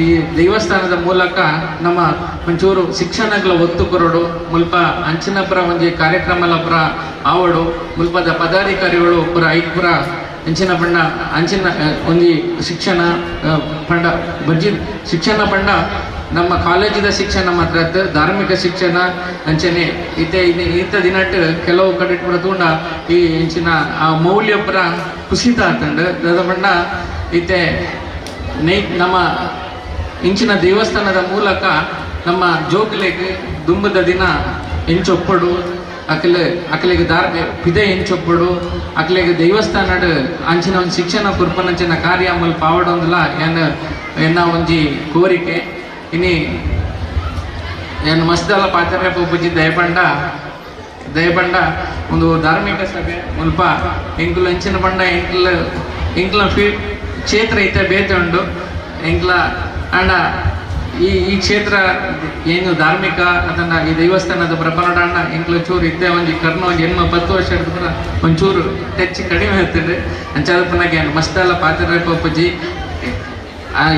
ಈ ದೇವಸ್ಥಾನದ ಮೂಲಕ ನಮ್ಮ ಒಂಚೂರು ಶಿಕ್ಷಣಗಳ ಒತ್ತು ಕೊರಡು ಮುಲ್ಪ ಅಂಚಿನಪುರ ಒಂಜಿ ಕಾರ್ಯಕ್ರಮಲಪುರ ಆವಡು ಮುಲ್ಪದ ಪದಾಧಿಕಾರಿಗಳು ಪುರ ಐಕ್ಪುರ ಅಂಚಿನ ಪಂಡ ಅಂಚಿನ ಒಂಜಿ ಶಿಕ್ಷಣ ಪಂಡ ಬಜ್ಜಿ ಶಿಕ್ಷಣ ಪಂಡ ನಮ್ಮ ಕಾಲೇಜಿದ ಶಿಕ್ಷಣ ಮಾತ್ರ ಧಾರ್ಮಿಕ ಶಿಕ್ಷಣ ಅಂಚನೆ ಇತ್ತೆ ಈತ ದಿನಟ್ ಕೆಲವು ಕಡೆ ಪುರ ತೂಂಡ ಈ ಇಂಚಿನ ಆ ಮೌಲ್ಯಪುರ ಕುಸಿತ ಆತಂಡು ದಾದಪಂಡ ಇತ್ತೆ ನೈ ನಮ್ಮ ಇಂಚಿನ ದೇವಸ್ಥಾನದ ಮೂಲಕ ನಮ್ಮ ಜೋಕುಲೆಗ್ ದುಂಬದ ದಿನ ಎಂಚೊಪ್ಪಡು ಅಕಲೆ ಅಕಲೆಗ್ ಧಾರ್ಮಿ ಪಿದೆ ಎಂಚೊಪ್ಪಡು ಅಕಲೆಗ್ ದೇವಸ್ಥಾನಡ್ ಅಂಚಿನ ಒಂದು ಶಿಕ್ಷಣ ಕುರ್ಪನಂಚಿನ ಕಾರ್ಯ ಮುಲ್ಪ ಆವಡೊಂದುಲ ಎನ್ನ ಎನ್ನ ಒಂಜಿ ಕೋರಿಕೆ. ಇನಿ ಏನು ಮಸ್ದಲ ಪಾತ್ರೆ ಪೂಜಿ ದಯಪಂಡ ದಯಪಂಡ ಒಂದು ಧಾರ್ಮಿಕ ಸಭೆ ಮುಲ್ಪ ಎಂಕುಲು ಅಂಚಿನ ಪಂಡ ಎಂಕುಲು ಎಂಕುಲ ಫೀ ಕ್ಷೇತ್ರ ಇತ್ತೆ ಬೇತೆ ಉಂಡು ಎಂಕ್ಲ ಅಂಡ ಈ ಈ ಕ್ಷೇತ್ರ ಏನು ಧಾರ್ಮಿಕ ಅದನ್ನ ಈ ದೇವಸ್ಥಾನದ ಪ್ರಪನಡಾಂಡ ಎಂಕ್ಲ ಚೂರು ಇತ್ತೆ ಒಂಜಿ ಕರ್ಣ ಒಂಜಿ ಎನ್ಮ 10 ವರ್ಷ ಹಿಡಿದ್ರೆ ಒಂಚೂರು ಟಚ್ ಕಡಿಮೆ ಇರ್ತದೆ. ಅಂಚಾದಪ್ಪನಾಗೆ ಏನು ಮಸ್ತೆಲ್ಲ ಪಾತ್ರೆ ಪೂಜಿ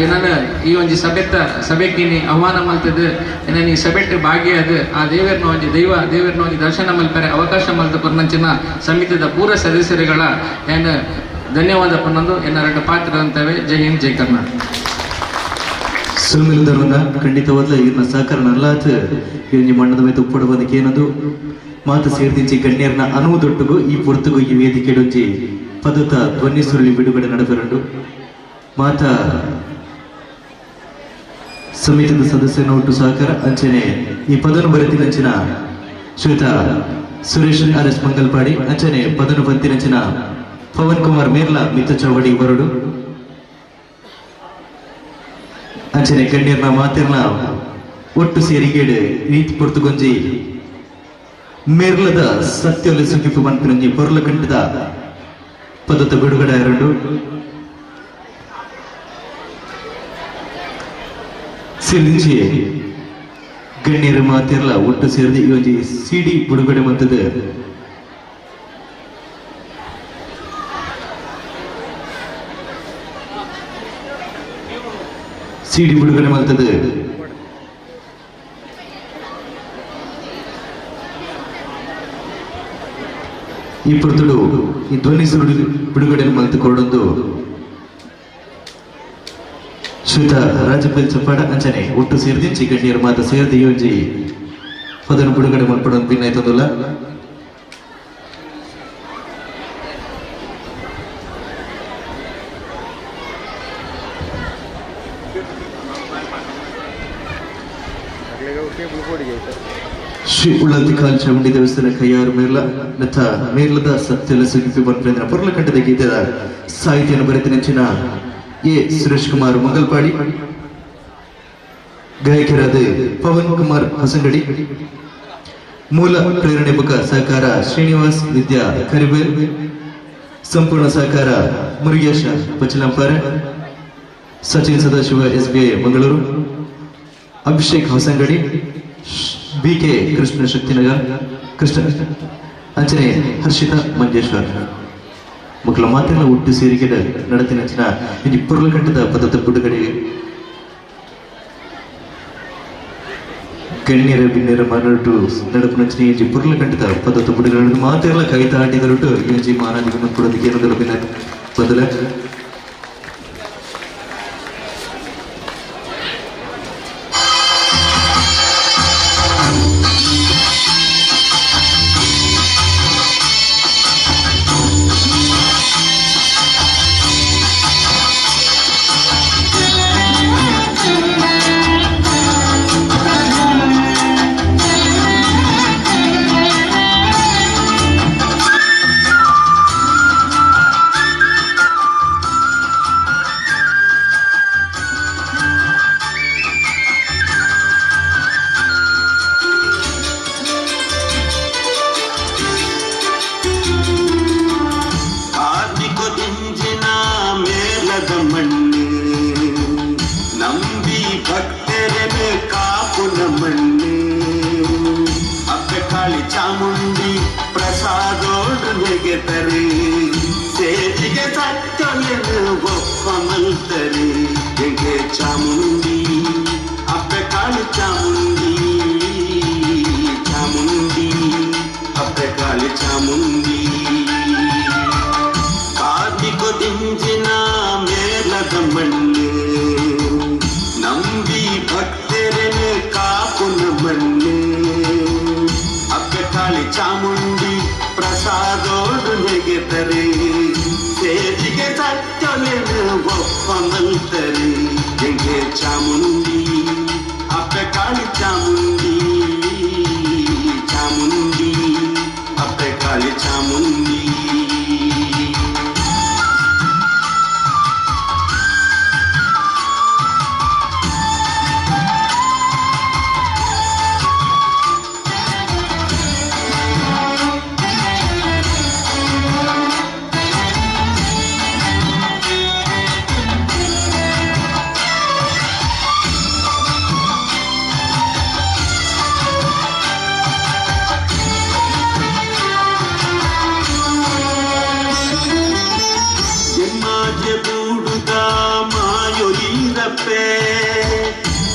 ಏನಾನ ಈ ಒಂಜಿ ಸಭೆತ್ತ ಸಭೆಕ್ಕಿನಿ ಆಹ್ವಾನ ಮಲ್ತದೆ ಏನಾನ ಈ ಸಭೆಟ್ ಭಾಗಿಯಾದ ಆ ದೇವರನ್ನ ಒಂಜಿ ದೈವ ದೇವರನ್ನ ಒಂಜಿ ದರ್ಶನ ಮಲ್ಪರೆ ಅವಕಾಶ ಮಲ್ತ ಪರ್ನಂಚಿನ ಸಮಿತಿದ ಪೂರ ಸದಸ್ಯರುಗಳ ಏನು ಧನ್ಯವಾದ ಪನ್ನೊಂದು ಎನ್ನ ಎರಡು ಪಾತ್ರ ಅಂತವೆ. ಜೈ ಹಿಂದ್, ಜೈ ಕರ್ನಾಟಕ. ಸುಲ್ಮಿಲ್ದರುನ ಖಂಡಿತವಾದ ಇವ್ರನ್ನ ಸಹಕಾರ ನಲ್ಲಾತ್ ಇವ್ರ ಮಣ್ಣದ ಮೇಲೆ ಉಪ್ಪಡು ಬಂದಕ್ಕೆ ಏನದು ಮಾತು ಸೇರ್ದಿಂಚಿ ಗಣ್ಯರ್ನ ಅನುವುದೊಟ್ಟುಗು ಈ ಪೊರ್ತುಗು ಈ ವೇದಿಕೆಡೊಂಜಿ ಪದತ ಧ್ವನಿ ಸುರುಳಿ ಬಿಡುಗಡೆ ನಡೆದರುಂಡು. ಮಾತ ಸಮಿತಿದ ಸದಸ್ಯನ ಒಟ್ಟು ಸಹಕಾರ ಅಂಚನೆ ಈ ಪದನು ಬರೆತಿನಂಚಿನ ಶ್ವೇತ ಸುರೇಶ್ ಆರ್ ಎಸ್ ಮಂಗಲ್ಪಾಡಿ ಅಂಚನೆ ಪದನು ಬಂತಿನಂಚಿನ ಪವನ್ ಕುಮಾರ್ ಮೇರ್ಲಾ ಮಿತ್ತ ಚೌವಡಿ ಬರಡು ಅಂಚನೆ ಗಣ್ಯರ್ನ ಮಾತಿರ್ನ ಒಟ್ಟು ಸೇರಿಗೇಡು ನೀತಿ ಪೊರ್ತುಗೊಂಜಿ ಮೇರ್ಲದ ಸತ್ಯೊಲೆ ಸುಗಿಪು ಮನ್ಪಿನಂಜಿ ಪೊರ್ಲ ಕಂಠದ ಪದತ ಬಿಡುಗಡೆ ಎರಡು ಸಿರಿಂಜಿ ಗಣ್ಯರ ಮಾತಿರ್ಲ ಒಟ್ಟು ಸೇರಿದ ಈ ಒಂಜಿ ಸಿಡಿ ಬಿಡುಗಡೆ ಮಂತದ ಸಿಡಿ ಬಿಡುಗಡೆ ಮಾಡ್ತದೆ. ಈ ಪೊರ್ತುಡು ಈ ಧ್ವನಿ ಸುರುಳಿ ಬಿಡುಗಡೆ ಮಲ್ತು ಕೊಡೊಂದು ಶ್ವೇತ ರಾಜಪಲ್ ಚಪ್ಪಾಡ ಅಂಚನೆ ಒಟ್ಟು ಸೇರ್ದಿಂಚಿ ಗಣ್ಯರ ಮಾತ ಸೇರ್ದಿ ಈ ಒಂಜಿ ಪದನು ಬಿಡುಗಡೆ ಮಲ್ಪಡೊಂದು ಭಿನ್ನಾಯ್ತದಲ್ಲ. ಕೇಬಲ್ ಕೊಡಿ. ಶ್ರೀ ಉಳ್ಳಂತಿಕಾಲ್ ಚಾಮುಂಡಿ ದೇವಸ್ಥಾನ ಕೈಯಾರು ಮೇರ್ಲ ನಥ ಮೇರ್ಲದ ಸತ್ಯಲ ಸುಗಿಪಿ ಪನ್ಪೇಂದ್ರ ಪೊರ್ಲಕಂಠದ ಗೀತೆದ ಸಾಹಿತ್ಯವನ್ನು ಬರೆದ ನೆಂಚಿನ ಎ ಸುರೇಶ್ ಕುಮಾರ್ ಮಂಗಲ್ಪಾಡಿ, ಗಾಯಕರಾದ ಪವನ್ ಕುಮಾರ್ ಹೊಸಂಗಡಿ, ಮೂಲ ಪ್ರೇರಣೆ ಬುಕ ಸಹಕಾರ ಶ್ರೀನಿವಾಸ್ ವಿದ್ಯಾ ಕರಿಬೇಲ್, ಸಂಪೂರ್ಣ ಸಹಕಾರ ಮುರುಗೇಶ ಪಚಲಂಪಾರ, ಸಚಿನ್ ಸದಾಶಿವ ಎಸ್ಬಿಐ ಮಂಗಳೂರು, ಅಭಿಷೇಕ್ ಹೊಸಂಗಡಿ, ಬಿಕೆ ಕೃಷ್ಣ ಶಕ್ತಿನಗರ್ ಕೃಷ್ಣ ಅಂಚನೆ ಹರ್ಷಿತಾ ಮಂಜೇಶ್ವರ್ ಮಕ್ಕಳ ಮಾತೆಲ್ಲ ಒಟ್ಟು ಸೇರಿಕೆ ನಡತಿನಂಚಿನ ಈ ಪೊರ್ಲಕಂಠದ ಪದದ ಬಿಡುಗಡೆ ಗಣ್ಯರ ಬಿಣ್ಣರ ಮಾನಟು ನಡಪುನಂಚಿನ ಈ ಪೊರ್ಲಕಂಠದ ಪದದ ಬಿಡುಗಡೆ ಮಾತೆಲ್ಲ ಕೈತ ಆಟಿದರುಟು ಈ ಮಾನಾದಿಗೆ ಕೊಡೋದಕ್ಕೆ ಏನದರ ಬಿನ್ನ ಬದಲ ಚಾಮುಂಡಿ ಅಪ್ಪೆ ಕಾಳಿ ಚಾಮುಂಡಿ ಚಾಮುಂಡಿ ಅಪ್ಪೆ ಕಾಳಿ ಚಾಮುಂಡಿ ಕಾರ್ತಿಕ ದಿಂಜಿನ ಮೇಲದ ಮಣ್ಣು ನಂಬಿ ಭಕ್ತರನ್ನು ಕಾಪುನ ಮಣ್ಣು ಅಪ್ಪೆ ಕಾಳಿ ಚಾಮುಂಡಿ ಪ್ರಸಾದೋಡು ನೆಗೆತರೆ ಸೇರಿಗೆ ಸತ್ಯಲೆನು ಒಪ್ಪ ಮಂತರೆ ಎಂಗೆ ಚಾಮುಂಡಿ ಅಪ್ಪೆ ಕಾಳಿ ಚಾಮುಂಡಿ ಚಾಮುಂಡಿ ಅಪ್ಪೆ ಕಾಳಿ ಚಾಮುಂಡಿ.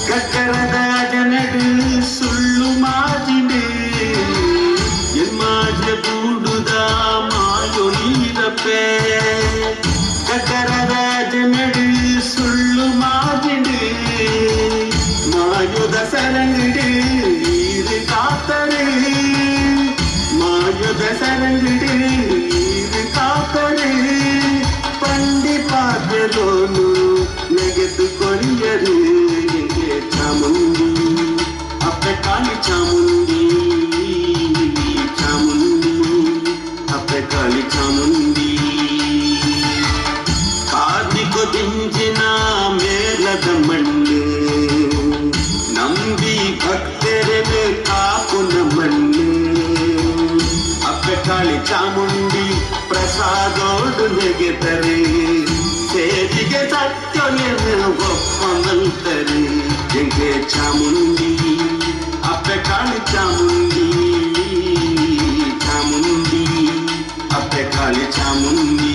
ಕಕ್ಕರದ ಜನಡು ಸುಳ್ಳು ಮಾಜಿಡೆ ಎಮ್ಮಾಜ ಬೂಡುದ ಮಾಯೋ ನೀರಪ್ಪೆ ಕಕ್ಕರದ ಜನಡು ಸುಳ್ಳು ಮಾಜಿಡೆ ಮಾಯುದ ಸರಂಗಿಡು ಈರು ಕಾತರು ಮಾಯುದ ಸರಂಗಿಡು ಈರು ಕಾತರು ಪಂಡಿ ಪಾತ್ರದೋನು ನೆಗೆದು ಕೊರಿಯರು ಚಾಮುಂಡಿ ಅಪ್ಪೆ ಕಾಳಿ ಚಾಮುಂಡಿ ಚಾಮುಂಡಿ ಅಪ್ಪೆ ಕಾಳಿ ಚಾಮುಂಡಿ. ಕಾರ್ತಿಕ ದಿಂಜಿನ ಮೇಲದ ಮಣ್ಣು ನಂಬಿ ಭಕ್ತರನ್ನು ಕಾಪುನ ಮಣ್ಣು ಅಪ್ಪೆ ಕಾಳಿ ಚಾಮುಂಡಿ ಪ್ರಸಾದೋಡು ನೆಗೆತರೆ ಸೇರಿಗೆ ಸತ್ಯಲೆನು ಒಪ್ಪ ಮಂತರೆ ಎಂಗೆ ಚಾಮುಂಡಿ ಅಪ್ಪೆ ಕಾಳಿ ಚಾಮುಂಡಿ ಚಾಮುಂಡಿ ಅಪ್ಪೆ ಕಾಳಿ ಚಾಮುಂಡಿ.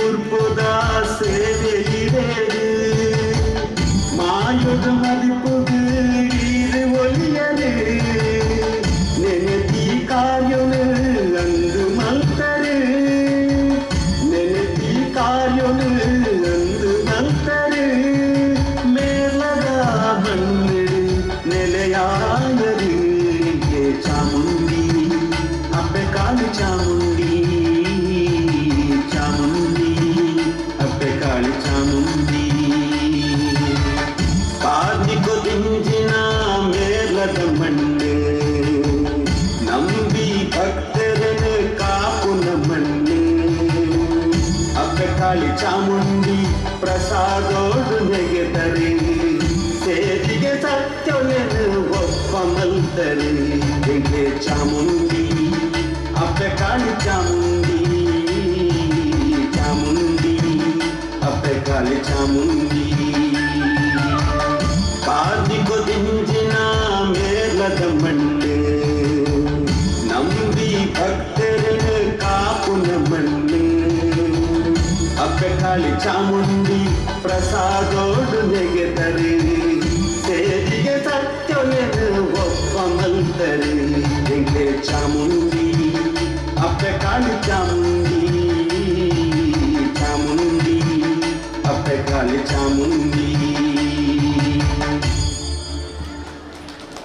ಪುರ್ಪುದ ಸೇವೆ ಇರೇರು ಮಾಯೊದ ಮದಿಪುಗು ಈರು ಒಲಿಯರು ನೆನೆತಿ ಕಾರ್ಯೊನು ಅಂದು ಮಲ್ತರು ನೆನೆತಿ ಕಾರ್ಯೊನು ಅಂದು ಮಲ್ತರು ಮೇಲದ ಮಣ್ಣು ನೆಲೆಯಾಯರು ಚಾಮುಂಡಿ ಅಪ್ಪೆ ಕಾಳು ಚಾಮುಂಡಿ ಚಾಮುಂಡಿ ಅಪ್ಪೆ ಕಾಳು ಚಾಮುಂಡಿ ಕಾರ್ಣಿಕ ದಿಂಜಿನ ಮೇಲದ ಮಣ್ಣು ನಂಬಿ ಭಕ್ತರನ್ನು ಕಾಪುನ ಮಣ್ಣು ಅಪ್ಪೆ ಕಾಳಿ ಚಾಮುಂಡಿ ಪ್ರಸಾದೋಡು ನೆಗೆತರೆ ಸೇರಿಗೆ ಸತ್ಯೊಲೆನು ಒಪ್ಪ ಮಲ್ತರೆ ಎಂಗೆ ಚಾಮುಂಡಿ ಅಪ್ಪೆ ಕಾಳಿ ಚಾಮುಂಡಿ ಚಾಮುಂಡಿ ಅಪ್ಪೆ ಕಾಳಿ ಚಾಮುಂಡಿ ಕಾರ್ಣಿಕ ದಿಂಜಿನ ಮೇಲದ ಮಣ್ಣು ನಂಬಿ ಭಕ್ತರನ್ನು ಕಾಪುನ ಮಣ್ಣು ಅಪ್ಪೆ ಕಾಳಿ ಚಾಮುಂಡಿ ಪ್ರಸಾದೋಡು ನೆಗೆತರೆ ಸೇರಿಗೆ ಸತ್ಯೊಲೆನು ಒಪ್ಪ ಮಲ್ತರೆ ಎಂಗೆ ಚಾಮುಂಡಿ ಅಪ್ಪೆ ಕಾಳಿ ಚಾಮುಂಡಿ ಚಾಮುಂಡಿ ಅಪ್ಪೆ ಕಾಳಿ ಚಾಮುಂಡಿ.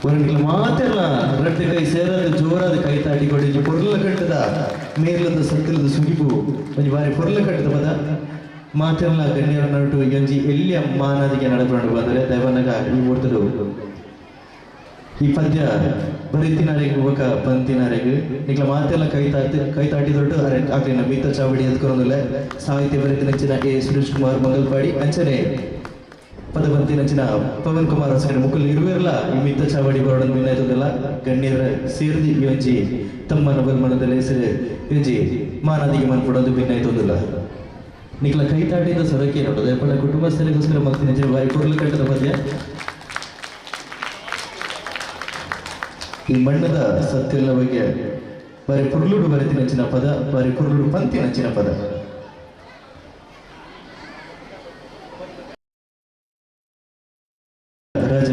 ಒರಂಗಿಲ ಮಾತೆಲ್ಲ ರಡ್ಡು ಕೈ ಸೇರದ ಜೋರಾದ ಕೈ ತಾಟಿ ಕೊಡಿ ಪೊರ್ಲ ಕಟ್ಟದ ಮೇರ್ಲದ ಸತ್ತಿಲದ ಸುಗಿಪು ಒಂಜಿ ಬಾರಿ ಪೊರ್ಲ ಕಟ್ಟದ ಪದ ಮಾತೆಲ್ಲ ಗಣ್ಯರ ನಡುಟು ಒಂಜಿ ಎಲ್ಲಿಯ ಮಾನದಿಗೆ ನಡಪಡು ಬಂದರೆ ದೈವನಗ ಈ ಮೂರ್ತಲು ಈ ಪದ್ಯ ಬರೀತಿನಾರೆಗ್ ಬೊಕ ಪಂತಿನಾರೆಗ್ ನಿಕ್ಲ ಮಾತೆಲ್ಲ ಕೈ ತಾಟಿ ಕೈ ತಾಟಿ ದೊಡ್ಡ ಆಗ್ಲಿನ ಮೀತ ಚಾವಡಿ ಎತ್ಕೊರೊಂದುಲ್ಲೆ ಸಾಹಿತ್ಯ ಬರೀತಿನಂಚಿನ ಎ ಸುರೇಶ್ ಕುಮಾರ್ ಮಂಗಲ್ಪಾಡಿ ಅಂಚನೆ ಪದವಂತಿನಂಚಿನ ಪವನ್ ಕುಮಾರ್ ಹೊಸಗಡೆ ಮುಕುಲ್ ಇರುವೆರ್ಲ ಈ ಮಿತ್ತ ಚಾವಡಿ ಬರೋಡನ್ ಭಿನ್ನಾಯ್ತದಲ್ಲ ಗಣ್ಯರ ಸೇರ್ದಿ ಈ ಒಂಜಿ ತಮ್ಮನ ಬಲ್ಮನದಲ್ಲಿ ಹೆಸರು ಒಂಜಿ ಮಾನಾದಿಗೆ ಮನ್ಪಡೋದು ಭಿನ್ನಾಯ್ತದಲ್ಲ ನಿಕ್ಲ ಕೈ ತಾಟಿದ ಸೊರಕೆ ನೋಡೋದು ಯಪ್ಪನ ಕುಟುಂಬಸ್ಥರಿಗೋಸ್ಕರ ಮಲ್ತಿನಂಚಿನ ಬಾರಿ ಕೊರ್ಲು ಕಟ್ಟದ ಪದ್ಯ ಈ ಮಣ್ಣದ ಸತ್ಯದ ಬಗ್ಗೆ ಬಾರಿ ಪೊರ್ಲುಡು ಬರೆತಿನಂಚಿನ ಪದ ಬಾರಿ ಪೊರ್ಲುಡು ಪಂತಿನಂಚಿನ ಪದ. ರಾಜ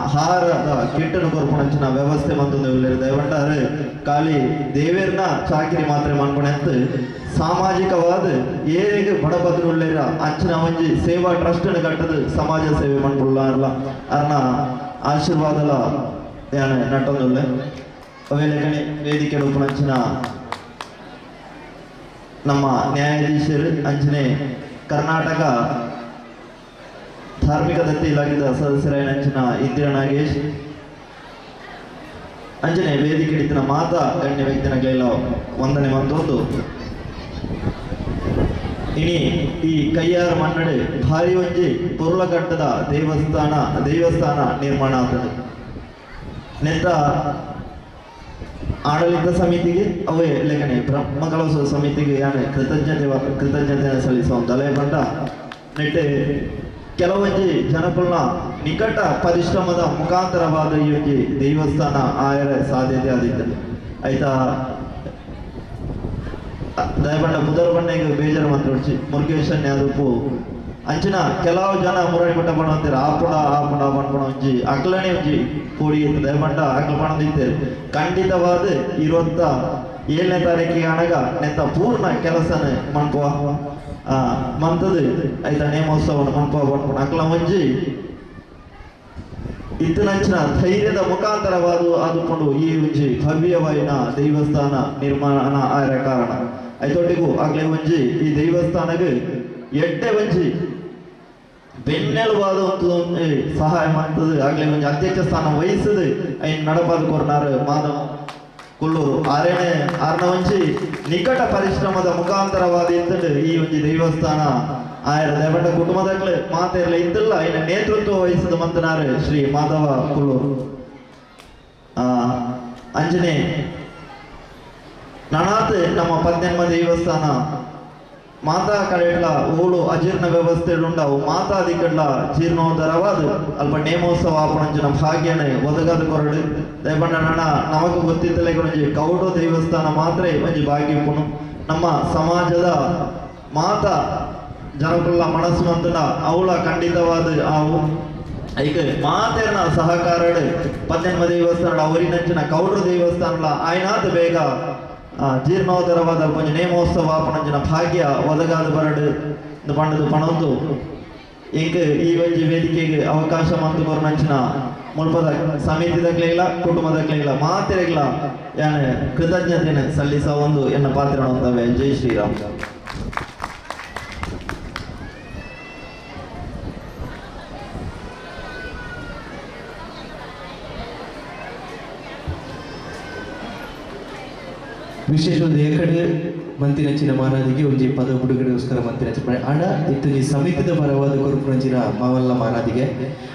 ಆಹಾರದ ಕಿಟ್ಟನು ಕೊರ್ಪುನಂಚಿನ ವ್ಯವಸ್ಥೆ ಮಂತೊಂದು ಉಲ್ಲೆರ್ ದಯವಂಟಾರು ಖಾಲಿ ದೇವೆರ್ನ ಚಾಕಿರಿ ಮಾತ್ರ ಮನ್ಪುನೆಂತ್ ಸಾಮಾಜಿಕವಾದ ಏರೆಗ್ ಬಡಪತ್ರ ಉಲ್ಲೆರ ಅಂಚಿನ ಒಂಜಿ ಸೇವಾ ಟ್ರಸ್ಟ್ ಕಟ್ಟದು ಸಮಾಜ ಸೇವೆ ಮನ್ಪುಲ್ಲಾರ್ಲ ಅರ್ನ ಆಶೀರ್ವಾದಲ ಯಾನ್ ನಟ್ಟೊಂದುಲ್ಲೆ ಅವೇಲೆಕನೆ ವೇದಿಕೆ ಉಪ್ಪುನಂಚಿನ ನಮ್ಮ ನ್ಯಾಯಾಧೀಶರು ಅಂಚನೆ ಕರ್ನಾಟಕ ಧಾರ್ಮಿಕ ದತ್ತಿ ಇಲಾಖೆದ ಸದಸ್ಯರಾಯಿನ ಅಂಚಿನ ಇಂದಿರಾ ನಾಗೇಶ್ ಅಂಚನೆ ವೇದಿಕೆ ಹಿಡಿತಿನ ಮಾತಾ ಗಣ್ಯ ವ್ಯಕ್ತಿನಗಳೆಲ್ಲ ವಂದನೆ ಮಂತೊಂದು ಇನಿ ಈ ಕೈಯಾರ ಮನ್ನಡೆ ಭಾರಿ ಒಂಜಿ ಪೊರುಳಕಟ್ಟದ ದೇವಸ್ಥಾನ ದೇವಸ್ಥಾನ ನಿರ್ಮಾಣ ಆಗ್ತದೆ. ನೆತ್ತ ಆಡಳಿತ ಸಮಿತಿಗೆ ಅವೇ ಲೇಖನೆ ಬ್ರಹ್ಮಕಲೋತ್ಸವ ಸಮಿತಿಗೆ ಯಾನೆ ಕೃತಜ್ಞತೆ ಸಲ್ಲಿಸುವಂತಲೇ ಬಂಡ ನೆಟ್ಟೆ ಕೆಲವೊಂಜಿ ಜನಕುಲ್ನ ನಿಕಟ ಪರಿಶ್ರಮದ ಮುಖಾಂತರವಾದ ಈ ಒಂಜಿ ದೇವಸ್ಥಾನ ಆಯರ ಸಾಧ್ಯತೆ ಆದಿತ್ತು. ಆಯ್ತಾ ದಯಬಂಡ ಬುಧರ ಬಣ್ಣೆಗೆ ಬೇಜಾರು ಮಾತ್ರ ಮುರುಗೇಶನ್ ಯಾದಪ್ಪು ಅಂಚಿನ ಕೆಲವು ಜನ ಮುರಳಿ ಪಟ್ಟ ಪಣ ಆಪುಣ ಆಪುಣ ಪಣ್ಪುಣ ಒಂಜಿ ಅಕ್ಲನೆ ಒಂಜಿ ಪೋಡಿ ದಯಬಂಡ ಅಕ್ಲ ಪಣದಿತ್ತೇವೆ ಖಂಡಿತವಾದ 27ನೇ ತಾರೀಕಿಗೆ ಅನಗ ನೆತ್ತ ಪೂರ್ಣ ಕೆಲಸನ ಮನ್ಪುವ ಮಂತದು ಆಯ್ತಾ ನೇಮೋತ್ಸವನ ಮನ್ಪುವ ಪಣ್ಪುಣ ಅಕ್ಲ ಒಂಜಿ ಇತ್ತನಂಚಿನ ಧೈರ್ಯದ ಮುಖಾಂತರವಾದ ಆದುಕೊಂಡು ಈ ಒಂಜಿ ಭವ್ಯವಾಯಿನ ದೇವಸ್ಥಾನ ನಿರ್ಮಾಣ ಆಯ ಕಾರಣ ಐತೊಟ್ಟಿಗೂ ಆಗ್ಲೇ ಒಂಜಿ ಈ ದೇವಸ್ಥಾನಕ್ಕೆ ಎಡ್ಡೆ ಒಂಜಿ ಬೆನ್ನೆಲುಬಾದ ಸಹಾಯ ಮಾಡ್ತದೆ ಆಗ್ಲೇ ಒಂಜಿ ಅಧ್ಯಕ್ಷ ಸ್ಥಾನ ವಹಿಸದು ಐನ್ ನಡಪಾದ ಕೊರ್ನಾರು ಮಾಧವ ಕುಳ್ಳೂರು ಆರನೇ ಆರನ ಒಂಜಿ ನಿಕಟ ಪರಿಶ್ರಮದ ಮುಖಾಂತರವಾದ ಇತ್ತಂಡು ಈ ಒಂಜಿ ದೇವಸ್ಥಾನ ಆಯರ ದೇವಂಡ ಕುಟುಂಬದಾಗ್ಲೇ ಮಾತೆರ್ಲ ಇತ್ತಲ್ಲ ಐನ ನೇತೃತ್ವ ವಹಿಸಿದ ಮಂತನಾರು ಶ್ರೀ ಮಾಧವ ಕುಳ್ಳೂರು. ಅಂಜನೆ ನನಾತ್ ನಮ್ಮ ಪದ್ನೆಮ್ಮ ದೇವಸ್ಥಾನ ಮಾತಾ ಕಡೆಡ್ಲ ಓಳು ಅಜೀರ್ಣ ವ್ಯವಸ್ಥೆ ಉಂಡವು ಮಾತಾ ದಿಕ್ಕಡ್ಲ ಜೀರ್ಣೋದ್ಧಾರವಾದ ಅಲ್ಪ ನೇಮೋತ್ಸವ ಆಪಣಂಚಿನ ಭಾಗ್ಯನೆ ಒದಗದ ಕೊರಡು ದಯಪಂಡ ನಣ ನಮಗೂ ಗೊತ್ತಿದ್ದಲೇ ಒಂಜಿ ಕೌಡು ದೇವಸ್ಥಾನ ಮಾತ್ರ ಒಂಜಿ ಭಾಗ್ಯ ಉಪ್ಪುನು ನಮ್ಮ ಸಮಾಜದ ಮಾತಾ ಜನಕುಲ್ಲ ಮನಸ್ಸು ಮಂತನ ಅವಳ ಖಂಡಿತವಾದ ಆವು ಐಕ ಮಾತೆರ್ನ ಸಹಕಾರಡು ಪದ್ನೆಮ್ಮ ದೇವಸ್ಥಾನ ಅವರಿನಂಚಿನ ಕೌಡ್ರ ದೇವಸ್ಥಾನಲ ಆಯ್ನಾತ್ ಬೇಗ ಜೀರ್ಣೋದ್ಧಾರವಾದ ಕೊಂಚ ನೇಮೋತ್ಸವ ಪಣಂಚಿನ ಭಾಗ್ಯ ಒದಗಾದ ಬರಡು ಪಂಡದು ಪಣೊಂದು ಇಂಕ್ ಈ ಒಂಜಿ ವೇದಿಕೆಗೆ ಅವಕಾಶ ಮಂತು ಕೊರ್ನಂಚಿನ ಮುಲ್ಪದ ಸಮಿತಿದಕ್ಲೆಗ್ಲ ಕುಟುಂಬದಕ್ಲೆಗ್ಲ ಮಾತೆರೆಗ್ಲ ಯಾನೆ ಕೃತಜ್ಞತೆಯನ್ನು ಸಲ್ಲಿಸ ಒಂದು ಎನ್ನ ಪಾತ್ರ ಅಂತವೆ. ಜೈ ಶ್ರೀರಾಮ್. ವಿಶೇಷ ಏಕಡೆ ಮಂತಿನಂಚಿನ ಮಾನಾದಿಗೆ ಒಂಜಿ ಪದ ಬಿಡುಗಡೆಗೋಸ್ಕರ ಮಂತಿನಂಚಿನ ಆಂಡ ಇತ್ತೊಂಜಿ ಸಮಿತಿದ ಪರವಾದ ಕೊರುಪುನಂಚಿನ ಮಾವಲ್ಲ ಮಾನಾದಿಗೆ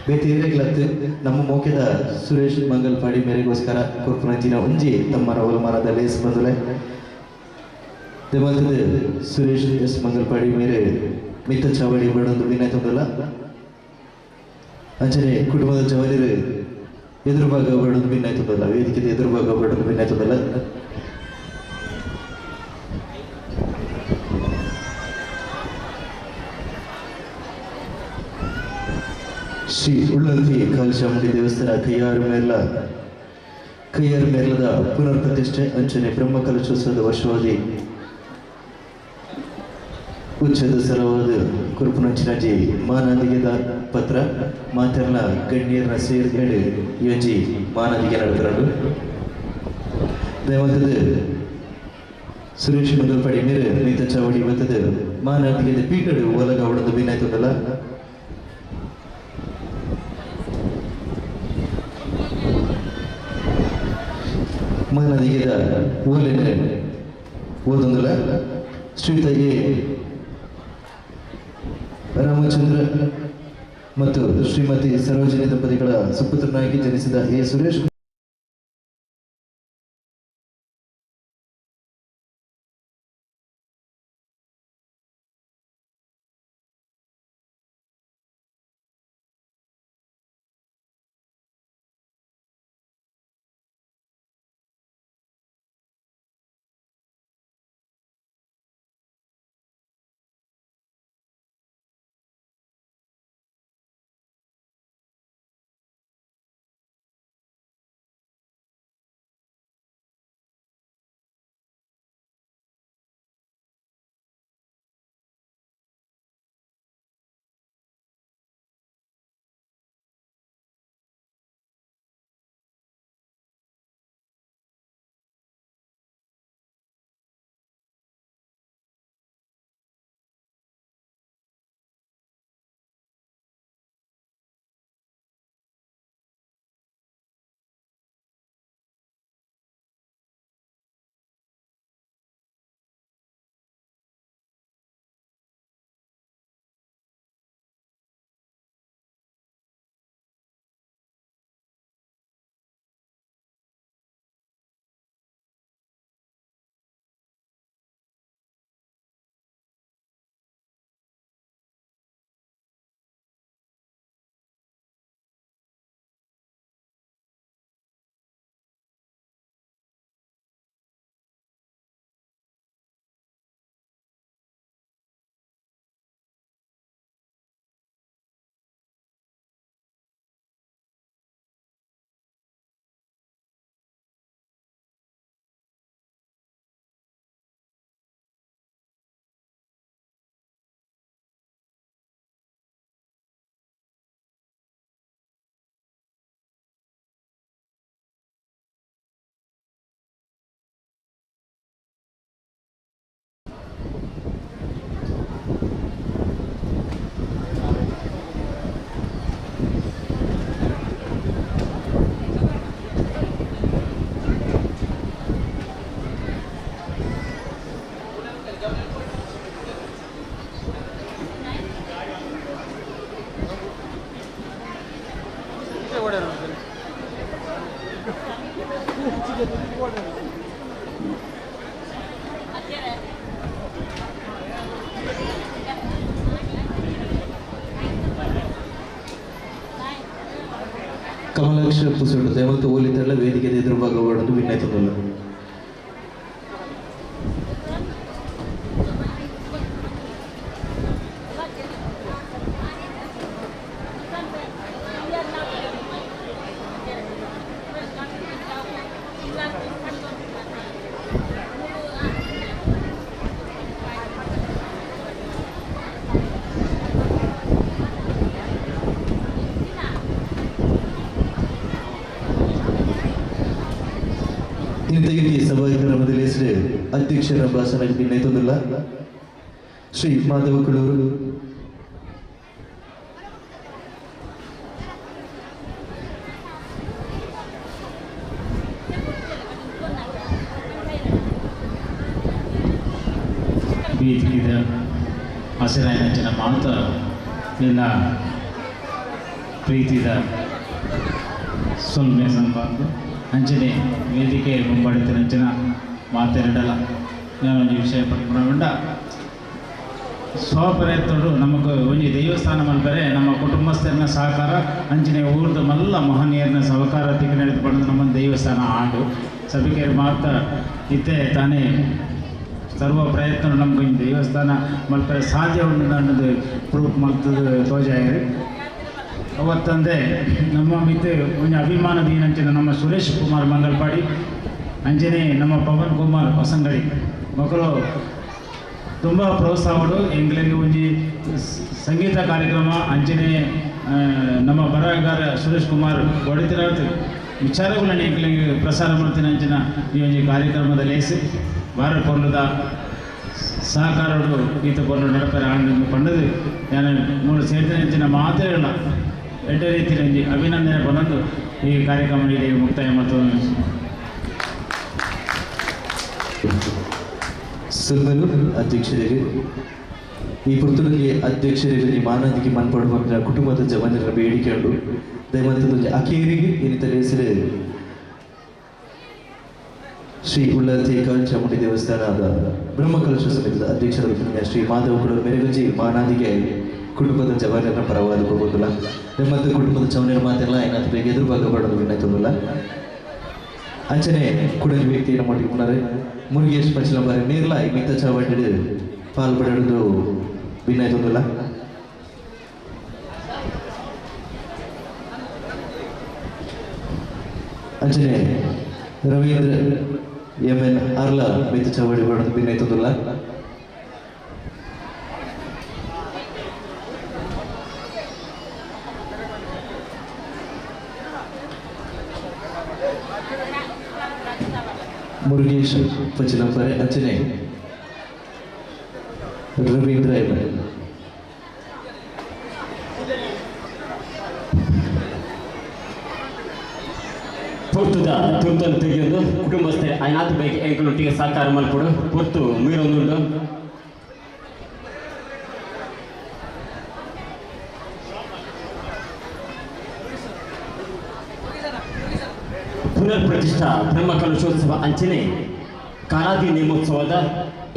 ಬೇತೆ ಏರೆಗ್ಲತ್ತು ನಮ್ಮ ಮೋಕೆದ ಸುರೇಶ್ ಮಂಗಲ್ಪಾಡಿ ಮೇರೆಗೋಸ್ಕರ ಕೊರುಪುನಂಚಿನ ಒಂಜಿ ತಮ್ಮನ ಒಲಮಾನದ ಲೇಸ್ ಬಂದುಲೆ ದೇವಲ್ತದ ಸುರೇಶ್ ಎಸ್ ಮಂಗಲ್ಪಾಡಿ ಮೇರೆ ಮಿತ್ತ ಚಾವಡಿ ಬೇಡೊಂದು ವಿನಯ ತೊಂದಲ್ಲ ಅಂಚನೆ ಕುಟುಂಬದ ಜವನಿರು ಎದುರು ಭಾಗ ಬೇಡೊಂದು ವಿನಯ ತೊಂದಲ್ಲ ವೇದಿಕೆದ ಎದುರು ಭಾಗ ಬೇಡೊಂದು ವಿನಯ ತೊಂದಲ್ಲ. ಶ್ರೀ ಉಳ್ಳಂತಿ ಕಾಲಚಾಮುಂಡಿ ದೇವಸ್ಥಾನ ಕೈಯಾರು ಮೇರ್ಲದ ಪುನರ್ ಪ್ರತಿಷ್ಠೆ ಅಂಚನೆ ಬ್ರಹ್ಮ ಕಲಶೋತ್ಸವದ ವರ್ಷವಾದಿ ಉಚ್ಚದ ಸರವಾದ ಕುರುಪುನಂಚಿನಜಿ ಮಾನಾದಿಗೆದ ಪತ್ರ ಮಾತೆರ್ನ ಗಣ್ಯರ್ನ ಸೇರ್ಗೇಡು ಯೋಜಿ ಮಾನಾದಿಗೆ ನಡಪರಡು ದಯವಂತದ ಸುರೇಶ್ ಮಂಗಲ್ಪಾಡಿ ಮೇರೆ ಮೀತ ಚಾವಡಿ ಬತ್ತದ ಮಾನಾದಿಗೆದ ಪೀಠಡು ಒಲಗ ಒಡದು ವಿನಾಯ್ತದಲ್ಲ. ಮಾನದಿಗೆದ ಓಲೆನೆ ಓದೊಂದುಲ ಶ್ರೀಯುತ ಎ ರಾಮಚಂದ್ರ ಮತ್ತು ಶ್ರೀಮತಿ ಸರೋಜಿನಿ ದಂಪತಿಗಳ ಸುಪುತ್ರನಾಗಿ ಜನಿಸಿದ ಎ ಸುರೇಶ್ ಕಮಲಾಕ್ಷ ಪುಸುಡು ದಯಮಲ್ತು ಓಲಿತಲ್ಲ ವೇದಿಕೆ ಎದುರು ಭಾಗವಾಡೊಂದು ವಿನಯತೊಂದುಲ್ಲ. ಸಭಾಕ್ರಮದಲ್ಲಿ ಅಧ್ಯಕ್ಷರ ಭಾಷಣ ಭಿನ್ನೈತೊಂದಿಲ್ಲ ಶ್ರೀ ಮಾಧವ ಕುಳೂರು. ವೇದಿಕೆದ ಹಸಿರಾಯನಂಚಿನ ಮಾತ ಎಲ್ಲ ಪ್ರೀತಿದ ಸೊಲ್ಮೆ ಸಂಬಂಧ ಅಂಚನೆ ವೇದಿಕೆ ಮುಂಬಡಿತಿನಂಚಿನ ಮಾತೆರಡಲ ನಾನೊಂದು ವಿಷಯ ಪಡ್ಕೊಂಡ ಸ್ವಪ್ರಯತ್ನಡು ನಮಗೆ ಒಂಜಿ ದೇವಸ್ಥಾನ ಮಲ್ಪರೆ ನಮ್ಮ ಕುಟುಂಬಸ್ಥರನ್ನ ಸಹಕಾರ ಅಂಚನೆ ಊರ್ದ ಮಲ್ಲ ಮಹನೀಯರನ್ನ ಸಹಕಾರ ತಿಕ್ಕ ನಡೆದುಕೊಂಡು ನಮ್ಮ ದೇವಸ್ಥಾನ ಆಂಡು ಸಭಿಕೆಯರು ಮಾತ ಇತ್ತೆ ತಾನೇ ಸರ್ವ ಪ್ರಯತ್ನ ನಮ್ಗೆ ಒಂಜಿ ದೇವಸ್ಥಾನ ಮಲ್ಪರೆ ಸಾಧ್ಯ ಉಂಡು ಅನ್ನೋದು ಪ್ರೂಫ್ ಮಲ್ತದ ತೋಜಾಯರು. ಅವತ್ತಂದೆ ನಮ್ಮ ಮಿತ್ತೆ ಒಂಜಿ ಅಭಿಮಾನದ ಏನಂಚಿನ ನಮ್ಮ ಸುರೇಶ್ ಕುಮಾರ್ ಮಂಗಲ್ಪಾಡಿ ಅಂಚನೆ ನಮ್ಮ ಪವನ್ ಕುಮಾರ್ ಹೊಸಂಗಡಿ ಮಕ್ಕಳು ತುಂಬ ಪ್ರೋತ್ಸಾಹಗಳು ಎಂಗ್ಲಿಗೆ ಒಂಜಿ ಸಂಗೀತ ಕಾರ್ಯಕ್ರಮ ಅಂಚನೆ ನಮ್ಮ ಬರಹಗಾರ ಸುರೇಶ್ ಕುಮಾರ್ ಒಡಿತಿರ ವಿಚಾರಗಳನ್ನ ಎಂಗ್ಲಿಗೆ ಪ್ರಸಾರ ಮಾಡ್ತೀನಿ ಅಂಚಿನ ಈ ಒಂಜಿ ಕಾರ್ಯಕ್ರಮದ ಲೇಸಿ ಭಾರ ಪೊರ್ಲದ ಸಹಕಾರಡು ಈತ ಪೊರ್ಲು ನಡಪರೆ ಆಂಡು ಪಂಡದು ನಾನು ಮೂರು ಸೇರಿದ ಮಾತೇ ಇಲ್ಲ ಎಡ್ಡೆ ರೀತಿಯಲ್ಲಿ ಅಭಿನಂದನೆ ಪಡೆದು ಈ ಕಾರ್ಯಕ್ರಮ ಇಲ್ಲಿ ಮುಕ್ತಾಯ ಮಾಡ್ತದೆ. ಸಲ್ಮಲು ಅಧ್ಯಕ್ಷರಿಗೆ ಈ ಪುರ್ತುಲಿಗೆ ಅಧ್ಯಕ್ಷರಿಗೆ ಮಾನದಿಗೆ ಮನ್ಪಡುವ ಕುಟುಂಬದ ಜವನರ ಬೇಡಿಕೆ ಉಂಟು. ದಯಮಂತದ ಅಕೇರಿಗೆ ಇನ್ನಿತರ ಹೆಸರು ಶ್ರೀ ಉಳ್ಳಾಲ್ತಿ ಚಾಮುಂಡಿ ದೇವಸ್ಥಾನದ ಬ್ರಹ್ಮಕಲಶ ಸಮಿತಿಯ ಅಧ್ಯಕ್ಷರ ಶ್ರೀ ಮಾಧವ ಕುಡ ಮೆರಗುಂಜಿ ಮಾನಾದಿಗೆ ಕುಟುಂಬದ ಜವಾನರ ಪರವಾದ ಹೋಗೋದಿಲ್ಲ. ಮತ್ತು ಕುಟುಂಬದ ಚವನರ ಮಾತೆಲ್ಲ ಏನಾದ್ರು ಬೇಗ ಎದುರು ಭಾಗ ಪಡೋದು ವಿನಂತಿಲ್ಲ. ಅಂಚನೆ ಕುಡಲಿ ವ್ಯಕ್ತಿ ನಮ್ಮ ಮುನ್ನಾರೆ ಮುರುಗೇಶ್ ಪಂಚಲಂಬಾರಿ ಮೇರ್ಲ ಮಿತ್ತ ಚಾವಡಿ ಪಾಲ್ಪಡೋದು ವಿನಂತಿಲ್ಲ. ಅಂಚನೆ ರವೀಂದ್ರ ಎಂ ಎನ್ ಅರ್ಲ ಮಿತ್ತ ಚಾವಡಿ ಪಡೋದು ವಿನಂತಿಲ್ಲ. ಮುರುಗೇಶ್ ಪಂಚಲಂಬಾರಿ ಅಂಚನೆ ರವೀಂದ್ರ ಎಂ ಎನ್. ಪೊರ್ತುದ ತುರ್ತನ್ನು ತೆಗೆಯೊಂದು ಕುಟುಂಬಸ್ಥರ ಐನಾಥ ಬೈಕ್ ಎಂಕಲೊಟ್ಟಿಗೆ ಸಹಕಾರ ಮಲ್ಪಡು ಪೊರ್ತು ಮೀರೊಂದುಂಡು. ಪುನರ್ ಪ್ರತಿಷ್ಠಾ ಬ್ರಹ್ಮ ಕಲಶೋತ್ಸವ ಅಂಚನೆ ಕಾಲಾದಿ ನೇಮೋತ್ಸವದ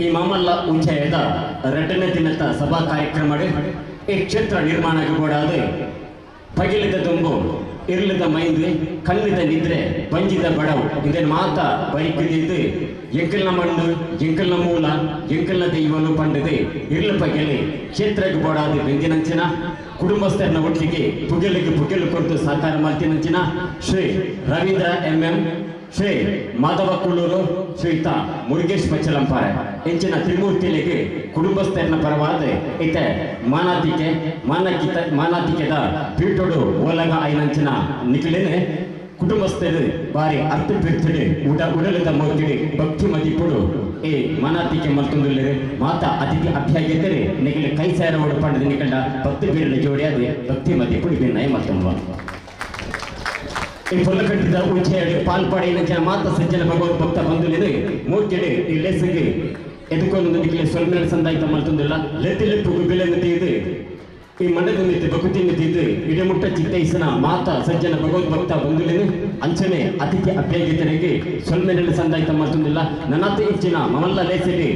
ಈ ಮಾಮಲ್ಲ ಉಚ್ಚಯದ ಎರಡನೇ ದಿನದ ಸಭಾ ಕಾರ್ಯಕ್ರಮ ಈ ಕ್ಷೇತ್ರ ನಿರ್ಮಾಣಕ್ಕೆ ಬೋಡಾದ ಪಗಿಲಿದ ದೊಂಬು ಇರ್ಲಿದ ಮೈಂದು ಕಣ್ಣಿದ ನಿದ್ರೆ ಬಂಜಿದ ಬಡವು ಇದನ್ನು ಮಾತ ಬೈಕಿದ್ದು ಎಂಕಲ್ನ ಮಣ್ಣು ಎಂಕಲ್ನ ಮೂಲ ಎಂಕಲ್ನ ದೈವನು ಪಂಡದೆ ಇರ್ಲ ಪಗೆಲೆ ಕ್ಷೇತ್ರಕ್ಕೆ ಬೋಡಾದ ಬೆಂದಿನಂಚಿನ ಕುಟುಂಬಸ್ಥರನ್ನ ಒಟ್ಟಿಗೆ ಪುಗೆಲಿಗೆ ಪುಗೆಲು ಕೊಟ್ಟು ಸಹಕಾರ ಮಾಡ್ತಿನಂಚಿನ ಶ್ರೀ ರವೀಂದ್ರ ಎಂ ಎಂ ಶ್ರೀ ಮಾಧವ ಕುಳ್ಳೂರು ಶ್ರೀಯುತ ಮುರುಗೇಶ್ ಪಚ್ಚಲಂಪಾರೆ ಎಂಚಿನ ತ್ರಿಮೂರ್ತಿಲಿಗೆ ಕುಟುಂಬಸ್ಥರನ್ನ ಪರವಾದ ಇತ ಮಾನಾತಿಕೆ ಮಾನಕಿತ ಮಾನಾತಿಕೆದ ಪೀಠೋಡು ಓಲಗ ಐನಂಚಿನ ನಿಖಿಲೇನೆ ಕುಟುಂಬಸ್ಥರು ಬಾರಿ ಅರ್ಥ ಬಿರ್ತಿಡಿ ಉಡ ಉಡಲಿದ ಮೋತಿಡಿ ಭಕ್ತಿ ಮದಿಪುಡು ಏ ಮಾನಾತಿಕೆ ಮಲ್ತೊಂದುಲ್ಲೇರು ಮಾತಾ ಅತಿಥಿ ಅಭ್ಯಾಗೇತರೆ ನಿಖಿಲ ಕೈ ಸೇರ ಓಡು ಪಂಡದ ನಿಖಂಡ ಭಕ್ತಿ ಬೀರಲ ಜೋಡಿಯಾದ ಭಕ್ತಿ ಮದಿಪುಡು ಭಿನ್ನಯ ಮಲ್ತೊಂಬ ಈ ಪೊಲ್ಲಕಟ್ಟಿದ ಉಚ್ಚೆಯಡಿ ಪಾಲ್ಪಾಡಿನ ಜನ ಮಾತ ಸಜ್ಜನ ಭಗವದ್ ಭಕ್ತ ಬಂದುಲಿದೆ ಮೂರ್ತಿಡಿ ಈ ಲೇಸಿಗೆ ಎದುಕೊಂದು ನಿಖಿಲ ಸೊಲ್ಮೇಲೆ ಸಂದಾಯ್ತ ಮಲ್ತೊಂದಿಲ್ಲ ಲೆತ್ತಿಲೆಪ್ಪು ಗುಬ್ಬಿಲೆನ್ನು ತೀದು ಈ ಮಂಡದ ಮಿತ್ತು ಬಕುತಿನ ತೀದು ಇಡಮುಟ್ಟ ಚಿತ್ತೈಸನ ಮಾತ ಸಜ್ಜನ ಭಗವದ್ ಭಕ್ತ ಬಂದುಲಿದೆ ಅಂಚನೆ ಅತಿಥಿ ಅಭ್ಯಾಗತರಿಗೆ ಸೊಲ್ಮೇಲೆ ಸಂದಾಯ್ತ ಮಲ್ತೊಂದಿಲ್ಲ ನನ್ನತ ಇಚ್ಚಿನ ಮಮಲ್ಲ ಲೇಸಲಿ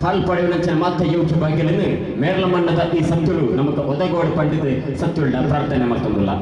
ಪಾಲ್ಪಡೆಯುವ ಮಾತ ಯೋಗ್ಯ ಭಾಗ್ಯలను ಮೇರ್ಲ ಮಣ್ಣದ ಈ ಸತ್ತುಳು ನಮಗ ಒದಗೋಡು ಪಂಡಿತ ಸತ್ತುಳ್ಳ ಪ್ರಾರ್ಥನೆ ಮಲ್ತೊಂದಿಲ್ಲ.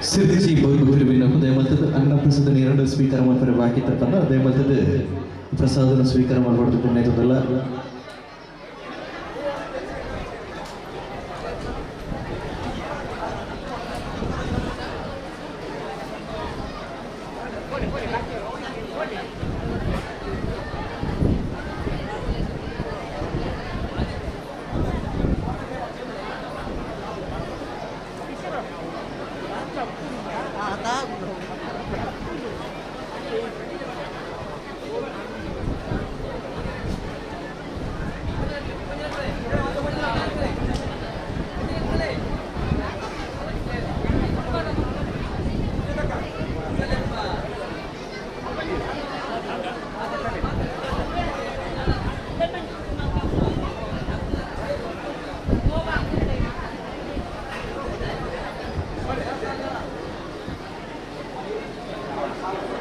ಸಿರಿಜಿ ಬೊಲ್ಬುತಿರುವಿನಕು ದಯಮಲ್ತದ ಅನ್ನಪ್ರಸಾದ ನೀರನ್ನು ಸ್ವೀಕಾರ ಮಾಡ್ತಾರೆ ಬಾಕಿ ತಪ್ಪನ್ನ ದಯಮಲ್ತದ ಪ್ರಸಾದನ ಸ್ವೀಕಾರ ಮಾಡಬಾರ್ದು ಪುಣ್ಯದಲ್ಲ.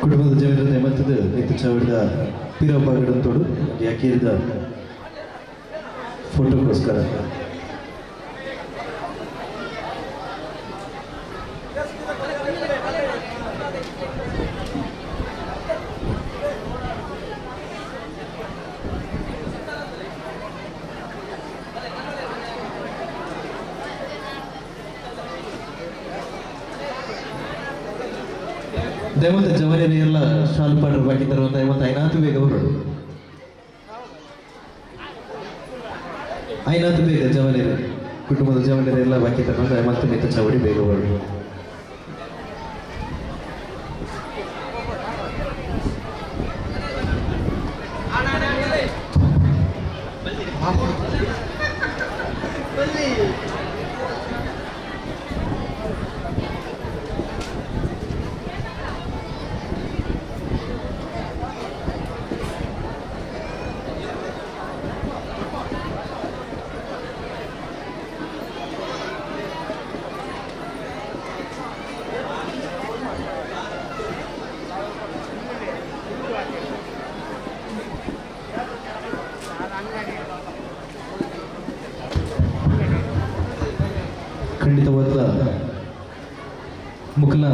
ಕುಟುಂಬದ ಜೀವನದ ನೇಮತ್ತದ ನಿತ್ಯ ಚಾವಡಿದ ಪಿರಬ್ಬಾಗಡಂತೋಡು ಯಾಕೇರಿದ ಫೋಟೋಗೋಸ್ಕರ ದಯವಂತ ಜವನಿಯರ ಎಲ್ಲ ಶಾಲು ಪಾಡ್ರ ಬಾಕಿ ತರುವ ದಯವಂತ ಐನಾತು ಬೇಗ ಅವರು ಐನಾತು ಬೇಗ ಜವನಿಯರು ಕುಟುಂಬದ ಜವನಿಯರ ಎಲ್ಲ ಬಾಕಿ ತರುವ ದಯವಂತ ಮಿತ್ತ ಚಾವಡಿ ಬೇಗ ಅವರು. ಖಂಡಿತವಾದ ಮುಖಲ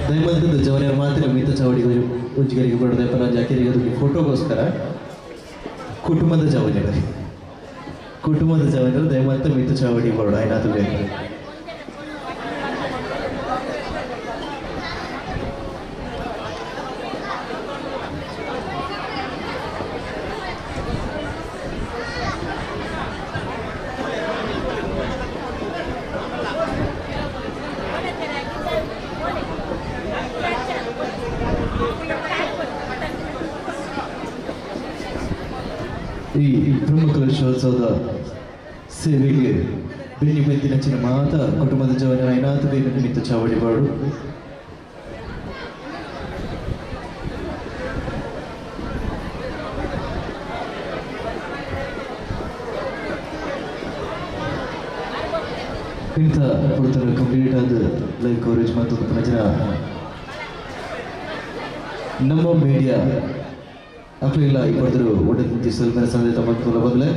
ದಯಮಂತದ ಜವನಿಯರ ಮಾತ್ರ ಮಿತ ಚಾವಡಿಗೆ ಉಜ್ಗರಿಗೆ ಬಡದೆ ಪರ ಜಾಕಿರಿಗೆ ಅದಕ್ಕೆ ಫೋಟೋಗೋಸ್ಕರ ಕುಟುಂಬದ ಜವನಿಯರು ಕುಟುಂಬದ ಜವನಿಯರು ದಯಮಂತ ಮಿತ ಚಾವಡಿ ಬರೋಣ ಏನಾದರೂ ಬೇಕು. ಈ ಬ್ರಹ್ಮಕಲಶೋತ್ಸವದ ಸೇವೆಗೆ ಬೆನ್ನಿ ಬೆಂದಿನ ಚಿನ್ನ ಮಾತ ಕುಟುಂಬದ ಜವನ ಐನಾತು ಬೇಗ ನಿಮಿತ್ತ ಚಾವಡಿ ಬಾಡು. ಇಂಥ ಪುರ್ತನ ಕಂಪ್ಲೀಟ್ ಆದ ಲೈವ್ ಕವರೇಜ್ ಮತ್ತು ಪ್ರಜಾ ನಮ್ಮ ಮೀಡಿಯಾ ಅಕ್ಲಿಲ್ಲ ಇಬ್ಬರು ಒಡ್ಡ ಸಲ್ಮನ ಸಂದೇಶ ಮತ್ತು ಬದಲೇ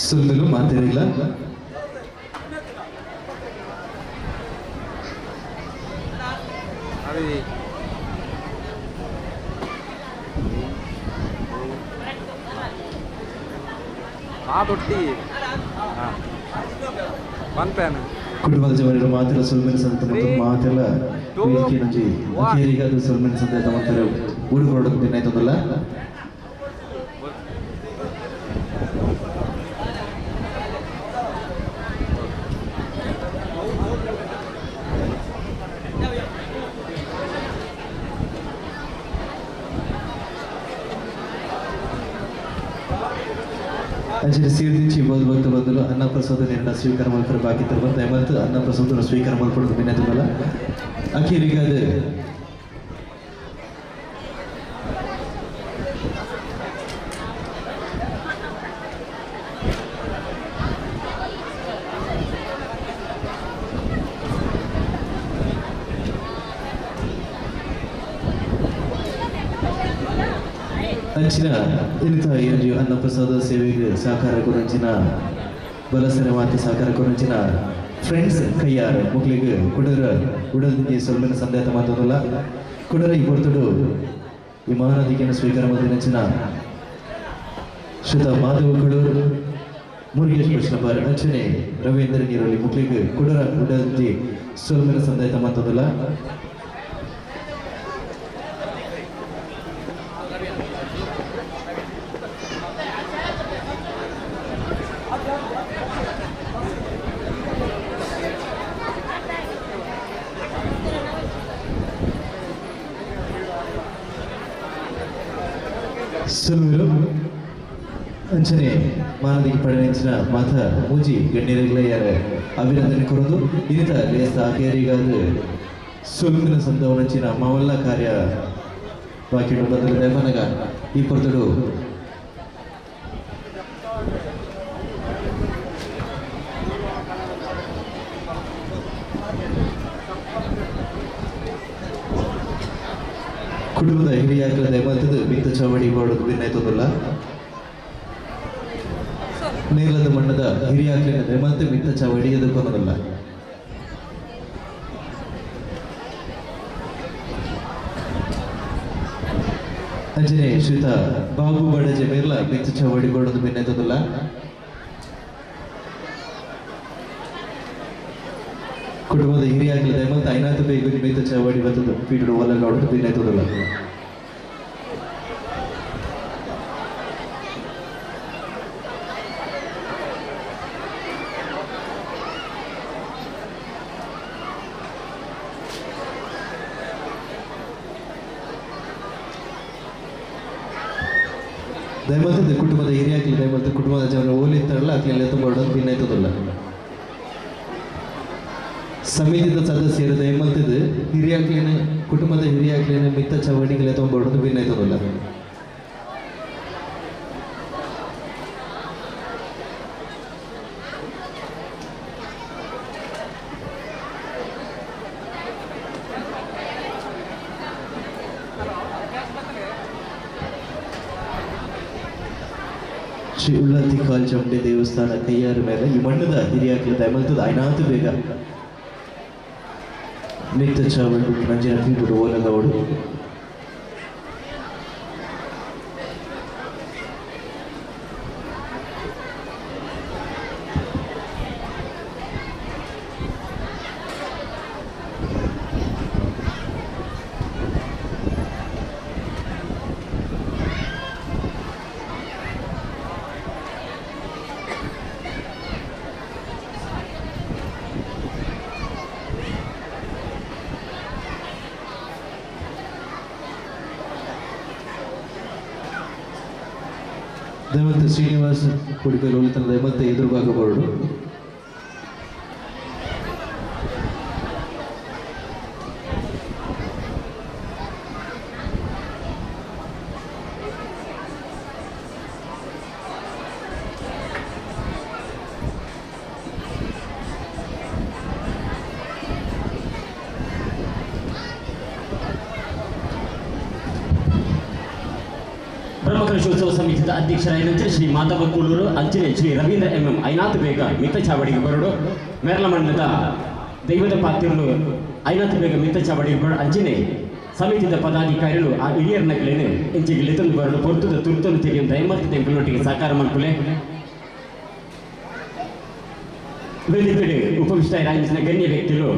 ಸುಂದಲು ಮಾತಿರಲಿಲ್ಲ. ಕುಟುಂಬದ ಜವನರು ಮಾತೆಲ್ಲ ಸೊಲ್ಮೆನ್ ಸಂತ ಮತ್ತು ಮಾತೆಲ್ಲ ವೇದಿಕೆ ನಂಜಿ ಅಖೇರಿಗಾದ ಸೊಲ್ಮೆನ್ ಸಂತ ತಮ್ಮಂತಾರೆ ಊಡುಕೊಡೋದು ಭಿನ್ನಾಯ್ತದಲ್ಲ. ಅಂಚಿನ ಸೇರ್ದಿಂಚಿ ಬೋದು ಭಕ್ತ ಬಂದಲು ಅನ್ನಪ್ರಸಾದ ನೀರನ್ನ ಸ್ವೀಕಾರ ಮಲ್ಪರ ಬಾಕಿ ತರುವ ದಯಮಲ್ತು ಅನ್ನಪ್ರಸಾದ ಸ್ವೀಕಾರ ಮಲ್ಪಡೋದು ಭಿನ್ನತದಲ್ಲ. ಅಖೀರಿಗಾದ ಅಂಚಿನ ಇನ್ನಿತ ಎಂಜಿ ಅನ್ನಪ್ರಸಾದ ಸೇವೆಗೆ ಸಹಕಾರ ಕೊರಂಚಿನ ಬಲಸರ ಮಾತು ಸಹಕಾರ ಕೊರಂಚಿನ ಫ್ರೆಂಡ್ಸ್ ಕೈಯಾರ ಮುಕ್ಲಿಗೆ ಕುಡರ ಉಡಲ್ದಿಂಜಿ ಸೊಲ್ಮೆನ ಸಂದೇಹ ಮಾತೊಂದುಲ್ಲ ಕುಡರ ಈ ಪೊರ್ತುಡು ಈ ಮಹಾನದಿಗೆಯನ್ನು ಸ್ವೀಕಾರ ಮಾಡಿದ ಶ್ರೀತ ಮಾಧವ ಕುಳೂರು ಮುರುಗೇಶ್ ಕೃಷ್ಣಬಾರ್ ಅಂಚನೆ ರವೀಂದ್ರ ನೀರೋಲಿ ಮುಕ್ಲಿಗೆ ಕುಡರ ಉಡಲ್ದಿಂಜಿ ಸೊಲ್ಮೆನ ಸಂದೇಹ ಮಾತೊಂದುಲ್ಲ. ಸುಲುವಿರು ಅಂಚನೆ ಮಾನದಿಗೆ ಪಡೆಂಚಿನ ಮಾತ ಮೂಜಿ ಗಣ್ಯರುಗಳ ಅಭಿನಂದನೆ ಕೊರದು ಇನ್ನಿತ ಲೇಸ ಕೇರಿಗಾದ ಸುಲುವಿನ ಸಂದವನಂಚಿನ ಮಾವಲ್ಲ ಕಾರ್ಯ ಬಾಕಿ ಬಂದರೆ ದೇವನಗ ಈ ಪೊರ್ತುಡು ಕುಟುಂಬದ ಹಿರಿಯಾಕಲ ದಯಮಾಲ್ತದ್ದು ಮಿತ್ತ ಚಾವಡಿ ಮಾಡೋದು ಭಿನ್ನಾಯ್ತದಲ್ಲ ನೇರಳದ ಮಣ್ಣದ ಹಿರಿಯಾಕಲಿನ ದಯಮಾಲ್ತು ಮಿತ್ತ ಚಾವಡಿ ಎದುರ್ಕೊಳೋದಲ್ಲ. ಅಂಜನೆ ಶ್ರೀತ ಬಾಬು ಬಡಜೆ ಮೇರ್ಲ ಮಿತ್ತ ಚಾವಡಿ ಕೊಡೋದು ಭಿನ್ನಾಯ್ತದಲ್ಲ. ಕುಟುಂಬದ ಹಿರಿಯಾಗಲಿ ದಯಮಾಲ್ತು ಐನಾತು ಬೇಗ ಮಿತ್ತ ಚಾವಡಿ ಬರ್ತದೆ ಪೀಟರು ಒಲ್ಲ ನೋಡೋದು ಭಿನ್ನಾಯ್ತದಲ್ಲ. ದಯಮಾಲ್ತದ್ದು ಕುಟುಂಬದ ಹಿರಿಯಾಗಲಿ ದಯಮಾಲ್ತು ಕುಟುಂಬದ ಜನರು ಓಲಿತ್ತಾರಲ್ಲ ಅಕ್ಲೆಲ್ಲ ತುಂಬ ಹೊಡೋದು ಭಿನ್ನಾಯ್ತದಲ್ಲ. ಸಮಿತಿದ ಸದಸ್ಯರು ದಯಮಲ್ತದ್ದು ಹಿರಿಯಾಕ್ಲೇನ ಕುಟುಂಬದ ಹಿರಿಯಾಕ್ಲೇನ ಮಿತ್ತ ಚವಡಿಗಳ ತೊಂಬೊಡೋದು ಭಿನ್ನಾಯ್ತದಲ್ಲ. ಶ್ರೀ ಉಳ್ಳಂತಿ ಕಾಲ್ಚಮುಂಡಿ ದೇವಸ್ಥಾನ ಕೈಯಾರ ಮೇಲೆ ಈ ಮಣ್ಣದ ಹಿರಿಯಾಕ್ಲ ದಯಮಲ್ತದ್ದು ಐನಾತು ಬೇಗ ಮಿತ್ತ ಚಾವಡಿ ನಂಜಿನ ಪೀಟುಡು ಓಲಗೌಡು ದಯಮಂತ ಶ್ರೀನಿವಾಸ ಕೊಡಿಕಲ್ ಒಲಿತನ ದಯಮಂತ ಎದುರುಭಾಗ ಬೋರ್ಡು ಬ್ರಹ್ಮಕಲಶೋತ್ಸವ ಸಮಿತಿಯ ಅಧ್ಯಕ್ಷರಾದ ಶ್ರೀ ಮಾಧವ ಕೂಲೂರು ಅಂಚನೆ ಶ್ರೀ ರವೀಂದ್ರ ಎಂ ಎಂ ಐನಾಥ್ ಬೇಗ ಮಿತ್ತ ಚಾವಡಿಗೆ ಬರಡು ಮೇರ್ಲ ಮಣ್ಣದ ದೈವದ ಪಾತ್ರರು ಐನಾಥ್ ಬೇಗ ಮಿತ್ತ ಚಾವಡಿಗೆ ಬರಡು ಅಂಚನೆ ಸಮಿತಿಯ ಪದಾಧಿಕಾರಿಗಳು ಆ ಹಿರಿಯರ ನಕಲೇನು ಇಂಚಿಗೆ ಲಿತಂದು ಬರಡು ಪೊರ್ತದ ತುರ್ತನ್ನು ತೆಗೆಯುವ ದಯಮತ್ತ ತೆಂಕಲೊಟ್ಟಿಗೆ ಸಾಕಾರ ಮಲ್ಪುಲೆ ವೇದಿಕೆಡೆ ಉಪವಿಷ್ಟ ರಾಜಿನ ಗಣ್ಯ ವ್ಯಕ್ತಿಗಳು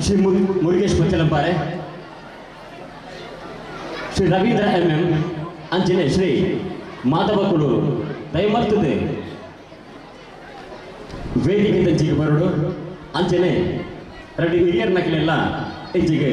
ಶ್ರೀ ಮುರುಗೇಶ್ ಪಚ್ಚಲಂಪಾರೆ ಶ್ರೀ ರವೀಂದ್ರ ಎಂ ಎಂ ಅಂಚನೆ ಶ್ರೀ ಮಾಧವ ಕುಳೂರು ದಯಮರ್ತದೆ ವೇದಿಕೆ ತಂಚಿಗೆ ಬರಡು ಅಂಚನೆ ರೆಡ್ಡಿ ಹಿರಿಯರ ನಕಲೆಲ್ಲ ಹೆಜ್ಜೆಗೆ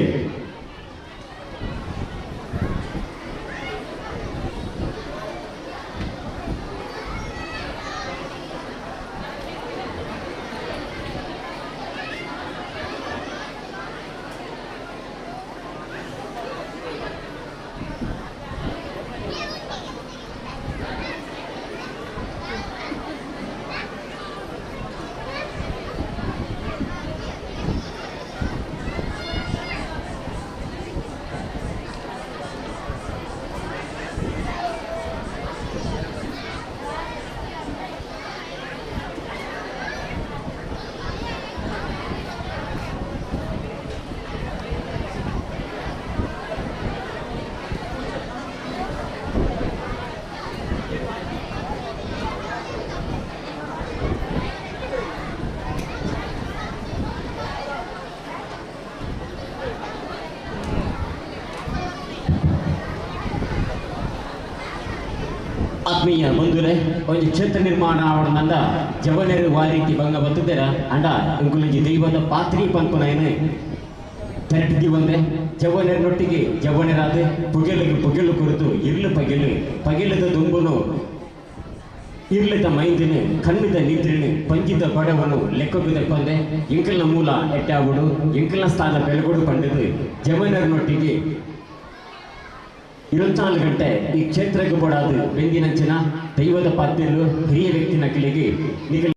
ಆತ್ಮೀಯ ಬಂಧುರೆ ಒಂಜಿ ಕ್ಷೇತ್ರ ನಿರ್ಮಾಣ ಆವಡನಂದ ಜವನೆರು ವಾರೀತಿ ಬಂಗ ಬತ್ತುದೆರ ಅಂಡ ಇಂಕುಲಂಜಿ ದೈವದ ಪಾತ್ರಿ ಪನ್ಪುನೈನ್ ತೆರಟಿದಿ ಒಂದೆ ಜವನೆರನೊಟ್ಟಿಗೆ ಜವನೆರಾದ ಪುಗೆಲಿಗೆ ಪುಗೆಲು ಕುರಿತು ಇರ್ಲು ಪಗೆಲು ಪಗೆಲದ ದುಂಬುನು ಇರ್ಲಿದ ಮೈಂದಿನ ಕಣ್ಣಿದ ನಿದ್ರಿನ ಪಂಜಿದ ಬಡವನು ಲೆಕ್ಕಬಿದ ಕೊಂದೆ ಇಂಕಲ್ನ ಮೂಲ ಎಟ್ಟಾವುಡು ಇಂಕಲ್ನ ಸ್ಥಾನ ಬೆಳಗೋಡು ಪಂಡದು ಜವನರನೊಟ್ಟಿಗೆ 24 ಗಂಟೆ ಈ ಕ್ಷೇತ್ರಕ್ಕೆ ಬೋಡಾದು ಬೆಂದಿನಂಚಿನ ದೈವದ ಪಾತ್ರೆಗಳು ಹಿರಿಯ ವ್ಯಕ್ತಿ ನಕಲಿಗೆ ನಿಗಲ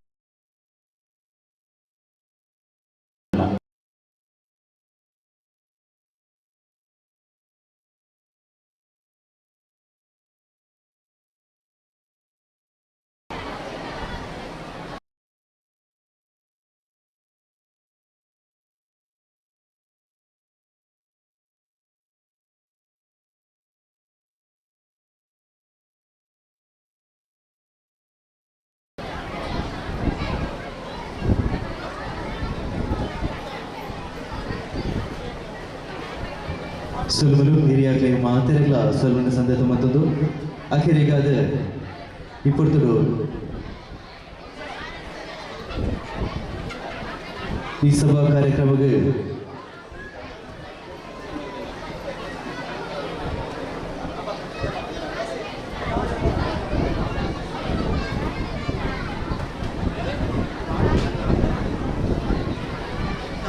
ಸೊಲ್ಮಲು ಹಿರಿಯಾಗಲಿ ಮಾತೆರೆಗ್ಲ ಸೊಲ್ಮನ ಸಂದೇಶ ಮತ್ತೊಂದು ಅಖಿರಿಗಾದ ಇಪ್ಪತ್ತುಡು ಈ ಸಭಾ ಕಾರ್ಯಕ್ರಮಕ್ಕೆ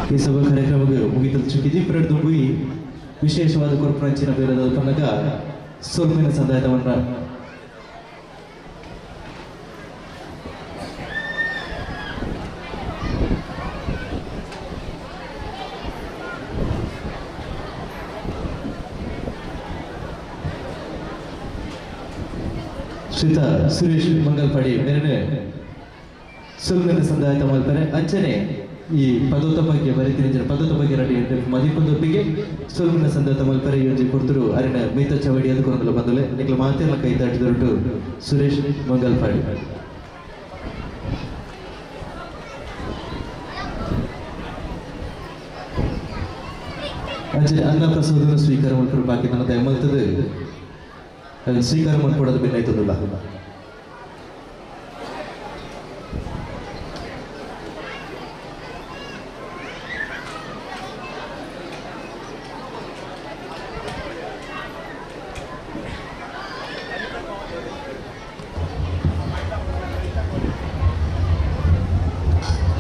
ಈ ಸಭಾ ಕಾರ್ಯಕ್ರಮಕ್ಕೆ ಮುಗಿತಲು ಚುಕ್ಕಿದ್ವಿ ಪರಡು ಮುಗಿ ವಿಶೇಷವಾದ ಕೊರ್ಪುರಂಚಿನ ಬೇರದ ಪನ್ನಗ ಸೊಲ್ಪಿನ ಸಂದಾಯತವನ್ನ ಶ್ರೀತ ಸುರೇಶ್ ಮಂಗಲ್ಪಾಡಿ ಮೇರೆ ಸೊಲ್ಪಿನ ಸಂದಾಯತ ಮಲ್ಪರೆ ಅಂಚನೆ ಈ ಪದೋತ ಬಗ್ಗೆ ಬರೀತೀನಿ ಪದೋತ ಬಗ್ಗೆ ರೆಡಿ ಮದಿಪದೊಟ್ಟಿಗೆ ಸೊಲ್ಮಿನ ಸಂದರ್ಭ ಮಲ್ಪರೆ ಯೋಜಿ ಕೊಡ್ತರು ಅರಿನ ಮೀತ ಚವಡಿ ಅದು ಕೊರಗಲ ಬಂದಲೆ ನಿಕ್ಲ ಮಾತೆಲ್ಲ ಕೈ ದಾಟಿದೊರಟು ಸುರೇಶ್ ಮಂಗಲ್ಪಾಡಿ. ಅಂಚನೆ ಅನ್ನ ಪ್ರಸಾದನ ಸ್ವೀಕಾರ ಮಲ್ಪರು ಬಾಕಿ ನನ್ನ ದಯಮಲ್ತದೆ ಅದನ್ನು ಸ್ವೀಕಾರ ಮಾಡ್ಕೊಡೋದು ಭಿನ್ನಾಯ್ತದಲ್ಲ.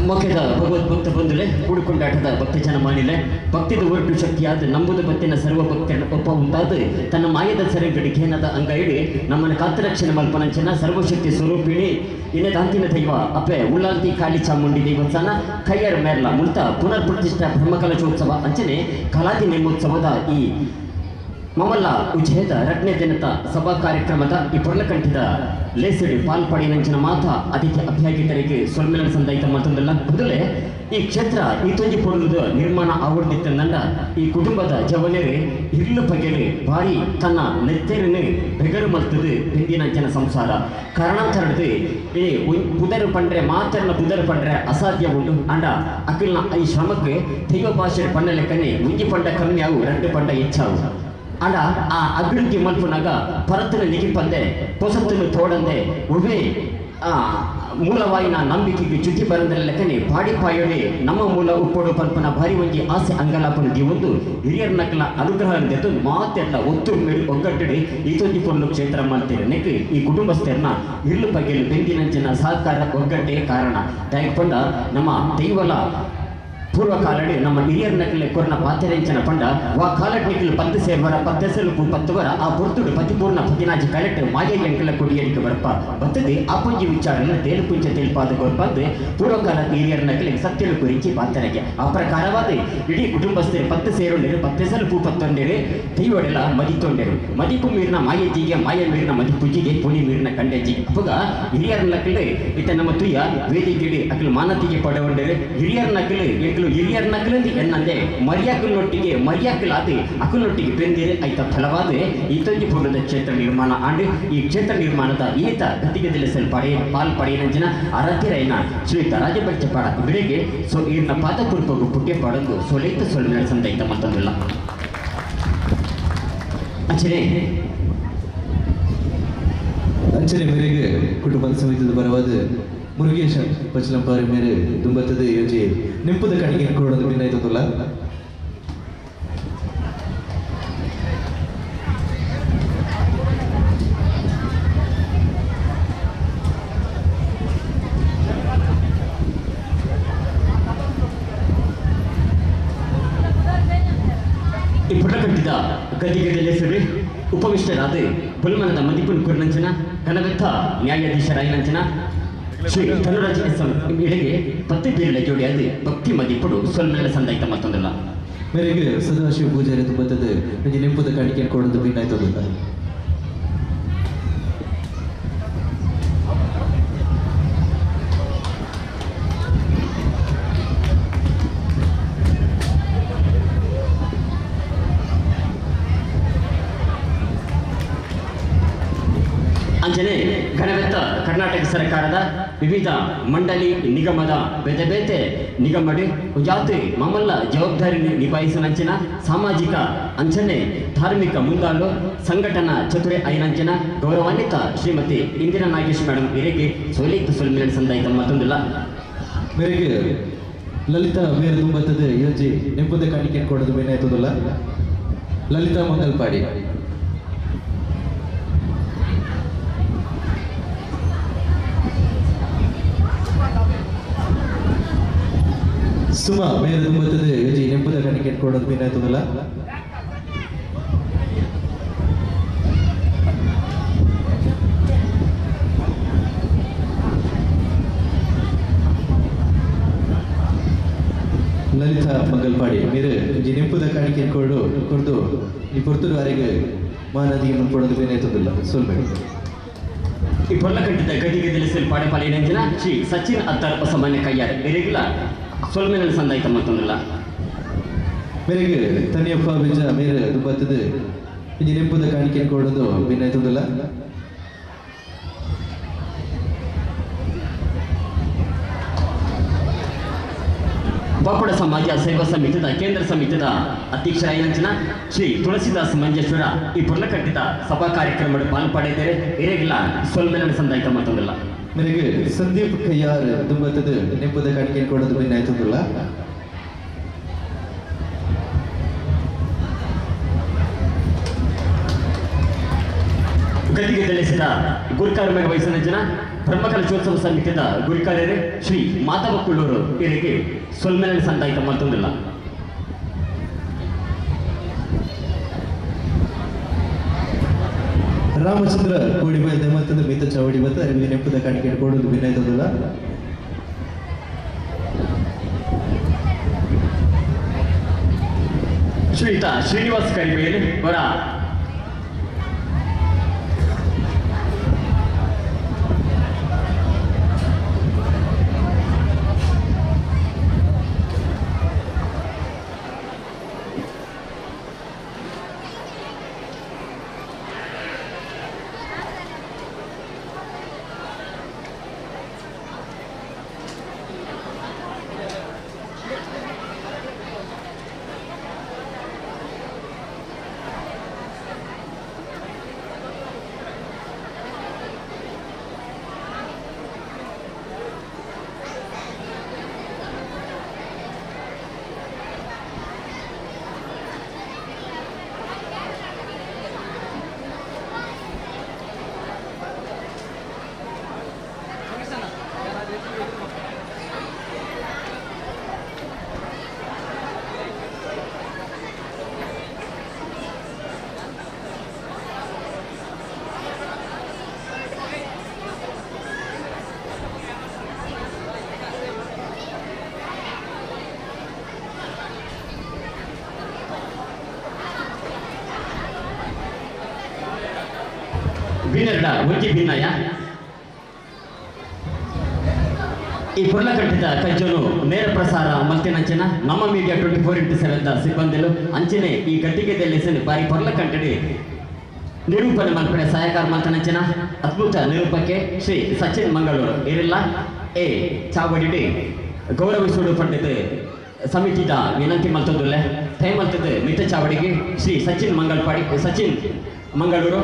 ಮೊಕ್ಕೆದ ಭಗವದ್ ಭಕ್ತ ಬಂಧುಲೆ ಕೂಡಿಕೊಂಡಾಟದ ಭಕ್ತ ಜನ ಮಾನಿಲೆ ಭಕ್ತಿದ ಒರಟು ಶಕ್ತಿಯಾದ ನಂಬುದ ಭಕ್ತಿನ ಸರ್ವ ಭಕ್ತರ ಒಪ್ಪ ಉಂಟಾದ ತನ್ನ ಮಾಯದ ಸೆರೆಗಡಿ ಖೇನದ ಅಂಗೈಡಿ ನಮ್ಮನ್ನು ಕಾತರಕ್ಷಣೆ ಮಲ್ಪನಂಚನ ಸರ್ವಶಕ್ತಿ ಸ್ವರೂಪಿಣಿ ಇನ್ನದಾಂತಿನ ದೈವ ಅಪ್ಪೆ ಉಳ್ಳಾಂತಿ ಕಾಳಿ ಚಾಮುಂಡಿ ದೇವಸ್ಥಾನ ಕೈಯರ್ ಮೇರ್ಲ ಮುಲ್ತ ಪುನರ್ ಪ್ರತಿಷ್ಠಾ ಬ್ರಹ್ಮಕಲಶೋತ್ಸವ ಅಂಚನೆ ಕಲಾದಿ ನೇಮೋತ್ಸವದ ಈ ಮಮಲ್ಲ ಉಜ್ಜೇದ ರಡ್ನೇ ದಿನದ ಸಭಾ ಕಾರ್ಯಕ್ರಮದ ಈ ಪೊರ್ಲಕಂಠದ ಲೇಸಡಿ ಪಾಲ್ಪಡಿನಂಚಿನ ಮಾತ ಅತಿಥಿ ಅಭ್ಯಾಗಿತರಿಗೆ ಸೊಲ್ಮೆಲ ಸಂದಾಯಿತ ಮತ್ತೊಂದಲ್ಲ ಮೊದಲೇ ಈ ಕ್ಷೇತ್ರ ಈ ತೊಂಜಿ ಪೊರ್ಲುದ ನಿರ್ಮಾಣ ಆವಡ್ದಿತ್ತಂದ ಈ ಕುಟುಂಬದ ಜವನೆರೆ ಇರ್ಲು ಬಗೆಲೆ ಭಾರಿ ತನ್ನ ನೆತ್ತೆರನ್ನು ಬೆಗರು ಮಲ್ತದು ಹಿಂದಿನಂಚಿನ ಸಂಸಾರ ಕಾರಣಾಂತರದ್ದು ಈ ಪುದರು ಪಂಡ್ರೆ ಮಾತನ್ನ ಪುದರು ಪಂಡ್ರೆ ಅಸಾಧ್ಯ ಉಂಟು ಅಂಡ ಅಖಿಲ್ನ ಈ ಶ್ರಮಕ್ಕೆ ದೈವ ಭಾಷೆ ಪಂಡ ಲೆಕ್ಕನೆ ಒಂಜಿ ಪಂಡ ಕಮ್ಮಿ ಆವು ರಡ್ಡು ಪಂಡ ಹೆಚ್ಚಾವು ಅಂಡ ಆ ಅಭಿವೃದ್ಧಿ ಮಲ್ಪುನಾಗ ಪರತನ ನಿಗಿಪಂದೆ ಪೊಸತ್ತನ್ನು ತೋಡಂದೆ ಉವೆ ಆ ಮೂಲವಾಯಿನ ನಂಬಿಕೆಗೆ ಚ್ಯುತಿ ಬರಂದರ ಲೆಕ್ಕನೆ ಪಾಡಿಪಾಯೋಡೆ ನಮ್ಮ ಮೂಲ ಉಪ್ಪೋಡು ಪಲ್ಪನ ಭಾರಿ ಒಂಜಿ ಆಸೆ ಅಂಗಲಾಪನ ದಿವೊಂದು ಹಿರಿಯರ ನಕಲ ಅನುಗ್ರಹ ಮಾತೆಲ್ಲ ಒತ್ತು ಮೇಲು ಒಗ್ಗಟ್ಟಡಿ ಈತೊಂಜಿ ಪೊರ್ಲು ಕ್ಷೇತ್ರ ಮಾಡ್ತೀರಿ ನೆಕ್ ಈ ಕುಟುಂಬಸ್ಥರನ್ನ ಇರ್ಲು ಬಗೆಲು ಬೆಂದಿನಂಚಿನ ಸಹಕಾರ ಒಗ್ಗಟ್ಟೇ ಕಾರಣ ದಯಪಂಡ ನಮ್ಮ ದೈವಲ ಪೂರ್ವ ಕಾಲಡಿ ನಮ್ಮ ಹಿರಿಯರ ನಕಲೆ ಕೊರ್ನ ಪಾತೆರೆಂಚನ ಪಂಡ ವಾ ಕಾಲಟ್ ನಿಖಲು ಪತ್ತು ಸೇರ್ವರ ಪತ್ತೆಸಲು ಪತ್ತುವರ ಆ ಪುರ್ತುಡು ಪತಿಪೂರ್ಣ ಪತಿನಾಜಿ ಕಲೆಟ್ ಮಾಯ ಎಂಕಲ ಕೊಡಿಯಡಿಕೆ ಬರಪ ಬತ್ತದೆ ಆಪಂಜಿ ವಿಚಾರನ ತೇಲುಪುಂಚ ತೆಲ್ಪಾದ ಕೊರ್ಪಂದು ಪೂರ್ವಕಾಲ ಹಿರಿಯರ ನಕಲೆ ಸತ್ಯಲು ಕುರಿಚಿ ಪಾತೆರೆಗೆ ಆ ಪ್ರಕಾರವಾದ ಇಡೀ ಕುಟುಂಬಸ್ಥರು ಪತ್ತು ಸೇರೊಂಡರು ಪತ್ತೆಸಲು ಪೂ ಪತ್ತೊಂಡರು ದೈವಡೆಲ ಮದಿತೊಂಡರು ಮದಿಪು ಮೀರಿನ ಮಾಯಜ್ಜಿಗೆ ಮಾಯ ಮೀರಿನ ಮದಿಪುಜಿಗೆ ಪುಣಿ ಮೀರಿನ ಕಂಡೆಜ್ಜಿ ಅಪ್ಪಗ ಹಿರಿಯರ ನಕಲೆ ಇತ್ತ ನಮ್ಮ ತುಯ್ಯ ವೇದಿಕೆಡಿ ಅಕಲು ಮಾನತಿಗೆ ಪಡೆಗೊಂಡರು ಹಿರಿಯರ ನಕಲು ಎಂಕಲು ಹಿರಿಯರ ನಕಲಂದು ಎನ್ನಂದೆ ಮರ್ಯಾಕಲ್ನೊಟ್ಟಿಗೆ ಮರ್ಯಾಕಲಾದ ಅಕಲ್ನೊಟ್ಟಿಗೆ ಬೆಂದಿರೆ ಐತ ಫಲವಾದ ಈತೊಂಜಿ ಪೂರ್ಣದ ಕ್ಷೇತ್ರ ನಿರ್ಮಾಣ ಆಂಡು ಈ ಕ್ಷೇತ್ರ ನಿರ್ಮಾಣದ ಈತ ಗತಿಗೆ ತಿಳಿಸಲು ಪಡೆಯ ಪಾಲ್ ಪಡೆಯನಂಚಿನ ಅರತಿರೈನ ಶ್ರೀಯುತ ರಾಜಬೆಲ್ಚಪಾಡ ಬಿಡೆಗೆ ಸೊ ಈರ್ನ ಪಾದಪೂರ್ಪಗು ಪುಟ್ಯ ಪಾಡಂದು ಸೊಲೈತ ಸೊಲ್ಮೆನ ಸಂದೈತ ಮತ್ತೊಂದಿಲ್ಲ ಅಚರೆ ಅಂಚನೆ ಮೇರೆಗೆ ಕುಟುಂಬದ ಸಮಿತಿದ ಪರವಾದ ಮುರುಗೇಶ ಪಚ್ಚಲಂಪಾರಿ ಮೇರೆ ದುಂಬತ್ತದ ಯೋಜಿ ನಿಂಪುದ ಕಾಣಿಕೆ ಕೊಡೋದು ಭಿನ್ನಾಯ್ತದಲ್ಲ. ಈ ಪುಟಕಟ್ಟಿದ ಗದಿಗದೆಲೆಸರಿ ಉಪವಿಷ್ಟರಾದ ಬುಲ್ಮನದ ಮದಿಪುನ್ ಕುರ್ನಂಚನ ಘನವೆತ್ತ ನ್ಯಾಯಾಧೀಶರಾಯನಂಚನ ಶ್ರೀ ಧನುರಾಜ್ ಎಸ್ ಎಂ ಇಡೆಗೆ ಪತ್ತಿ ಬೀರಲ ಜೋಡಿಯಾದ ಭಕ್ತಿ ಮದಿಪುಡು ಸೊಲ್ಮೆಲ್ಲ ಸಂದಾಯ್ತ ಮತ್ತೊಂದಲ್ಲ. ಮೇರೆಗೆ ಸದಾಶಿವ ಪೂಜಾರಿ ತುಂಬತ್ತದ ಒಂಜಿ ನಿಂಪುದ ಕಾಣಿಕೆ ಕೊಡೋದು ಭಿನ್ನಾಯ್ತದಲ್ಲ. ಅಂಜನೆ ಘನವೆತ್ತ ಕರ್ನಾಟಕ ಸರ್ಕಾರದ ವಿವಿಧ ಮಂಡಳಿ ನಿಗಮದ ಬೇತೆ ಬೇತೆ ನಿಗಮಡಿ ಜಾತಿ ಮಾಮಲ್ಲ ಜವಾಬ್ದಾರಿ ನಿಭಾಯಿಸನಂಚಿನ ಸಾಮಾಜಿಕ ಅಂಚನೆ ಧಾರ್ಮಿಕ ಮುಂದಾಳು ಸಂಘಟನಾ ಚತುರೆ ಐನಂಚಿನ ಗೌರವಾನ್ವಿತ ಶ್ರೀಮತಿ ಇಂದಿರಾ ನಾಗೇಶ್ ಮೇಡಮ್ ಇರೆಗೆ ಸೋಲಿತ್ತು ಸೊಲ್ಮಿನ ಸಂದಾಯಿತ ಮತ್ತೊಂದಿಲ್ಲ. ಮೇರೆಗೆ ಲಲಿತಾ ಮೇರೆ ತುಂಬತ್ತದ ಯೋಜಿ ನಿಂಪುದ ಕಾಣಿಕೆ ಕೊಡೋದು ಭಿನ್ನಾಯ್ತದಲ್ಲ. ಲಲಿತಾ ಮಂಗಲ್ಪಾಡಿ. ಸುಮಾ ಮೇರೆ ತುಂಬತ್ತದ ಯೋಜಿ ನಿಂಪುದ ಕಾಣಿಕೆ ಕೊಡೋದು ಭಿನ್ನಾಯ್ತದಲ್ಲ. ಲಲಿತಾ ಮಂಗಲ್ಪಾಡಿ ಮೇರೆ ಒಂಜಿ ನಿಂಪುದ ಕಾಣಿಕೆ ಕೊಡು ಕೊರ್ದು ಈ ಪೊರ್ತುಡು ಅರೆಗೆ ಮಾನದಿಗೆ ಮುನ್ಪೊಡೋದು ಭಿನ್ನಾಯ್ತದಲ್ಲ. ಸೊಲ್ಮೆ ಈ ಪೊರ್ಲಕಟ್ಟಿದ ಗದಿಗೆ ತಿಳಿಸಲು ಪಾಡೆಪಾಲಿನಂಚಿನ ಶ್ರೀ ಸಚಿನ್ ಅತ್ತರ್ ಹೊಸಮಾನ್ಯ ಕೈಯಾರ್ ಇರೆಗಿಲ ಸೊಲ್ಮೆನಲ್ಲಿ ಸಂದಾಯ್ತ ಮತ್ತೊಂದಿಲ್ಲ. ಮೇರೆಗೆ ತನಿಯಪ್ಪ ಬಿಜ ಮೇರೆ ದುಂಬತ್ತದ ಒಂಜಿ ನಿಂಪುದ ಕಾಣಿಕೆ ಕೊಡೋದು ಭಿನ್ನಾಯ್ತದಲ್ಲ. ಬಾಪುಡ ಸಮಾಜ ಸೇವಾ ಸಮಿತಿದ ಕೇಂದ್ರ ಸಮಿತಿದ ಅಧ್ಯಕ್ಷರಾಯನಂಚಿನ ಶ್ರೀ ತುಳಸಿದಾಸ್ ಮಂಜೇಶ್ವರ ಈ ಪೊರ್ಲಕಟ್ಟಿದ ಸಭಾ ಕಾರ್ಯಕ್ರಮದ ಪಾಲು ಪಡೆದರೆ ಇರೆಗಿಲ ಸೊಲ್ಮೆನಲ್ಲಿ ಸಂದಾಯ್ತ ಮತ್ತೊಂದಿಲ್ಲ. ಮೇರೆಗೆ ಸಂದೀಪ್ ಕೈಯಾರ್ ದುಂಬತ್ತದ ನಿಂಪುದ ಕಾಣಿಕೆ ಕೊಡೋದು ಭಿನ್ನಾಯ್ತದಲ್ಲ. ಗದಿಗೆ ತಿಳಿಸಿದ ಗುರುಕಾರ್ಮಿಕ ವಯಸ್ಸಿನ ಜನ ಬ್ರಹ್ಮಕಲಶೋತ್ಸವ ಸಮಿತಿಯ ಗುರುಕಾರ್ಯರೇ ಶ್ರೀ ಮಾಧವ ಕುಳ್ಳೂರು ಇವರಿಗೆ ಸೊಲ್ಮೆನಲ್ಲಿ ಸಂದಾಯಿತ ಮತ್ತೊಂದಿಲ್ಲ. ರಾಮಚಂದ್ರ ಕೋಡಿಬಾಯಿ ಮತ್ತೊಂದು ಮಿತ ಚಾವಡಿ ಮತ್ತು ಅರಿವಿನ ನೆಂಪುದ ಕಾಣಿಕೆ ಕೊಡೋದು ಭಿನ್ನಾಯ್ತದಲ್ಲ. ಶ್ರೀಯುತ ಶ್ರೀನಿವಾಸ್ ಕರಿಬೇಲಿ ಅವರ ಭಿನ್ನಡ ಒಂಜಿ ಭಿನ್ನಯ ಈ ಪೊರ್ಲಕಟ್ಟಿದ ಕಜ್ಜನು ನೇರ ಪ್ರಸಾರ ಮಲ್ತಿನಂಚಿನ ನಮ್ಮ ಮೀಡಿಯಾ 24x7 ಸಿಬ್ಬಂದಿಲು ಅಂಚನೆ ಈ ಗಟ್ಟಿಗೆದೆಲೆಸನ್ ಬಾರಿ ಪೊರ್ಲಕಂಟಡಿ ನಿರೂಪಣೆ ಮಲ್ಪನೆ ಸಹಾಯಕಾರ ಮಲ್ತನಂಚಿನ ಅದ್ಭುತ ನಿರೂಪಕ್ಕೆ ಶ್ರೀ ಸಚಿನ್ ಮಂಗಳೂರು ಇರಿಲ್ಲ ಎ ಚಾವಡಿಡಿ ಗೌರವಿಸುಡು ಪಂಡಿತ ಸಮಿತಿದ ವಿನಂತಿ ಮಲ್ತದುಲ್ಲೆ ಥೈಮಲ್ತದ ಮಿತ ಚಾವಡಿಗೆ ಶ್ರೀ ಸಚಿನ್ ಮಂಗಳಪಾಡಿ ಸಚಿನ್ ಮಂಗಳೂರು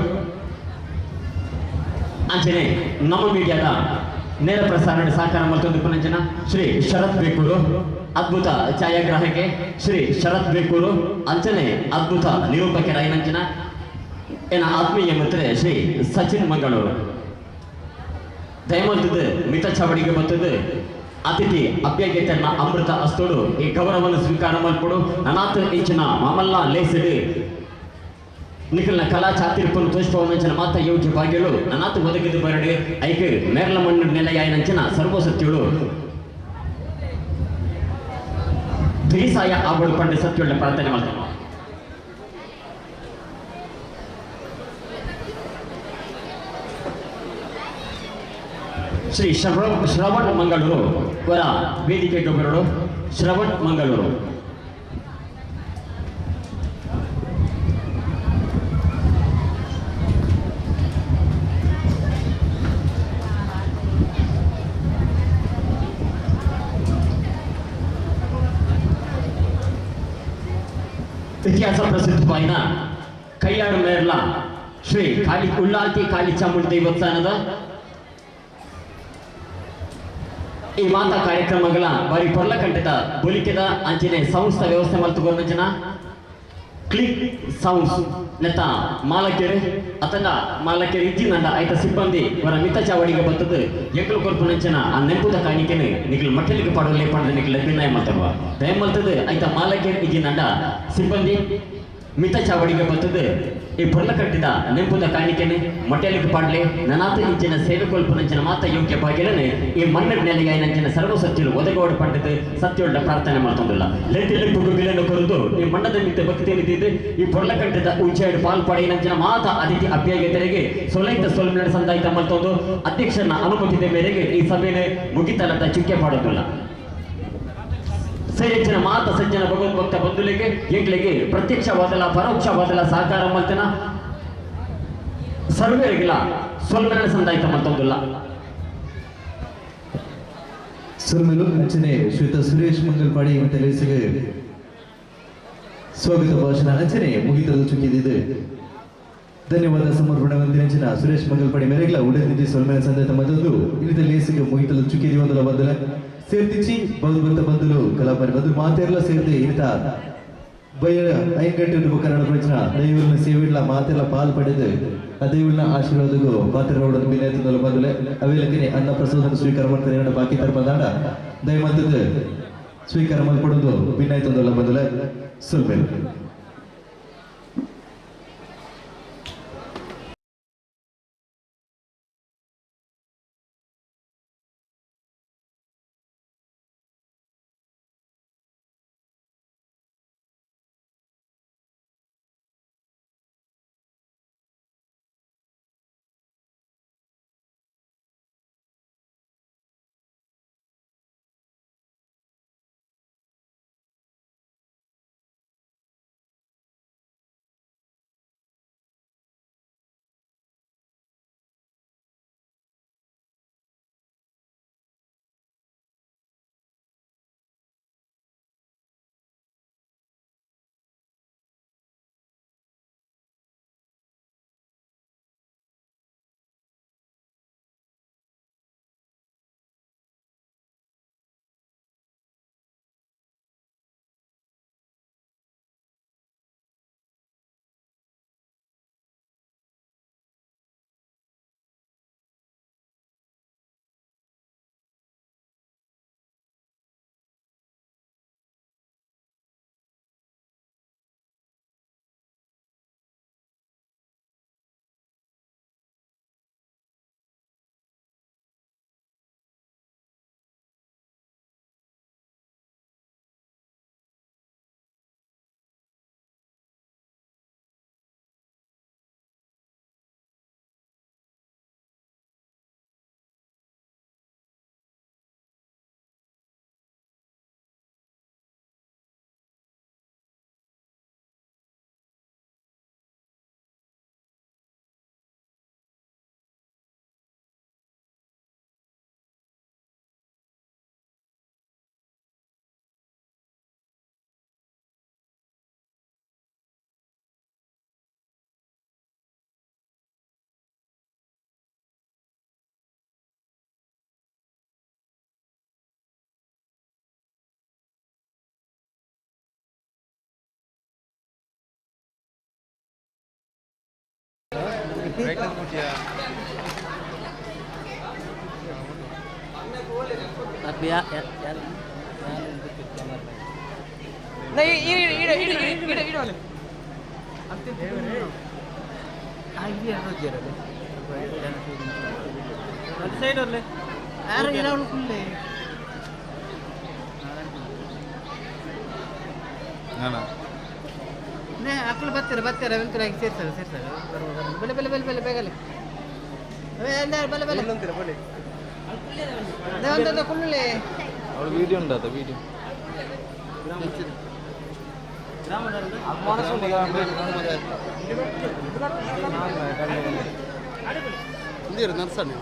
ಅಂಚನೆ ನಮ್ಮ ಮೀಡಿಯಾದ ನೇರ ಪ್ರಸಾರಣ ಸಹಕಾರ ಮತ್ತೊಂದು ಪುನಂಜನ ಶ್ರೀ ಶರತ್ ಬೇಕೂರು, ಅದ್ಭುತ ಛಾಯಾಗ್ರಾಹಕೆ ಶ್ರೀ ಶರತ್ ಬೇಕೂರು, ಅಂಚನೆ ಅದ್ಭುತ ನಿರೂಪಕರಾಯಿನಂಚನ ಏನ ಆತ್ಮೀಯ ಮಿತ್ರೆ ಶ್ರೀ ಸಚಿನ್ ಮಂಗಳೂರು. ದಯಮಲ್ತದ್ದು ಮಿತ ಚಾವಡಿಗೆ ಬರ್ತದೆ ಅತಿಥಿ ಅಭ್ಯಾಗತನ ಅಮೃತ ಅಸ್ತೋಡು ಈ ಗೌರವವನ್ನು ಸ್ವೀಕಾರ ಮಲ್ಪಡು ನನಾತ್ ಇಂಚಿನ ಮಾಮಲ್ಲ ಲೇಸಿಡು ನಿಖಲ್ನ ಕಲಾ ಚಾತಿರ್ಪನ್ನು ತೋರಿಸುವಂಚಿನ ಮಾತ ಯೋಗ್ಯ ಭಾಗ್ಯಳು ನನಾತ್ ಒದಗಿದು ಬರಡು ಐಕ್ ಮೇರ್ಲ ಮಣ್ಣು ನೆಲೆಯಾಯಿನಂಚಿನ ಸರ್ವಸತ್ಯಳು ದ್ವಿಸಾಯ ಆಬಳು ಪಂಡ ಸತ್ಯುಳ್ಳ ಪ್ರಾರ್ಥನೆ ಮಾಡ್ತಾನೆ. ಶ್ರೀ ಶ್ರವಣ್ ಮಂಗಳೂರು ವರ ವೇದಿಕೆಗೆ ಬರಡು. ಶ್ರವಣ್ ಮಂಗಳೂರು ಇತಿಹಾಸ ಪ್ರಸಿದ್ಧವಾಯಿನ ಕೈಯಾಡು ಮೇರ್ಲ ಶ್ರೀ ಕಾಳಿ ಉಳ್ಳಾಲ್ತಿ ಕಾಳಿ ಚಾಮುಂಡಿ ದೇವಸ್ಥಾನದ ಈ ಮಾತಾ ಕಾರ್ಯಕ್ರಮಗಳ ಬಾರಿ ಪೊರ್ಲಕಂಠದ ಬೊಲಿಕೆದ ಅಂಚಿನೆ ಸಂಸ್ಥೆ ವ್ಯವಸ್ಥೆ ಮಲ್ತುಕೊಂಡ ಕ್ಲಿಕ್ ಸೌಂಡ್ಸ್ ನೆತ್ತ ಮಾಲಕೆರೆ ಅತಂಡ ಮಾಲಕೆರೆ ಇಜ್ಜಿನಂಡ ಐತ ಸಿಬ್ಬಂದಿ ವರ ಮಿತ ಚಾವಡಿಗೆ ಬರ್ತದೆ ಎಂಕಲು ಕೊರ್ಪುನಂಚಿನ ಆ ನೆಂಪುದ ಕಾಣಿಕೆನೆ ನಿಗಲು ಮಟ್ಟಲಿಗೆ ಪಾಡೋಲೆ ಪಂಡ ನಿಗಲು ಅಭಿನಯ ಮಲ್ತವ ದಯ ಮಲ್ತದೆ ಐತ ಮಾಲಕೆರೆ ಇಜ್ಜಿನಂಡ ಸಿಬ್ಬಂದಿ ಮಿತ ಚಾವಡಿಗೆ ಬರ್ತದೆ ಈ ಪೊರ್ಲಕಟ್ಟಿದ ನೆಂಪುದ ಕಾಣಿಕೆನೆ ಮೊಟ್ಟೆಲಿಗೆ ಪಾಡ್ಲೆ ನನಾತ ಇಂಚಿನ ಸೇವೆ ಕೊಲ್ಪುನಂಚಿನ ಮಾತ ಯೋಗ್ಯ ಭಾಗ್ಯಲನೆ ಈ ಮಣ್ಣಿನ ನೆಲೆಗಾಯಿನಂಚಿನ ಸರ್ವ ಸತ್ಯಲು ಒದಗೋಡು ಪಂಡಿತು ಸತ್ಯೊಳ್ಳ ಪ್ರಾರ್ಥನೆ ಮಾಡ್ತೊಂದಿಲ್ಲ ಲೆಟ್ಟಿಲೆಪ್ಪುಗು ಬಿಲನ್ನು ಕೊರದು ಈ ಮಣ್ಣದ ಮಿತ್ತ ಭಕ್ತಿ ನಿಂತಿದ್ದು ಈ ಪೊರ್ಲಕಟ್ಟಿದ ಉಂಚೆಡು ಪಾಲ್ ಪಡೆಯಿನಂಚಿನ ಮಾತ ಅತಿಥಿ ಅಭ್ಯಾಗತರಿಗೆ ಸೊಲೈತ ಸೊಲ್ಮಿನ ಸಂದಾಯಿತ ಮಲ್ತೊಂದು ಅಧ್ಯಕ್ಷನ ಅನುಮತಿದ ಮೇರೆಗೆ ಈ ಸಭೆನೆ ಮುಗಿತಲದ ಚುಕ್ಕೆ ಪಾಡೋದಿಲ್ಲ. ಸಜ್ಜನ ಮಾತ ಸಜ್ಜನ ಭಗವದ್ಭಕ್ತ ಬಂಧುಲಿಗೆ ಎಂಕ್ಲಿಗೆ ಪ್ರತ್ಯಕ್ಷವಾದಲ ಪರೋಕ್ಷವಾದಲ ಸಹಕಾರ ಮಲ್ತನ ಸರ್ವೇರಿಗಿಲ್ಲ ಸೊಲ್ಮೆನ ಸಂದಾಯಿತ ಮತ್ತೊಂದಿಲ್ಲ. ಸುರ್ಮೆಲು ಅಂಚನೆ ಶ್ರೀತ ಸುರೇಶ್ ಮಂಗಲ್ಪಾಡಿ ಅಂತ ಸ್ವಾಗತ ಭಾಷಣ ಅಂಚನೆ ಮುಗಿತದ ಚುಕ್ಕಿದಿದೆ. ಧನ್ಯವಾದ ಸಮರ್ಪಣೆ ವಂದಿನಂಚಿನ ಸುರೇಶ್ ಮಂಗಲ್ಪಾಡಿ ಮೇರೆಗ್ಲ ಉಡತಿಂಜಿ ಸೊಲ್ಮೆನ ಸಂದಾಯಿತ ಮತ್ತೊಂದು ಇನ್ನಿತ ಲೇಸಿಗೆ ಮುಗಿತದ ಚುಕ್ಕಿದಿ ಒಂದಲ ಬಂದಲ ಸೇರ್ತಿಚ್ಚಿ ಬೌದ್ಧ ಬಂಧುಲು ಕಲಾಪರಿ ಬಂದು ಮಾತೆರ್ಲ ಸೇರಿದೆ ಇರ್ತ ಬಯ್ಯ 5 ಗಂಟೆ ಕನ್ನಡ ಪ್ರಚನ ದೈವನ ಸೇವಿಡ್ಲ ಮಾತೆಲ್ಲ ಪಾಲ್ ಪಡೆದು ಆ ದೈವನ ಆಶೀರ್ವಾದಕ್ಕೂ ಪಾತ್ರ ಬಿನಾಯ್ತದಲ್ಲ ಬಂದುಲೆ ಅವೇಲಕ್ಕೆ ಅನ್ನ ಪ್ರಸಾದನ್ನು ಸ್ವೀಕಾರ ಮಾಡ್ತಾರೆ ಎರಡು ಬಾಕಿ ತರ ಬಂದಾಡ ದಯಮಂತದ್ದು ಸ್ವೀಕಾರ ಮಾಡ್ಕೊಡೋದು ಬಿನ್ನಾಯ್ತದಲ್ಲ ಬಂದುಲೆ ಸ್ವಲ್ಪ. ಅಕ್ಕಲು ಬತ್ತಾರೆ ವೆಂತುಲಾಗಿ ಸೇರ್ತಾರೆ ಸೇರ್ತಾರೆ ಬಲೆ ಬಲೆ ಬಲೆ ಬಲೆ ಬೇಗಲೆ ಬಲೆ ಬಲೆ ಬಲೆ ಒಂದು ಕುಳ್ಳೆ ಅವಳು ವೀಡಿಯೋ ಉಂಟದ ವೀಡಿಯೋ ನರ್ಸಣ್ಣ.